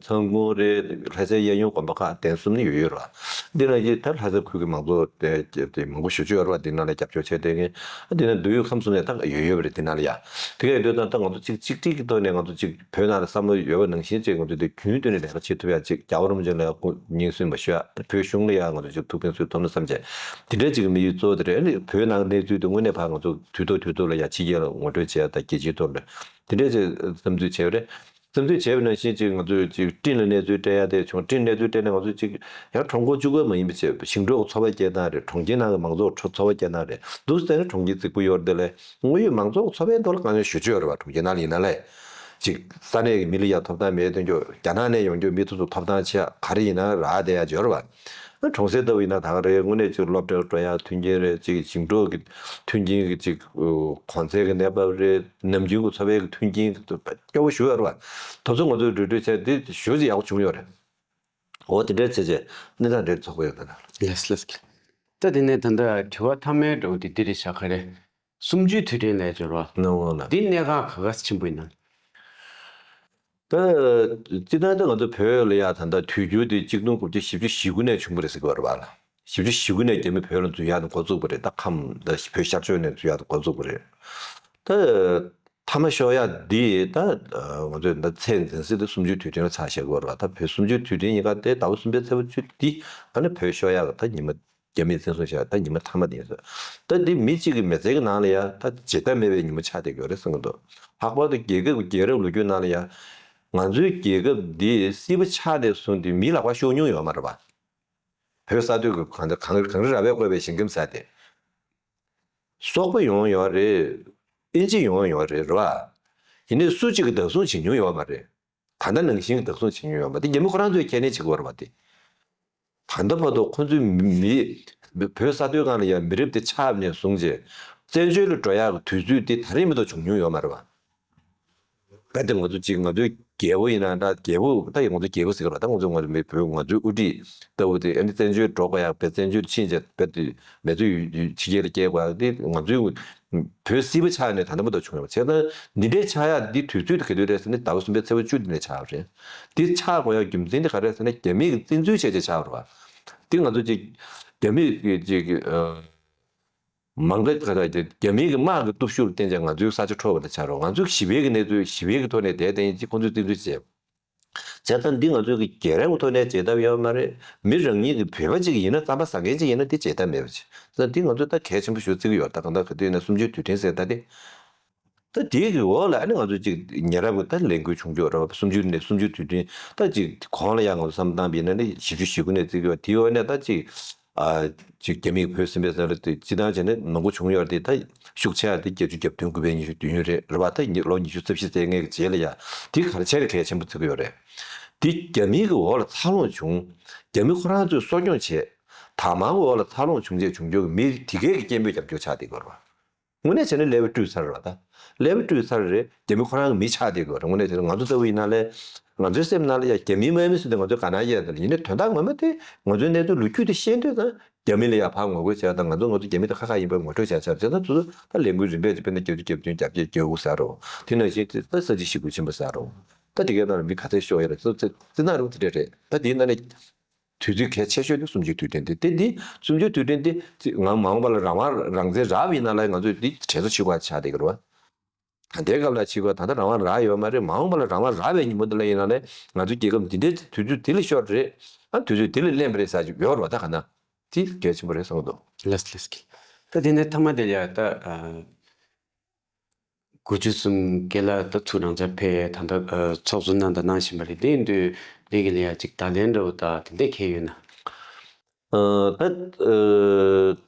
ཚང་ཁུངས་རེད། ལྷ་སའི་གཡས་གཡོན་དགོན་པ་ཁག་གདན་གསུམ་ནི་ཡོད་ཡོད་རེད་བ། འདི་ལ་ཡི་ད་ལྷ་ས་ཁུལ་གྱི་མང་ཚོགས་དེ་དེ་མང་པོ་ཞེ་པོ་ཅིག་ཡོད་རེད་བ། འདི་ནང་ལ་རྒྱབ་སྐྱོར་བྱས་ཏེ་ངས་ཨ་འདི་ན་འདུས་ཁམས་གསུམ་ནས་ད་ཡོད་ཡོད་པ་རེད། འདི་ནང་ལ་ཡ་དེ་ག་ཡོད་དུས་ད་ད་ང་ཚོ་གཅིག་གཅིག་སྒྲིལ་གྱི་ཐོག་ནས་ང་ཚོ་གཅིག་བོད་ནང་ལ་བསམ་བློ་ཡོད་པ་ནང་བཞིན་ཅིག་ང་ཚོ་དེ་རྒྱུན་མཐུད་ནས་ལས་ཀ་བྱེད་ཐུབ་ཡ་ཅིག་རྒྱལ་བ་རིན་པོ་ཆེ་ལ་ཡ་སྐུ་སྙིང་གསོན་པ་ཞུ་ཡ། ད་བོད་གཞུང་ལ་ཡ་ང་ཚོ་ཅིག་ཐུགས་ཕན་གསོས་ཐུབ་ན་བསམ་བྱས། དེ་འདྲའི་ཅིག་དམིགས་ཡུལ་གཙོ་བོ་དེ་རེད། ཨ་ནི་བོད་ནང་གནས་ཚུལ་དེ་དངོས་གནས་ཕར་ང་ཚོ་དུས་ཐོག་དུས་ཐོག་ལ་ཡ་ཕྱི་རྒྱལ་ལ་ངོ་སྤྲོད་བྱེད་ཡ་དང་རྒྱལ་སྤྱིའི་ཐོག་ལ་དེ་འདྲའི་ཅིག་བསམ་ཚུལ་བྱས་པ་རེད། བསམ་ཚུལ་བྱས་པ་ནང་བཞིན་ཅིག་ང་ཚོས་ཅིག་སྤྲིན་ལ་གནས་ཚུལ་སྤྲད་ཡ་དེ་བྱུང་། སྤྲིན་གནས་ཚུལ་སྤྲད་ནས་ང་ཚོས་ཅིག་ཡང་གྲོང་ཁོག་གཅིག་པོ་མ་ཡིན་པ་བྱས་ཞིང་འབྲོག་གི་ཚོགས་པ་སྐྱེལ་སྟངས་རེད། གྲོང་ཁྱེར་ནང་གི་མང་ཚོགས་ཚོགས་པ་སྐྱེལ་སྟངས་རེད། འདུག་སེ་བྱས་ན་གྲོང་ཁྱེར་རྫིག་པོ་ཡོད་རེད། དེ་ལས་དངོས་ཡོད་མང་ཚོགས་ཚོགས་པའི་ཐོག་ལ་དཀའ་ངལ་ཞེ་པོ་ཅིག་ཡོད་རེད་བ། གྲོང་ཁྱེར་ནང་ལ་ཡིན་ན་ལས་ཅིག་ས་གནས་ཀྱི་མི་ལ་ཡ་ཐོབ་ཐང་མེད་དོན་ཅོག་རྒྱ་ནག་ནས་ཡོང་རྒྱུ་མི་ཐུབ་ཐུབ་ཐོབ་ཐང་ཆེ་ག་རེ་ཡིན་ན་རག་བསྡད་ཡ་ཅིག་ཡོད་རེད་བ། གྲོང་གསེབ་ལྟ་བུ་ཡིན་ན་ད་ག་རེ་དངོས་གནས་ཅིག་སློབ་གྲྭར་འགྲོ་ཡ་མཐུན་རྐྱེན་རེད། ཅིག་ཞིང་འབྲོག་གི་མཐུན་རྐྱེན་གྱི་ཅིག་གོང་ཚད་ཀྱི་གནས་བབ་རེད། ནམ་རྒྱུན་གྱི་འཚོ་བའི་གི་མཐུན་རྐྱེན་གྱི་སྐྱོ་བོ་ཞེ་པོ་ཡོད་རེད་བ། དེ་ཚོ་ང་ཚོས་འགྲོ་གྲོན་བྱས་དེ་ཞེ་པོ་ཅིག་ཡག་པོ་བྱུང་ཡོད་རེད། འོ་དེ་འདྲའི་བྱས་རྗེས་གནས་སྟངས་འདྲ་ཚོགས་པ་ཡོད་ད་ན། ལགས་ལགས། ད་དེ་ནས་ད་ལྟ་དྲི་བ་མཐའ་མའི་འགྲོ་དེ་འདི་རེད་ཤག་ག་རེ། གསུམ་བཅུའི་དུས་དྲན་ལས་སྦྱོར་བ། ནོ་ལ། འདི་གནད་འགག་ག་ག་ཆེན་པོ་ཡིན་ན། ད་སྤྱིར་བཏང་ད་ང་ཚོ་བོད་ལ་ཡ་ད་ལྟ་དུས་འགྱུར་དེ་གཅིག་སྟོང་དགུ་བརྒྱ་བཞི་བཅུ་ཞེ་དགུ་ནས་བྱུང་བ་རེད་ཟེར་གྱི་ཡོད་རེད་བ་ལ། བཞི་བཅུ་ཞེ་དགུ་ནས་རྒྱ་མི་བོད་ལ་འཛུལ་ཡག་དང་འགོ་བཙུགས་པ་རེད། ད་ཁམས་ད་བོད་ཤར་ཕྱོགས་ནས་འཛུལ་ཡག་དང་འགོ་བཙུགས་པ་རེད། ད་མཐའ་མ་ཤོར་ཡག་འདི་ད་ང་ཚོས་ད་ཚད་འཛིན་སྲིད་དེ་གསུམ་བཅུའི་དུས་དྲན་ལ་ཆ་བཞག་གི་ཡོད་རེད་བ། ད་བོད་གསུམ་བཅུའི་དུས་དྲན་ཉིན་ཀ་དེ་ཟླ་བ་གསུམ་པའི་ཚེས་པ་བཅུ་འདི་ཨ་ནི་བོད་ཤོར་ཡག་གི་ད་ཉི་མ། རྒྱ་མིས་བཙན་བཟུང་བྱས་ད་ཉི་མ་མཐའ་མ་དེ་ཡིན་ཟེར། ད་འདི་མི་གཅིག་གི་མི་ཚེ་གི་ནང་ལ་ཡ་ད་བརྗེད་ཐབས་མེད་པའི་ཉིན་མོ་ཆགས་བསྡད་ཀྱི་ཡོད་རེད་བསམ་གྱི་འདུག་ལྷག་པར་དུ་རྒྱལ་ཁབ་ཀྱི་རྒྱལ་རབས་ལོ་རྒྱུས་ནང་ལ་ཡ་ང་ཚོའི་རྒྱལ་ཁབ་འདི་སྲིད་པ་ཆགས་ནས་བཟུང་སྟེ་མིའི་ལག་པར་ཤོར་མྱོང་ཡོད་མ་རེད་པ། བོད་ས་སྟོད་ཀྱི་གངས་རི་གངས་རི་ར་བས་བསྐོར་བའི་ཞིང་ཁམས་ས་དེ། སོག་པོ་ཡོང་ཡོད་རེད། ཨིན་ཇི་ཡོང་ཡོད་རེད། རེད་བ། ཡིན་ནའི་སུ་གཅིག་གིས་བདག་བཟུང་བྱེད་མྱོང་ཡོད་མ་རེད། ད་ལྟ་ནང་བཞིན་བདག་བཟུང་བྱེད་མྱོང་ཡོད་མ་རེད། རྒྱ་མི་ཁོ་རང་ཚོས་ཁས་ལེན་བྱེད་ཀྱི་ཡོད་རེད་བ་དེ། ད་ལྟ་བར་དུ་ཁོ་ཚོས་མི་བོད་ས་སྟོད་སྒང་ལ་ཡང་མི་རབས་དེ་ཆགས་ནས་བཟུང་རྗེས་བཙན་བྱོལ་ལ་འགྲོ་ཡག་གི་དུས་ཚོད་དེ་ད་རེས་མ་གཏོགས་བྱུང་མྱོང་ཡོད་མ་རེད་བ། གལ་ཏེ་ང་ཚོ་གཅིག་ང་ཚོའི་རྒྱལ་པོ་ཡིན་ན་འདྲ། རྒྱལ་པོ་ད་ཡིན་ང་ཚོ་རྒྱལ་པོ་ཟེར་གི་རེད་བ། ད་ང་ཚོ་ང་ཚོ་མི་བོད་ང་ཚོའི་དབུ་ཁྲིད་ལྟ་བུ་དེ་ཨ་ནི་བཙན་བྱོལ་འགྲོ་དགོས་ཡག་བས་བཙན་བྱོལ་ཕྱིན་རྗེས་བས་དེ་མི་ཚོའི་ཡུལ་ཕྱི་རྒྱལ་ལ་སྐྱེལ་དགོས་ཡག་དེ་ང་ཚོའི་བོད་སྲིད་པ་ཆགས་ནས་ད་ལྟ་མ་གཏོགས་བྱུང་ཡོད་མ་རེད། བྱས་ཙང་འདི་འདྲའི་ཆགས་ཡག་འདི་དུས་ཚོད་དེ་ག་དུས་རེད་ཟེར་ན་ཟླ་བ་གསུམ་པའི་ཚེས་པ་བཅུ་འདི་ནས་ཆགས་པ་རེད། འདི་ཆགས་དགོས་ཡག་རྒྱུ་མཚན་དེ་ག་རེད་ཟེར་ན་རྒྱ་མི་གི་བཙན་འཛུལ་བྱས་བྱས་ཆགས་པ་རེད་བ། འདི་ང་ཚོ་ཅིག་རྒྱ་མི་གི་ཅིག་ཨ། མང་ག་ག་རྒྱ་མི་གི་དམག་གི་སྟོབས་ཤུགས་ལ་བརྟེན་བྱས་ང་ཚོའི་ས་ཆ་འཕྲོག་པ་དང་ཆ་རོགས། ང་ཚོའི་ཞི་བའི་གི་གནས་ཚུལ་ཞི་བའི་གི་ཐོག་ནས་བསྡད་བསྡད་ཡིན་ཅིག་ཁོང་ཚོས་བཙན་འཛུལ་བྱས། བྱས་ཙང་འདི་ང་ཚོའི་གི་རྒྱལ་རབས་ཀྱི་ཐོག་ནས་བྱེད་ཐབས་ཡོད་མ་རེད། མི་རང་ཉིད་ཀྱི་བོད་པ་ཅིག་ཡིན་ན་རྩམ་པ་ཟ་མཁན་ཅིག་ཡིན་ན་འདི་བྱེད་ཐབས་མེད་པ་ཅིག་ཙང་འདི་ང་ཚོས་ད་གལ་ཆེན་པོ་ཞིག་བརྩི་གི་ཡོད། ད་གང་ལྟར་ག་དུས་ཡིན་ན་གསུམ་བཅུའི་དུས་དྲན་ཟེར་ད་འདི། ད་དེའི་གི་འོག་ལ་ཨ་ནི་ང་ཚོ་ཅིག་ཉེ་རབས་ཀྱི་ད་ལས་འགུལ་བྱུང་ཆོག་ར་བ། གསུམ་བཅུ་ནས་གསུམ་བཅུ་དུས་དྲན་ད་ཅིག་གོང་ལ་ཡང་ང་ཚོ་བསམ་བཏང་བ་ཡིན་ན་ནི་བཞི་བཅུ་ཞེ་དགུ་ནས་བརྩི་གི་ཡོད། དེའི་འོག་ནས་ད་ཅིག་ཨ་ཅིག་རྒྱ་མིས་བོད་ཟིན་པའི་ས་ལ་དེ་སྤྱི་བཏང་བྱས་ན་མང་པོ་བྱུང་ཡོད་རེད། ད་ཤུགས་ཆེ་བ་དེ་བརྒྱད་ཅུ་གྱ་བདུན་དགུ་པའི་ཉི་ཤུ་བདུན་རེད་ར་བ། ད་ལོ་ཉི་ཤུ་རྩ་བཞི་ཟེར་མཁན་གྱི་རྗེས་ལ་ཡ་དེ་ག་རེ་བྱས་ནས་གལ་ཆེན་པོ་བརྩི་གི་ཡོད་རེད། དེ་རྒྱ་མིའི་གི་འོག་ལ་འཚར་ལོངས་བྱུང་། རྒྱ་མི་ཁོ་རང་ཚོས་གསོ་སྐྱོང་བྱས། དང་མང་གི་འོག་ལ་འཚར་ལོངས་བྱུང་རྗེས་བྱུང་རྒྱུ་གི་མི་དེ་གའི་གི་སྐད་འབོད་རྒྱབ་རྒྱུ་ཆགས་བསྡད་ཀྱི་ཡོད་རེད་བ། དངོས་གནས་བྱས་ན་ཀླད་པ་བཀྲུས་ཚར་རེད་བ། ད་ཀླད་པ་བཀྲུས་ཚར་རེད། རྒྱ་མི་ཁོ་རང་གི་མི་ཆགས་བསྡད་དགོས་རེད། དངོས་གནས་བྱས་ན་ང་ཚོ་ལྟ་བུ་ཡིན་ན་ལས་ང་ཚོའི་སེམས་ནང་ལ་ཡ་རྒྱ་མིའི་དམག་མི་ཟེར་ཏེ་ང་ཚོས་དགའ་སྣང་སྐྱེ་ཡ་དེ་ལ་ཡིན་ནའི་དོན་དག་ངོ་མ་དེ་ང་ཚོའི་གནས་ཚུལ་ལོ་རྒྱུས་དེ་ཤེས་དུས་ཙང་ རྒྱ་མི་ལ་ཡང་ཕར་ངོ་རྒོལ་བྱས་དང་ང་ཚོ་ང་ཚོ་རྒྱ་མི་དང་ཁ་ཁ་ཡིན་པའི་ངོ་སྤྲོད་བྱས་ཚར་བྱས་ཙང་ཚོ་ད་ལས་འགུལ་རིམ་པས་ཅིག་དཔེར་ན་བརྒྱད་ཅུ་གྱ་བདུན་གྱ་བརྒྱད་གྱ་དགུ་ཟེར་རོ། དེ་ནང་བཞིན་ད་ས་བྱི་ཞེ་དགུ་ཆེན་པོ་ཟེར་རོ། ད་དེ་གའི་ནང་ལ་མི་ག་ཚད་ཤོག་ཡོད་རེད། ཙི་ཙི་ཙི་ན་རུ་དེ་འདྲ་རེད། ད་དེའི་ནང་ནས་དུས་ཚོད་གལ་ཆེ་ཤོས་དེ་གསུམ་བཅུའི་དུས་དྲན་དེ་དེ་འདི་གསུམ་བཅུའི་དུས་དྲན་དེ་ང་མ་འོངས་པ་ལ་རང་དབང་རང་བཙན་རག་པ་ཡིན་ན་ལ་ང་ཚོས་འདི་དྲན་གསོ་བྱེད་དགོས་ཆགས་བསྡད་ཀྱི་རེད་བ། ད་ལྟའི་སྐབས་ལ་བྱེད་དགོས། ད་ལྟ་རང་དབང་རག་ཡོད་མ་རེད། མ་འོངས་པ་ལ་རང་དབང་རག་པའི་ཉིན་མོ་འདི་ལ་ཡིན་ན་ལས་ང་ཚོའི་རྒྱལ་ཁབ་འདི་འདྲའི་དུས་ཚོད་འདི་ལས་ཤོར་རེད། ཨ་དུས་ཚོད་འདི་ལས་ལེན་པ་རེད་ཟེར་གྱི་ཡོད་རེད་བ། ད་ག་ན་དེ་གལ་ཆེན་པོ་རེད་བསམ་གྱི་འདུག་ལགས་ལགས་ཀྱི། ད་དེ་ནས་མཐའ་མ་དེ་ལ་ཡ་ད་ཨ། དགུ་བཅུ་གསུམ་སྐད་ལ་ད་ཚུར་རང་འཇགས་ཕེབས་ད་ལྟ་ཨ་ཚོགས་གཙོ་གནང་དང་གནང་བཞིན་པ་རེད། དེ་ཡིན་དུས་འདི་གི་ལ་ཡ་ཅིག་བརྡ་ལན་འདྲ་བོ་ད་དེ་འདྲས་འཁེལ་ཡོད་ན། ཨ་ད་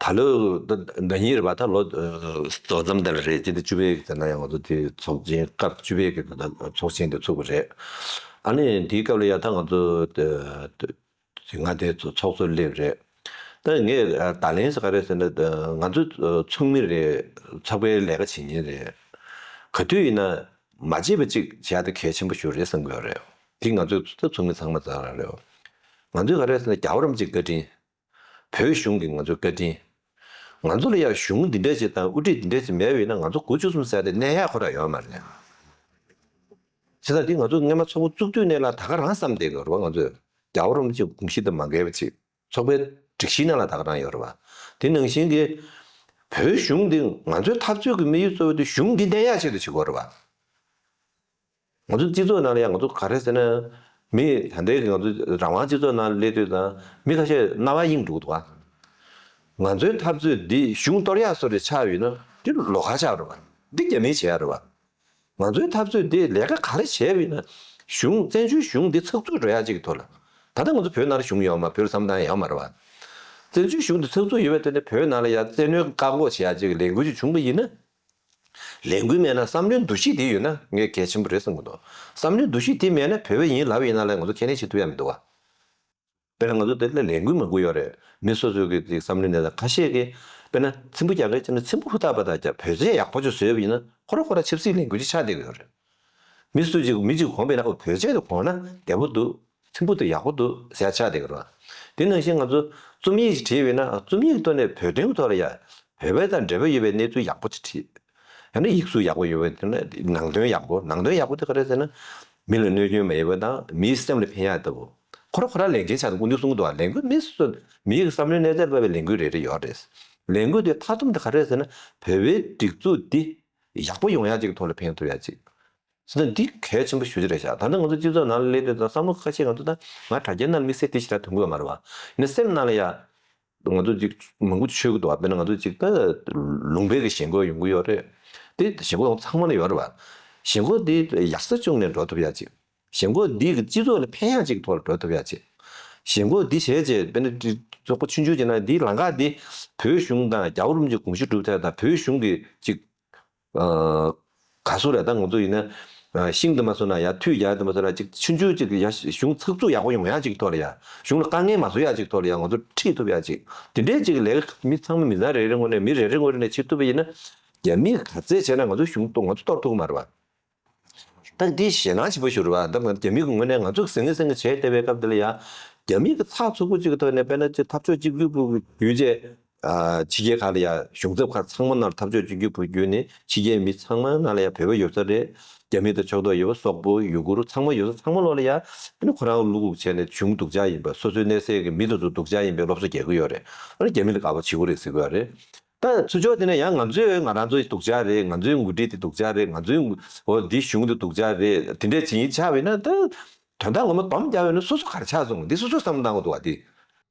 ཨ་ད་ལོ་ད་ཟླ་ཉིན་རེད་པ། ད་ལོ་ཨ་རྫོགས་མཚམས་དེ་ལ་རེད། སྤྱི་ཟླ་བཅུ་པའི་གི་ད་ན་ཡང་ང་ཚོ་དེ་ཚོགས་ཆེན་སྐབས་བཅུ་པའི་གི་ད་ལྟ་ཚོགས་ཆེན་དེ་ཚུགས་པ་རེད། ཨ་ནི་དེའི་སྐབས་ལ་ཡ་ད་ང་ཚོ་ད་ད་ང་དེ་ཚོ་ཚོགས་གཙོ་སླེབས་རེད། ད་ངས་ཨ་བརྡ་ལན་ཟེར་ག་རེ་ཟེར་ན་ཨ་ང་ཚོ་ཨ་ཚོགས་མི་རེད། ཚོགས་པའི་ལས་ཀ་བྱེད་མཁན་རེད། ག་དུས་ཡིན་ན་མ་བརྗེད་པ་ཅིག་བྱས་ཏེ་གལ་ཆེན་པོ་ཞིག་རེད་བསམ་གྱི་ཡོད་རེད། དེ་ང་ཚོའི་ད་ཚོགས་མི་ཚང་མ་ཚང་རང་རེད། ང་ཚོས་ག་རེ་ཟེར་ན་རྒྱལ་བ་རིན་པོ་ཆེའི་བཀའ་དྲིན། བོད་གཞུང་གི་ང་ཚོའི་བཀའ་དྲིན། ང་ཚོ་ལ་ཡང་གཞུང་འདི་འདྲ་ཅིག་དང་དབུ་ཁྲིད་འདི་འདྲ་ཅིག་མེད་པ་ཡིན་ན་ང་ཚོ་དགུ་བཅུ་གསུམ་ཟེར་ཏེ་གནས་ཡག་ཁོ་རང་ཡོད་མ་རེད། བྱས་ཙང་འདི་ང་ཚོ་སྔོན་མ་ཚོགས་པ་བཙུགས་དུས་ནས་ལ་ད་ག་རང་བསམ་བསྡད་ཀྱི་ཡོད་རེད་བ། ང་ཚོས་རྒྱལ་བ་རིན་པོ་ཆེའི་དགོངས་གཞི་དང་མ་འགལ་བ་ཅིག་ཚོགས་པའི་སྒྲིག་གཞི་ནང་ལ་ད་ག་རང་ཡོད་རེད་བ། དེ་ནང་བཞིན་གྱི་བོད་གཞུང་འདི་ང་ཚོའི་འཐབ་རྩོད་ཀྱི་དམིགས་ཡུལ་གཙོ་བོ་དེ་གཞུང་འདི་གནས་ཡག་ཆེད་དུ་བྱེད་དགོས་རེད་བ། ང་ཚོའི་སྤྱི་ཚོགས་ནང་ལ་ཡང་ང་ཚོ་ག་རེ་ཟེར་ན། མི་ད་ལྟའི་ང་ཚོ་རང་དབང་སྤྱི་ཚོགས་ནང་སླེབས་དུས་དང་མི་ཁ་ཤས་རྣ་བ་གཡེང་འགྲོ་གི་འདུག་བ། ང་ཚོའི་འཐབ་རྩོད་འདི་གཞུང་གཏོར་ཡག་བཟོ་འདྲ་ཆགས་ཡོད་ན་དེ་ལོགས་ཀ་ཆགས་རེད་བ། འདི་རྒྱ་མིས་བྱེད་ཡག་རེད་བ། ང་ཚོའི་འཐབ་རྩོད་འདི་ལས་ཀ་ག་རེ་བྱས་པ་ཡིན་ན་གཞུང་བཙན་བྱོལ་གཞུང་འདི་ཚགས་ཚུད་འགྲོ་ཡག་ཅིག་གི་ཐོག་ལ། ད་ལྟ་ང་ཚོ་བོད་ནང་ལ་གཞུང་ཡོད་མ། བོད་ལ་བསམ་བློ་བཏང་ཡག་ཡོད་མ་རེད་བ། བཙན་བྱོལ་གཞུང་འདི་ཚགས་ཚུད་ཡོད་པའི་ཐོག་ནས་བོད་ནང་ལ་ཡང་བཙན་གནོན་བཀག་འགོག་བྱེད་ཡག་ཅིག་ལས་འགུལ་ཅིག་བྱུང་པ་ཡིན་ན། ལས་འགུལ་མེད་ན་བསམ་བློའི་འདུ་ཤེས་དེ་ཡོད་ན་ངས་གལ་ཆེན་པོ་རེད་བསམ་གྱི་འདུག་བསམ་བློའི་འདུ་ཤེས་དེ་མེད་ན་བོད་པ་ཡིན་ལབ་ཡིན་ན་ལས་ང་ཚོ་ཁས་ལེན་བྱེད་ཐུབ་ཡ་མི་འདུག་བ། དཔེར་ན་ང་ཚོ་དེ་ལ་ལས་འགུལ་མང་པོ་ཡོད་རེད། མི་སོ་སོའི་གི་ཅིག་བསམ་བློའི་གནས་སྟངས་ཁ་ཤས་ཀྱིས་དཔེར་ན་ཚེམ་བུ་རྒྱག་མཁན་བྱས་ན་ཚེམ་བུ་ཧུར་ཐག་པ་དང་རྒྱག་བོད་ཟས་ཡག་པོ་ཅིག་བཟོས་པ་ཡིན་ན་ཁོ་རང་ཁོ་རང་ཆབ་སྲིད་ལས་འགུལ་ཅིག་ཆགས་བསྡད་ཀྱི་ཡོད་རེད། མི་སུ་ཅིག་མི་ཅིག་གོམས་པ་ཡིན་ན་ཨོ་བོད་ཟས་དེ་གོན་ན་བདེ་པོ་འདུག་ཚེམ་བུ་དེ་ཡག་པོ་འདུག་ཟེར་ཡ་ཆགས་བསྡད་ཀྱི་རེད་བ། དེ་ནང་བཞིན་ང་ཚོ་རྩོམ་ཡིག་ཅིག་བྲིས་པ་ཡིན་ན་རྩོམ་ཡིག་གི་ཐོག་ནས་བོད་དོན་གྱི་ཐོག་ལ་ཡ་བོད་པ་དང་འབྲེལ་བ་ཡོད་པའི་གནས་ཚུལ་ཡག་པོ་ཅིག་བྲིས། ཡང་ན་ཡིག་གཟུགས་ཡག་པོ་ཡོད་པའི་དེ་ནས་ནང་དོན་ཡག་པོ། ནང་དོན་ཡག་པོ་དེ་ག་རེ་ཟེར་ན། མི་ལ་གནོད་སྐྱོན་མ་ཡོང་བ་དང་མིའི་སེམས་ལ་ཕན་ཡག་ལྟ་བུ། ཁོ་རང་ཁོ་རང་ལས་འགན་ཆགས་འདུག་སྐུ་མདུན་གསུང་གི་འདུག་བ། ལས་འགུལ་མི་སུ་མིའི་བསམ་བློའི་གནས་སྟངས་ལ་བབས་པའི་ལས་འགུལ་རེ་རེ་ཡོད་རེད། ལས་འགུལ་དེ་མཐར་སྡོམ་དེ་ག་རེ་ཟེར་ན་བོད་པའི་སྒྲིག་འཛུགས་འདི་ཡག་པོ་ཡོང་ཡག་ཅིག་གི་ཐོག་ལ་ཕན་ཐོགས་ཡག་ཅིག་ཟེར་ན་འདི་གལ་ཆེན་པོ་ཞེ་པོ་ཅིག་རེད་ཤག་ད་ལྟ་ང་ཚོ་སྤྱི་ཚོགས་ནང་ལ་སླེབས་དུས་ཙང་བསམ་བློ་ཁ་ཤས་ང་ཚོ་ད་ང་དྲ་རྒྱའི་ནང་ལ་དམིགས་བསལ་དེ་ཞེ་དྲག་ཐོན་གྱི་ཡོད་མ་རེད་བ། ཡིན་ན་སེམས་ནང་ལ་ཡ། ང་ཚོ་ཅིག་མང་པོ་ཤོད་ཀྱི་འདུག་བ། དཔེར་ན་ང་ཚོ་ཅིག་ད་ལུང་པའི་གི་ཞེན་ཁོག་ཡོང་གི་ཡོད་རེད། དེ་ཞེན་ཁོག་ཚང་མ་ལ་ཡོད་རེད་བ། ཞེན་ཁོག་དེ་ཡག་ས་བཅུག་ནས་འགྲོ་ཐུབ་ཡ་ཅིག་ཞེན་ཁོག་འདི་གི་སྤྱི་ཚོགས་ལ་ཕན་ཡ་ཅིག་ཐོག་ལ་འགྲོ་ཐུབ་ཡ་ཅིག་ཞེན་ཁོག་འདི་བྱས་རྗེས་དཔེར་ན་ཅིག་ཚོགས་པ་ཆུང་ཆུང་ཅིག་ནང་འདིའི་ལམ་ཁ་འདི་བོད་གཞུང་དང་རྒྱལ་བ་རིན་པོ་ཆེའི་དགོངས་གཞི་སྒྲུབ་ཐབས་དང་བོད་གཞུང་གི་ཅིག་ཨ། ག་ཚོད་རེད། ད་ང་ཚོ་ཡིན་ན་ཨ་ཤིང་དུ་མ་སོང་ན་ཡ་མཐུད་རྒྱག་དུ་མ་སོང་ན་ཅིག་ཆུང་ཆུང་ཅིག་ཡ་གཞུང་ཚགས་ཚུད་ཡག་པོ་ཡོང་ཡ་ཅིག་ཐོག་ལ་ཡ་གཞུང་ལ་དཀའ་ངལ་མ་བཟོ་ཡ་ཅིག་ཐོག་ལ་ཡ་ང་ཚོ་ཁྲིད་ཐུབ་ཡ་ཅིག་དེ་འདྲའི་ཅིག་ལས་ཀ་མི་ཚང་མ་མི་ཚང་རེ་རེ་ངོས་ནས་མི་རེ་རེ་ངོས་ནས་བྱེད་ཐུབ་པ་ཡིན་ན་རྒྱ་མིས་ག་ཚད་བྱས་ན་ང་ཚོ་གཞུང་གཏོར་ང་ཚོ་གཏོར་ཐུབ་ཀྱི་མ་རེད་བ། ད་འདི་ཞེད་སྣང་ཆེན་པོ་ཞིག་རེད་བ། ད་ང་རྒྱ་མི་གི་ངོས་ནས་ང་ཚོ་ཟང་ངེ་ཟིང་ངེ་བྱས་བསྡད་པའི་སྐབས་འདི་ལ་ཡ་རྒྱ་མི་གི་ཚགས་ཚུད་པོ་ཅིག་གི་ཐོག་ནས་དཔེར་ན་ཅིག་འཐབ་ཕྱོགས་གཅིག་གྱུར་པུའུ་བརྒྱུད་རྗེས། ཨ་ཕྱི་རྒྱལ་ཁག་ལ་ཡ་གཞུང་ཚབ་ཁག་ཚང་མ་ནང་འཐབ་ཕྱོགས་གཅིག་གྱུར་པུའུ་བརྒྱུད་ནས་ཕྱི་རྒྱལ་མི་ཚང་མ་ནང་ལ་ཡ་བོད་པ་ཡོད་ས་རེད། རྒྱ་མི་དང་ཕྱོགས་གཏོགས་ཡོད་པ་སོག་པོ་ཡུ་གུར་ཚང་མ་ཡོད་ས་ཚང་མ་ལོག་ལ་ཡ་ཨ་ནི་ཁོ་རང་བློ་འགུག་བྱས་ནས་གཞུང་སྡུག་ཅག་ཡིན་པ་སོ་སོའི་གནས་སའི་གི་མི་དེ་ཚོ་སྡུག་ཅག་ཡིན་པའི་སློབ་གསོ་རྒྱག་གི་ཡོད་རེད། ཨ་ནི་རྒྱ་མི་ལ་དགའ་པོ་བྱེད་དགོས་རེད་ཟེར་གི་ཡོད་རེད། ད་ཚུར་ཕྱོགས་དེ་ནས་ཡང་ང་ཚོས་ང་རང་ཚོའི་སྡུག་ཅག་རེད། ང་ཚོའི་འགོ་ཁྲིད་དེ་སྡུག་ཅག་རེད། ང་ཚོའི་འོ་འདི་གཞུང་དེ་སྡུག་ཅག་རེད། དེ་འདྲས་བྱེད་ཡིན་ཆགས་པས་ན་ད་དོན་དག་ངོ་མ་སྡོམ་རྒྱག་པས་ན་སོ་སོ་ག་རེ་ཆགས་སོང་འདི་སོ་སོས་བསམ་བློ་གཏང་དགོས་འདུག་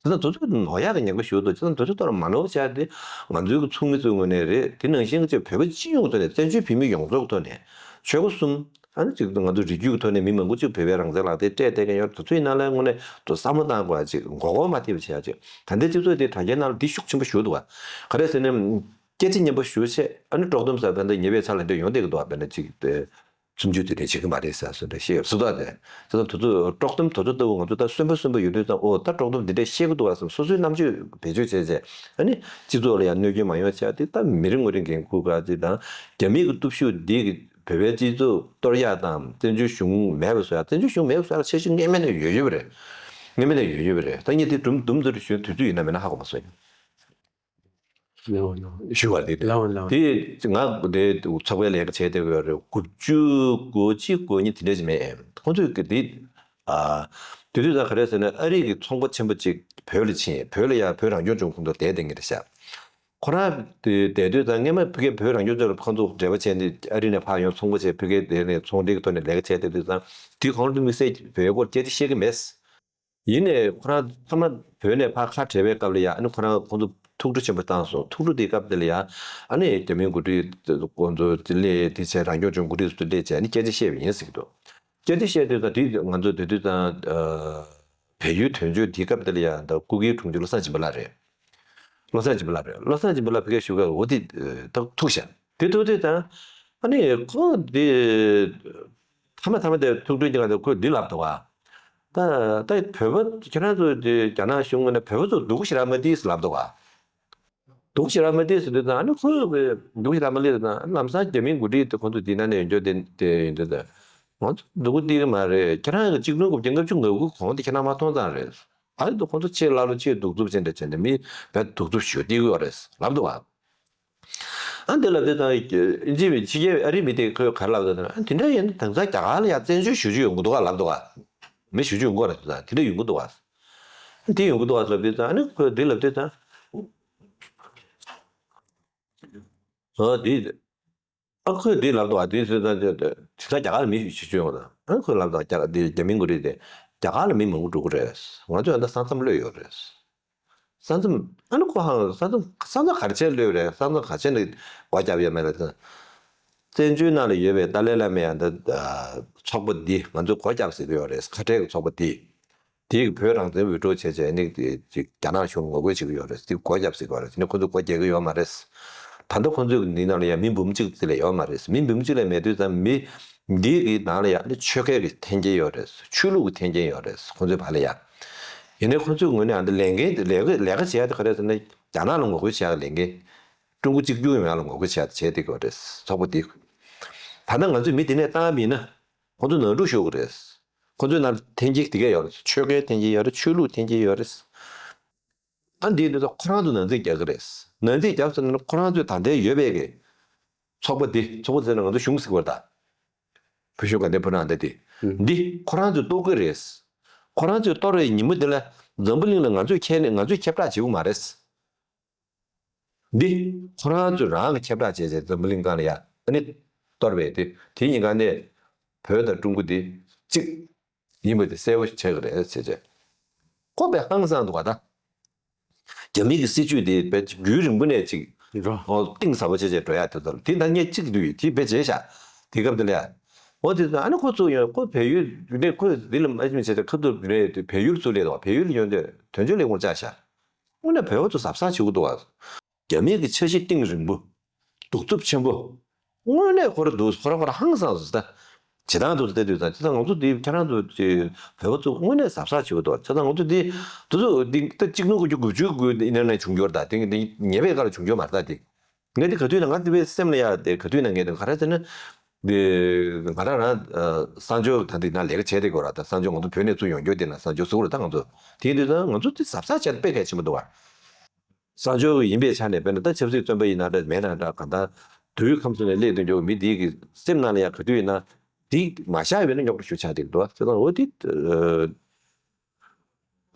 བ། དེ་དེ་ཚོ་དེ་ཚོ་ནོར་ཡག་གི་ཉེན་ཁ་ཞུགས་འདུག་དེ་ཚོ་དེ་ཚོ་ཐོག་ལ་མ་ནོར་བ་བྱས་ཏེ་ང་ཚོའི་གི་ཚོགས་མི་ཚོའི་ངོས་ནས་རེད། དེ་ནང་བཞིན་གྱི་བོད་པ་སྤྱི་ཡོངས་ཐོག་ནས་བཙན་བྱོལ་བོད་མི་ཡོངས་རྫོགས་ཐོག་ནས་ཆོལ་ཁ་གསུམ། ཨ་ནི་ཅིག་ང་ཚོ་རིགས་རྒྱུད་ཀྱི་ཐོག་ནས་མི་མང་པོ་ཅིག་བོད་པའི་རང་བཙན་ལག་དེབ་སྤྲད་བསྡད་མཁན་ཡོད། དེ་ཚོའི་ནང་ལ་དངོས་གནས་དུ་བསམ་བློ་བཏང་དགོས་ཅིག་མགོ་སྐོར་མ་ཐེབས་པ་བྱེད་ཡ་ཅིག་ད་ལྟའི་སྤྱི་ཚོགས་དེ་དྲ་རྒྱའི་ནང་ལ་འདི་ཤུགས་ཆེན་པོ་ཞུགས་འདུག་བ། ག་རེ་ཟེར་ན། སྐད་ཆ་སྙན་པོ་ཞུ་བྱས་ཨ་ནི་དཀྲོག་གཏམ་ཟེར་བ་འདི་ཉེ་བའི་ཆར་ལ་འདི་ཡོང་བསྡད་ཀྱི་འདུག་བ། དཔེར་ན་ཅིག་དེ་ཚོམ་ཆུ་དེ་འདྲ་བྱེད་ཀྱི་མ་རེད་ཟེར་སོ་འདྲ་བཤད་ཡོད་སུ་དག་དེ། ད་ལྟ་དེ་ཚོ་དཀྲོག་གཏམ་དེ་ཚོ་ལྟ་བུ་ང་ཚོ་ད་གསོན་པོ་གསོན་པོ་ཡོད་དུས་ཙང་ཨོ་ད་དཀྲོག་གཏམ་འདི་འདྲ་བཤད་ཀྱི་འདུག་བ་བསམ་སོ་སོའི་རྣམ་དཔྱོད་བེད་སྤྱོད་བྱས་བྱས་ཨ་ནི་སྤྱི་ཚོགས་ལ་ཡང་གནོད་སྐྱོན་མ་ཡོང་བྱས་ཏེ་ད་མི་རེ་ངོ་རེ་འགན་འཁུར་ག་ཅིག་དང་རྒྱ་མི་གི་སྟོབས་ཤུགས་འདི་གི་བོད་པའི་སྤྱི་ཚོགས་གཏོར་ཡག་དང་བཙན་བྱོལ་གཞུང་མེད་པ་བཟོ་ཡག་བཙན་བྱོལ་གཞུང་མེད་པ་བཟོ་ཡག་འཆར་གཞི་སྔ་མ་ནས་ཡོད་ཡོད་པ་རེད། སྔོན་མ་ནས་ཡོད་ཡོད་པ་རེད། ད་ངས་དེ་དུམ་དུམ་དུ་ཞུ་དུས་ཚོད་ཡིན་ན་མིན་ན་ཧ་གོ་མ་སོང་། ལའོ་ལའོ། ཞུ་བ་དེ་ལའོ་ལའོ། དེ་ང་དེ་ཚོགས་པའི་ལས་ཀ་བྱས་བསྡད་ཡོད་རེད། དགུ་བཅུ་གོ་གཅིག་གོ་གཉིས་དེ་འདྲ་ཞིག་མེད། ཁོང་ཚོས་གི་དེ་ཨ་དེ་དུས་ད་ག་རེ་ཟེར་ན། ཨ་རི་གི་ཚོང་པ་ཆེན་པོ་ཅིག་བོད་ལ་ཕྱིན། བོད་ལ་ཡ་བོད་རང་སྐྱོང་ལྗོངས་ཁོངས་གཏོགས་བསྡད་བསྡད་མཁན་རེད་ཤག་ཁོ་རང་དེ་བསྡད་དུས་ཙང་སྔན་མ་ཕ་གིར་བོད་རང་སྐྱོང་ལྗོངས་ལ་ཁོང་ཚོ་འབྲེལ་བ་བྱས་ནས། ཨ་རི་ནས་ཕར་ཡོང་ཚོང་པ་བྱས། ཕ་གིར་དེ་ནས་ཚོང་འབྲེལ་གྱི་ཐོག་ནས་ལས་ཀ་བྱས་བསྡད་དུས་ཙང་། དེ་གོང་དུ་དམིགས་བསལ་བོད་སྐོར་སྐད་ཆ་བཤད་ཀྱི་མེད། ཡིན་ནའི་ཁོ་རང་མཐའ་མ་བོད་ནས་ཕར་ཁ་བྲལ་བའི་སྐབས་ལ་ཡ། ཨ་ནི་ཁོ་རང་ཁོང་ཚོ་ཐུགས་སྤྲོ་ཆེན་པོ་བཏང་སོང་། ཐུགས་སྤྲོ་དེའི་སྐབས་དེ་ལ་ཡ། ཨ་ནི་རྒྱ་མིའི་འགོ་ཁྲིད་ཁོང་ཚོ་སླེབས། དེ་བྱས་རང་སྐྱོང་ལྗོངས་འགོ་ཁྲིད་ཚོ་སླེབས་བྱས། ཨ་ནི་སྐད་ཆ་བཤད་པ་ཡིན་ཟེར་གྱི་འདུག་སྐད་ཆ་བཤད་དུས་ཙང་དེ་ང་ཚོ་དེ་དུས་ཙང་ཨ་བལ་ཡུལ་དོན་གཅོད་དེའི་སྐབས་དེ་ལ་ཡ། ད་སྐུ་སྒེར་དྲུང་ཆེ་བློ་བཟང་སྦྱིན་པ་ལགས་རེད། བློ་བཟང་སྦྱིན་པ་ལགས་རེད། བློ་བཟང་སྦྱིན་པ་ལགས་ཕ་གིར་བཞུགས་སྐབས་འོ་དེ་ད་ཐུག་ཤག་དེ་ཐུག་དུས་ཙང་ཨ་ནི་ཁོ་དེ་མཐའ་མ་མཐའ་མ་དེ་ཐུག་དུས་ཀྱི་ང་ཚོ་ཁོས་འདི་ལབ་འདུག་ག་ད་ད་བོད་པ་ཁྱེད་རང་ཚོ་དེ་རྒྱ་ནག་གཞུང་ངོས་ནས་བོད་པ་ཚོ་སྡུག་ཞེ་དྲག་མ་དེས་ལབ་འདུག་ག་སྡུག་ཞེ་དྲག་མ་དེས་ཟེར་དུས་ཙང་། ཨ་ནི་ཁོས་སྡུག་ཞེ་དྲག་མ་ལས་ཙང་། ལམ་སང་རྒྱ་མིའི་འགོ་ཁྲིད་དེ་ཁོང་ཚོ་དེ་ན་ནས་ཡོང་རྒྱུ་དེ་དེ་ཡིན་དུས་ཙང་། ང་ཚོ་སྡུག་པོ་སྟེར་གི་མ་རེད། ཁྱེད་རང་གི་གཅིག་སྟོང་དགུ་བརྒྱ་ལྔ་བཅུ་ང་དགུ་གོང་དེ་ཁྱེད་རང་མ་མཐོང་ཙང་རེད། ཨ་ནི་ཁོང་ཚོ་ཆེ་ལ་ལོ་ཆེ་གདུག་རྩུབ་ཅན་འདྲ་བྱས་ནས་མི་བས་གདུག་རྩུབ་ཞེ་པོ་སྟེར་གི་ཡོད་རེད་ལབ་འདུག་ག་ཨ་འདི་ལབ་དུས་ཙང་། ཨིན་ཇི་མི་ཕྱི་རྒྱལ་ཨ་རི་མི་དེ་ཁོས་ག་རེ་ལབ་འདུག་ན། ཨ་དེ་འདྲ་ཡིན་ན་དེང་སང་རྒྱ་གར་ལ་ཡ་བཙན་བྱོལ་ཞེ་པོ་ཅིག་ཡོང་གི་འདུག་ག་ལབ་འདུག་ག་མི་ཞེ་པོ་ཅིག་ཡོང་གི་རེད་ཟེར། དེ་འདྲ་ཡོང་གི་འདུག་ག་དེ་ཡོང་གི་འདུག་ག་ལབ་དུས་ཙང་། ཨ་ནི་ཁོས་འདི་ལབ་དུས་ཙང་། ཨ་དེ། ཨ་ཁོས་འདི་ལབ་འདུག་ག་དེ་ཟེར་ཙང་། དེ་དེང་སང་རྒྱ་གར་ལ་མི་ཞེ་པོ་ཅིག་ཡོང་གི་འདུག་ཨ་ཁོས་ལབ་འདུག་ག་རྒྱ་དེ་རྒྱ་མིའི་འགོ་ཁྲིད་དེ། རྒྱ་གར་ལ་མི་མང་པོ་འགྲོ་གི་རེད། ང་ཚོས་ད་ས་མཚམས་གློད་ཡོད་རེད། ས་མཚམས། ཨ་ནི་ཁོ་ཧང་ས་མཚམས་ས་མཚམས་ག་རེ་བྱས་གློད་རེད། ས་མཚམས་ག་རེ་བྱས་ནས་སྒོ་བརྒྱབ་ཡོད་མེད་ལ། བཙན་བྱོལ་ནང་ལ་ཡོད་པའི་ཏཱ་ལའི་བླ་མའི་ཨ་འདི་ཚོགས་པ་འདི་ང་ཚོས་སྒོ་བརྒྱབ་ཟེར་གྱི་ཡོད་རེད། ཁ་བྲལ་གྱི་ཚོགས་པ་འདི། དེས་བོད་རང་བཙན་འུད་སྒྲོག་བྱས་བྱས་ནས་ཅིག་རྒྱ་ནག་གཞུང་ངོ་རྒོལ་བྱེད་ཀྱི་ཡོད་རེད། དེ་སྒོ་བརྒྱབ་ཟེར་གྱི་ཡོད་རེད། དེ་ནས་ཁོ་ཚོས་སྒོ་རྒྱག་གི་ཡོད་མ་རེད། ད་ལྟ་ཁོ་ཚོས་འདི་ནང་ལ་ཡང་མི་འབུམ་གཅིག་ཙམ་ལས་ཡོད་མ་རེད། མི་འབུམ་གཅིག་ལས་མེད་དུས་ཙམ། མི་འདི་གི་ནང་ལ་ཡང་ནི་ཆོལ་ཁའི་གི་འཐེན་འཁྱེར་ཡོད་རེད། ཆོས་ལུགས་ཀྱི་འཐེན་འཁྱེར་ཡོད་རེད། ཁོ་ཚོའི་བར་ལ་ཡང་། ཡིན་ནའི་ཁོ་ཚོའི་ངོས་ནས་ཨ་འདི་ལས་འགན་ལས་ཀ་ལས་ཀ་བྱེད་ཡ་དེ་ག་རེ་ཟེར་ན། རྒྱ་ནག་ལ་ངོ་རྒོལ་བྱེད་ཡ་གི་ལས་འགན། ཀྲུང་གོ་གཅིག་གྱུར་ཡོང་ཡ་ལ་ངོ་རྒོལ་བྱེད་ཡ་བྱས་བསྡད་ཀྱི་ཡོད་རེད། ཚོགས་པ་འདི། ད་ལྟ་ང་ཚོས་མི་འདི་ནས་བཏང་བ་ཡིན་ན། ཁོ་ཚོ་ནང་འཁྲུག་ཤོར་གི་རེད། ཁོ་ཚོའི་ནང་འཐེན་འཁྱེར་དེ་གས་ཡོད་རེད། ཆོལ་ཁའི་འཐེན་འཁྱེར་ཡོད་རེད། ཆོས་ལུགས་འཐེན་འཁྱེར་ཡོད་རེད། ཨ་འདིའི་དུས་ཚོད་ཁོ་རང་ཚོ་ནང་འཛིང་རྒྱག་གི་རེད། ནང་འཛིང་རྒྱབ་ཟེར་ན་ཁོ་རང་ཚོའི་ད་ལྟའི་ཡོད་པའི་གི་ཚོགས་པ་འདི། ཚོགས་པ་ཟེར་ན་ང་ཚོ་གཞུང་ཟེར་བ་རེད་ད། བོད་གཞུང་དགའ་ལྡན་ཕོ་བྲང་འདི་དེ། ཨུ། འདི་ཁོ་རང་ཚོས་གཏོར་གི་རེད། ཁོ་རང་ཚོས་གཏོར་བའི་ཉིན་མོ་འདི་ལ་འཛམ་བུ་གླིང་ལ་ང་ཚོས་ཁྱེད་ང་ཚོས་ཁྱབ་བསྒྲགས་བྱེད་དགོས་མ་རེད། འདི་ཁོ་རང་ཚོས་རང་གི་ཁྱབ་བསྒྲགས་བྱས་བྱས་འཛམ་བུ་གླིང་སྒང་ལ་ཡ། ཨ་ནི་གཏོར་བས་དེ། དེའི་ཉིན་གང་ནས་བོད་དང་ཀྲུང་གོ་འདི་གཅིག་ཡིན་པ་དེ་གསལ་པོ་ཆགས་ཀྱི་རེད་ཟེར་བྱས། ཁོ་དཔེ་ཧང་སངས་འདུག་ག་ད། རྒྱ་མི་གི་སྲིད་བྱུས་དེ་དཔེ་རྒྱུན་རིང་པོ་ནས་ཅིག་རོ། ཨོ་གཏིང་ཟབ་པོ་བྱས་བྱས་འགྲོ་ཡ་དེ་ཚོ་ལ། དེ་ད་ངས་གཅིག་འདུག་ཡོད་དེ་དཔེ་བྱས་ཤག་དེ་སྐབས་དེ་ལ་ཡ། འོ་དེ་ཚོ་ཨ་ནི་ཁོ་ཚུགས་ཡོང་། ཁོ་བལ་ཡུལ་ནས་ཁོ་འདི་ལ་མ་ཅིག་མ་བྱས་ཏེ་ཁ་ཐུག་རེད་དེ། བལ་ཡུལ་ཚུགས་སླེབས་འདུག་བལ་ཡུལ་ཡོང་དུས་དོན་གཅོད་ལས་ཁུངས་བཅར་ཤག་དངོས་གནས་བོད་པ་ཚོ་གཟབ་གཟབ་བྱེད་དགོས་འདུག་བ། རྒྱ་མི་གི་འཆར་གཞི་གཏིང་རིང་པོ། གདུག་རྩུབ་ཆེན་པོ། དངོས་གནས་ཁོ་ར་འདུག་ཁོ་ར་ཁོ་ར་ཧང་སངས་སོང་ད། བྱེད་སྟངས་འདུག་བལྟས་དུས་ད། བྱས་ཙང་ང་ཚོ་འདི་ཁྱེད་རང་ཚོ་ཅིག་བོད་པ་ཚོ་དངོས་གནས་གཟབ་གཟབ་བྱེད་དགོས་འདུག་བྱས་ཙང་ང་ཚོ་འདི་དུས་ཚོད་འདི་ད་གཅིག་སྟོང་དགུ་བརྒྱ་དགུ་བཅུ་གི་ཡིན་ན་ནས་བྱུང་རྒྱུ་རེད་ད། དེ་འདི་ཉེ་བའི་སྐབས་ལ་བྱུང་རྒྱུ་མ་རེད་ད་འདི། ངས་འདི་ག་དུས་ན་ང་འདི་བའི་སེམས་ལ་ཡ་དེ་ག་དུས་ན་ངས་འདི་ག་རེ་ཟེར་ན། འདི་ང་རང་རང་ཨ་གསང་སྤྱོད་ད་འདི་ན་ལས་ཀ་བྱས་བསྡད་ཀྱི་ཡོད་རེད་ད། གསང་སྤྱོད་ང་ཚོ་བོད་ནས་ཚུར་ཡོང་རྒྱུ་དེ་ན་གསང་སྤྱོད་ཟེར་གྱི་རེད་ད་ང་ཚོ། དེ་ཡིན་དུས་ད་ང་ཚོ་འདི་གཟབ་གཟབ་བྱས་ན་དཔེ་གལ་ཆེན་པོ་འདུག་བ། གསང་སྤྱོད་ཡིན་པའི་ཆ་ནས་དཔེར་ན་ད་ཆབ་སྲིད་བཙོན་པ་ཡིན་ན་འདྲ་མེད་ན་འདྲ། གང་ལྟར་དུས་ཁམས་སུ་ནས་སླེབས་དུས་འགྱོ་མི་འདི་གི་སེམས་ནང་ལ་ཡང་ག་དུས་ཡིན་ན་འདི་མ་བཞག་ཡོད་ན་རྙོག་དྲ་ཞིག་ཆགས་བསྡད་འདུག་བ། བྱས་ཙང་འོ་འདི་ཨ་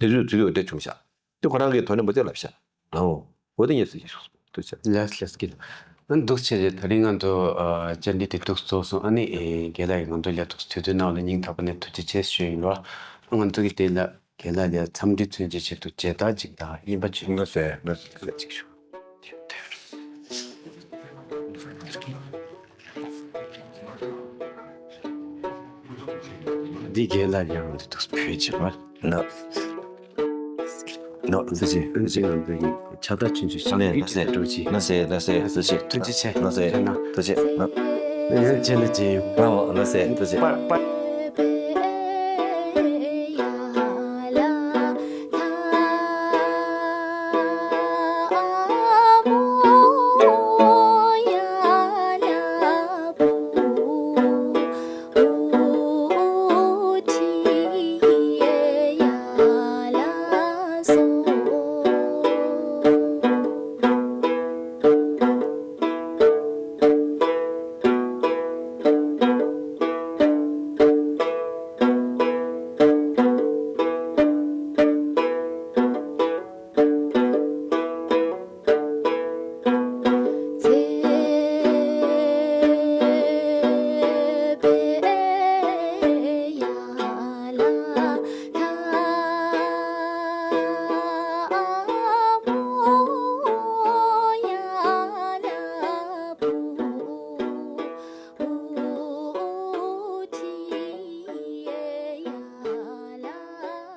དེ་ཚོས་དུས་འོ་འདྲ་བྱུང་ཤག་དེ་ཁོ་རང་གིས་དོ་ནས་མོ་ཚོས་ལབ་ཤག་ཨོ་འོ་དེ་ངས་ཟེར་གྱི་ཞུ། ཐུགས་རྗེ་ཆེ། ལགས་ལགས་ཀྱི། ཨ་འདུག་བྱས་རྗེས་ད་རིང་ང་ཚོ་ཨ་བཅར་འདྲི་དེ་འདུག་རྫོགས་སོང་། ཨ་ནི་ཨེ་རྒན་ལགས་ཀྱིས་ང་ཚོ་ལ་ཐུགས་དུས་ཚོད་གནང་བ་ལ་སྙིང་ཐག་པ་ནས་ཐུགས་རྗེ་ཆེ་ཞུ་ཡིན་ལོ། ཨ་ང་ཚོ་གི་དེ་ལ་རྒན་ལགས་ལ་འཚམས་འདྲི་མཚོན་བྱེད་ཆེད་དུ་མཇལ་དར་ཅིག་དང་རྔན་པ་ཅིག་ལགས་སེ་ལགས་སེ། ཅིག་ཞུ། འདི་རྒན་ལགས་ཡང་འདི་འདུག་བོད་ཀྱི་བར། ནོ། ནོ། ཐུགས་རྗེ་ཆེ། ཐུགས་རྗེ་ཆེ། ཕྱག་རྟགས་ཆུང་ཆུང་ཞིག་ནོ་ནོ་ཟེར། འགྲོ་ཅི། ནོ་ཟེར། ནོ་ཟེར། ཐུགས་རྗེ་ཆེ། ཐུགས་རྗེ་ཆེ། ནོ་ཟེར། ཐུགས་རྗེ་ཆེ། ནོ། ཡང་རྗེས་ལ་མཇལ་ཡོང་། ནོ་ནོ་ཟེར། ཐུགས་རྗེ་ཆེ། པ་པ།